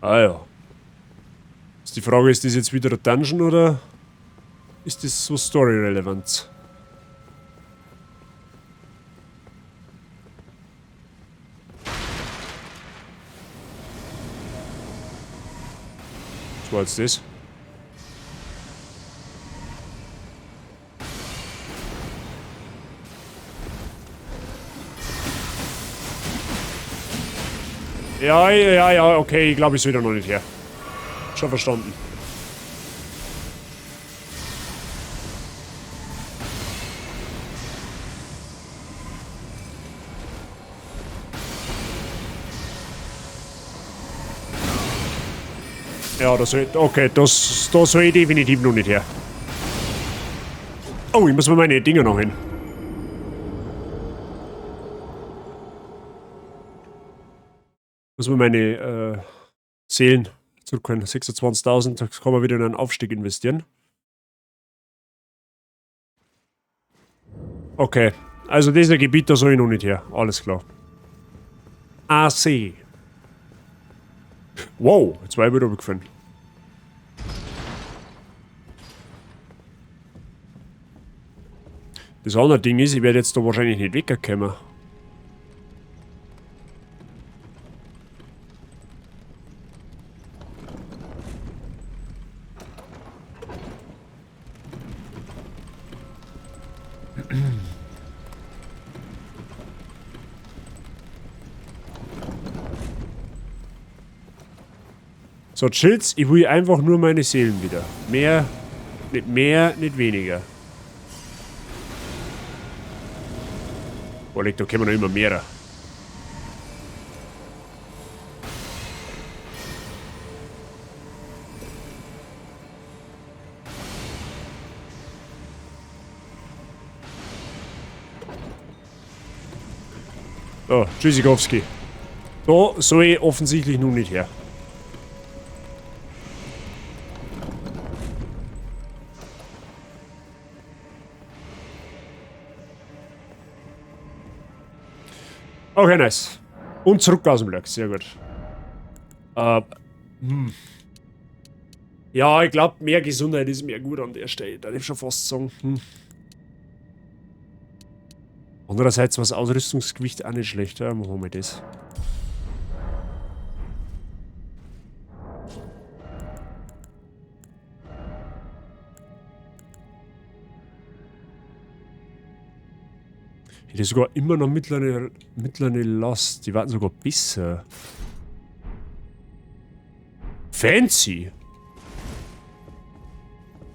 Ah ja. Ist die Frage, ist das jetzt wieder ein Dungeon oder ist das so story-relevant? Was war jetzt das? Ja, ja, ja, okay, ich glaube, ich soll da noch nicht her. Schon verstanden. Ja, das soll, okay, das, das soll ich definitiv noch nicht her. Oh, ich muss mir meine Dinger noch hin. Muss mir meine Seelen zurückholen. 26.000, da kann man wieder in einen Aufstieg investieren. Okay, also dieser Gebiet, da soll ich noch nicht her. Alles klar. AC. Wow, jetzt war ich wieder runtergefallen. Das andere Ding ist, ich werde jetzt da wahrscheinlich nicht wegkommen. So, Chills, ich will einfach nur meine Seelen wieder. Mehr, nicht mehr, nicht weniger. Boah, da kommen noch immer mehr. So, Tschüssikowski. Da soll ich offensichtlich nun nicht her. Okay, nice. Und zurück aus dem Block, sehr gut. Ja, ich glaub, mehr Gesundheit ist mehr gut an der Stelle. Da darf ich schon fast sagen. Andererseits war das Ausrüstungsgewicht auch nicht schlecht. Ja, machen wir das. Ich hätte sogar immer noch mittlere Last. Die warten sogar besser. Fancy!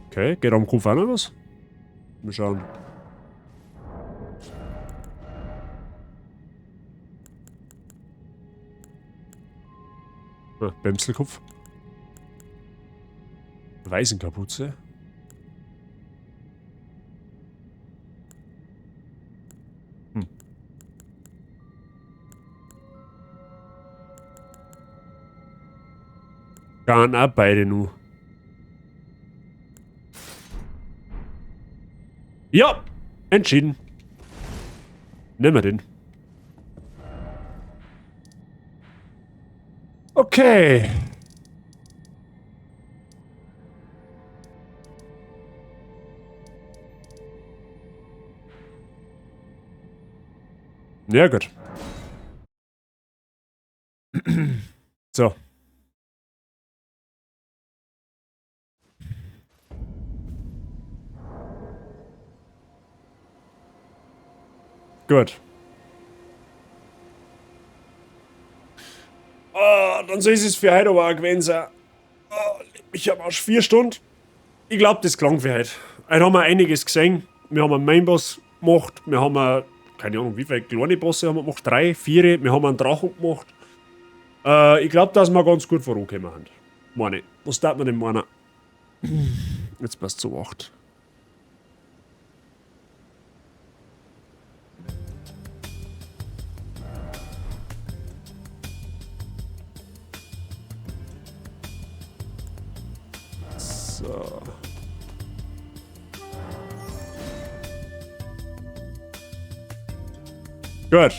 Okay, geht am Kopf auch noch was? Mal schauen. Ah, Bämselkopf. Waisenkapuze. Kann auch beide nur. Ja, entschieden. Nehmen wir den. Okay. Ja, gut. So. Gut. Oh, dann soll es für heute aber auch gewesen sein. Oh, ich hab auch schon 4 Stunden. Ich glaub, das klang für heute. Heute haben wir einiges gesehen. Wir haben einen Mainboss gemacht. Wir haben eine, keine Ahnung, wie viele kleine Bosse haben wir gemacht. 3, 4. Wir haben einen Drachen gemacht. Ich glaub, dass wir ganz gut vorangekommen sind. Meine. Was darf man denn meinen? Jetzt passt zu 8. So. Gut.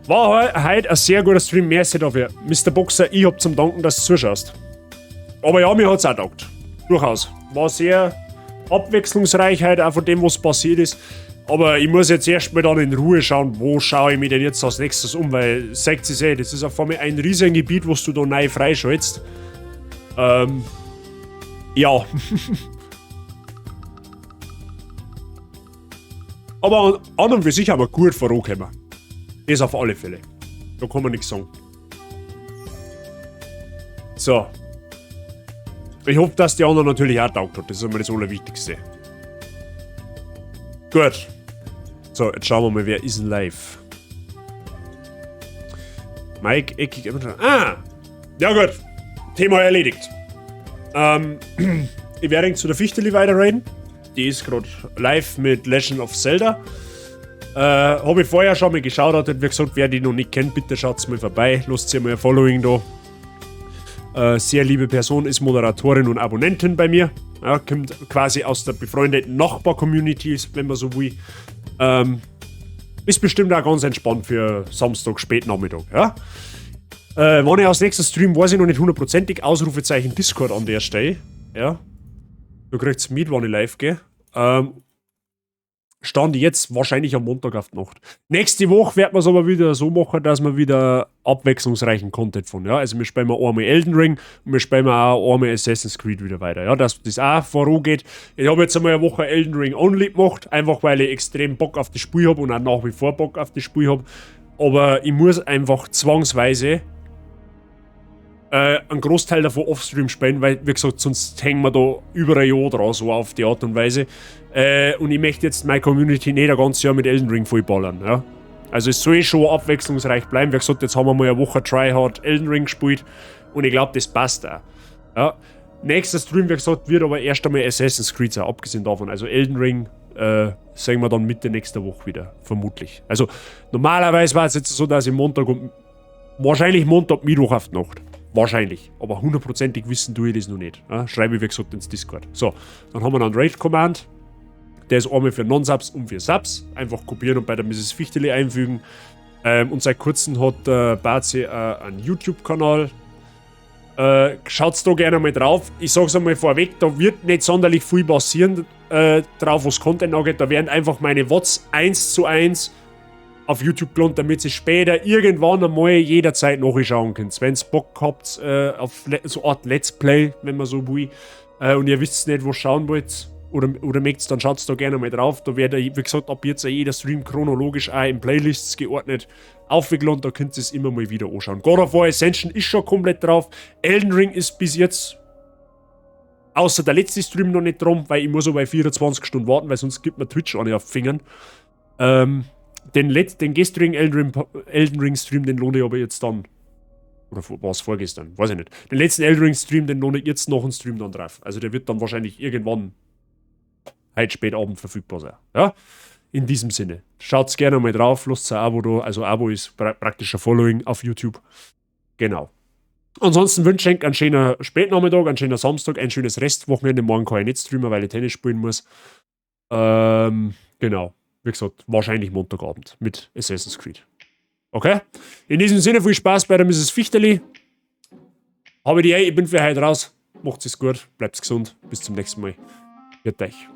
War heute ein sehr guter Stream, merci dafür. Mr. Boxer, ich hab zum Danken, dass du zuschaust. Aber ja, mir hat's auch taugt. Durchaus. War sehr abwechslungsreich heute, auch von dem, was passiert ist. Aber ich muss jetzt erstmal dann in Ruhe schauen, wo schaue ich mich denn jetzt als nächstes um, weil, sagt sie eh, das ist auf einmal ein riesiges Gebiet, was du da neu freischaltest. Ja. Aber an und für sich haben wir gut vorangekommen. Das auf alle Fälle. Da kann man nichts sagen. So. Ich hoffe, dass die anderen natürlich auch taugt hat. Das ist immer das Allerwichtigste. Gut. So, jetzt schauen wir mal, wer ist denn live? Mike, Eckig, immer schon. Ah! Ja gut. Thema erledigt. Ich werde zu der Fichteli weiterreden. Die ist gerade live mit Legend of Zelda. Hab ich vorher schon mal geschaut, hat wie gesagt, wer die noch nicht kennt, bitte schaut's mal vorbei. Lasst ihr mal ein Following da. Sehr liebe Person, ist Moderatorin und Abonnentin bei mir. Ja, kommt quasi aus der befreundeten Nachbar-Community, wenn man so will. Ist bestimmt auch ganz entspannt für Samstag, Spätnachmittag. Ja? Wann ich als nächstes Stream, weiß ich noch nicht hundertprozentig. Ausrufezeichen Discord an der Stelle. Ja. Du kriegst mit, wann ich live gehe. Stand jetzt wahrscheinlich am Montag auf die Nacht. Nächste Woche werden wir es aber wieder so machen, dass wir wieder abwechslungsreichen Content von. Ja? Also wir spielen mal einmal Elden Ring und wir spielen auch einmal Assassin's Creed wieder weiter. Ja? Dass das auch vorangeht. Ich habe jetzt einmal eine Woche Elden Ring Only gemacht, einfach weil ich extrem Bock auf das Spiel habe und auch nach wie vor Bock auf das Spiel habe. Aber ich muss einfach zwangsweise einen Großteil davon offstream spielen, weil, wie gesagt, sonst hängen wir da über ein Jahr dran, so auf die Art und Weise. Und ich möchte jetzt meine Community nicht ein ganzes Jahr mit Elden Ring vollballern. Ja? Also es soll schon abwechslungsreich bleiben. Wie gesagt, jetzt haben wir mal eine Woche Tryhard Elden Ring gespielt und ich glaube, das passt auch. Ja? Nächster Stream, wie gesagt, wird aber erst einmal Assassin's Creed sein, abgesehen davon. Also Elden Ring sehen wir dann Mitte nächster Woche wieder, vermutlich. Also normalerweise war es jetzt so, dass ich Montag und wahrscheinlich Montag, Mittwoch auf die Nacht. Wahrscheinlich. Aber hundertprozentig wissen tue ich das noch nicht. Ja, schreibe ich, wie gesagt, ins Discord. So, dann haben wir noch einen Raid-Command. Der ist einmal für Non-Subs und für Subs. Einfach kopieren und bei der Mrs. Fichteli einfügen. Und seit kurzem hat Bazi einen YouTube-Kanal. Schaut's da gerne mal drauf. Ich sag's einmal vorweg, da wird nicht sonderlich viel passieren drauf, was Content angeht. Da werden einfach meine VODs 1:1 auf YouTube gelandet, damit sie später irgendwann einmal jederzeit nachschauen könnt. Wenn's Bock habt, auf so eine Art Let's Play, wenn man so will, und ihr wisst nicht, wo schauen wollt oder möcht's, dann schaut's da gerne mal drauf. Da wird, wie gesagt, ab jetzt jeder Stream chronologisch auch in Playlists geordnet aufgeladen, da könnt ihr es immer mal wieder anschauen. God of War Ascension ist schon komplett drauf. Elden Ring ist bis jetzt außer der letzte Stream noch nicht drum, weil ich muss so bei 24 Stunden warten, weil sonst gibt mir Twitch auch nicht auf die Fingern. Den gestrigen Elden Ring Stream, den lohne ich aber jetzt dann. Oder war es vorgestern? Weiß ich nicht. Den letzten Elden Ring Stream, den lohne ich jetzt noch einen Stream dann drauf. Also der wird dann wahrscheinlich irgendwann heute spät Abend verfügbar sein. Ja? In diesem Sinne. Schaut's gerne mal drauf, lasst ein Abo da. Also Abo ist praktisch ein Following auf YouTube. Genau. Ansonsten wünsche ich einen schönen Spätnachmittag, einen schönen Samstag, ein schönes Restwochenende. Morgen kann ich nicht streamen, weil ich Tennis spielen muss. Genau. Wie gesagt, wahrscheinlich Montagabend mit Assassin's Creed. Okay? In diesem Sinne, viel Spaß bei der Mrs. Fichteli. Habe die, ich bin für heute raus. Macht's es gut, bleibt gesund. Bis zum nächsten Mal. Pfiat euch.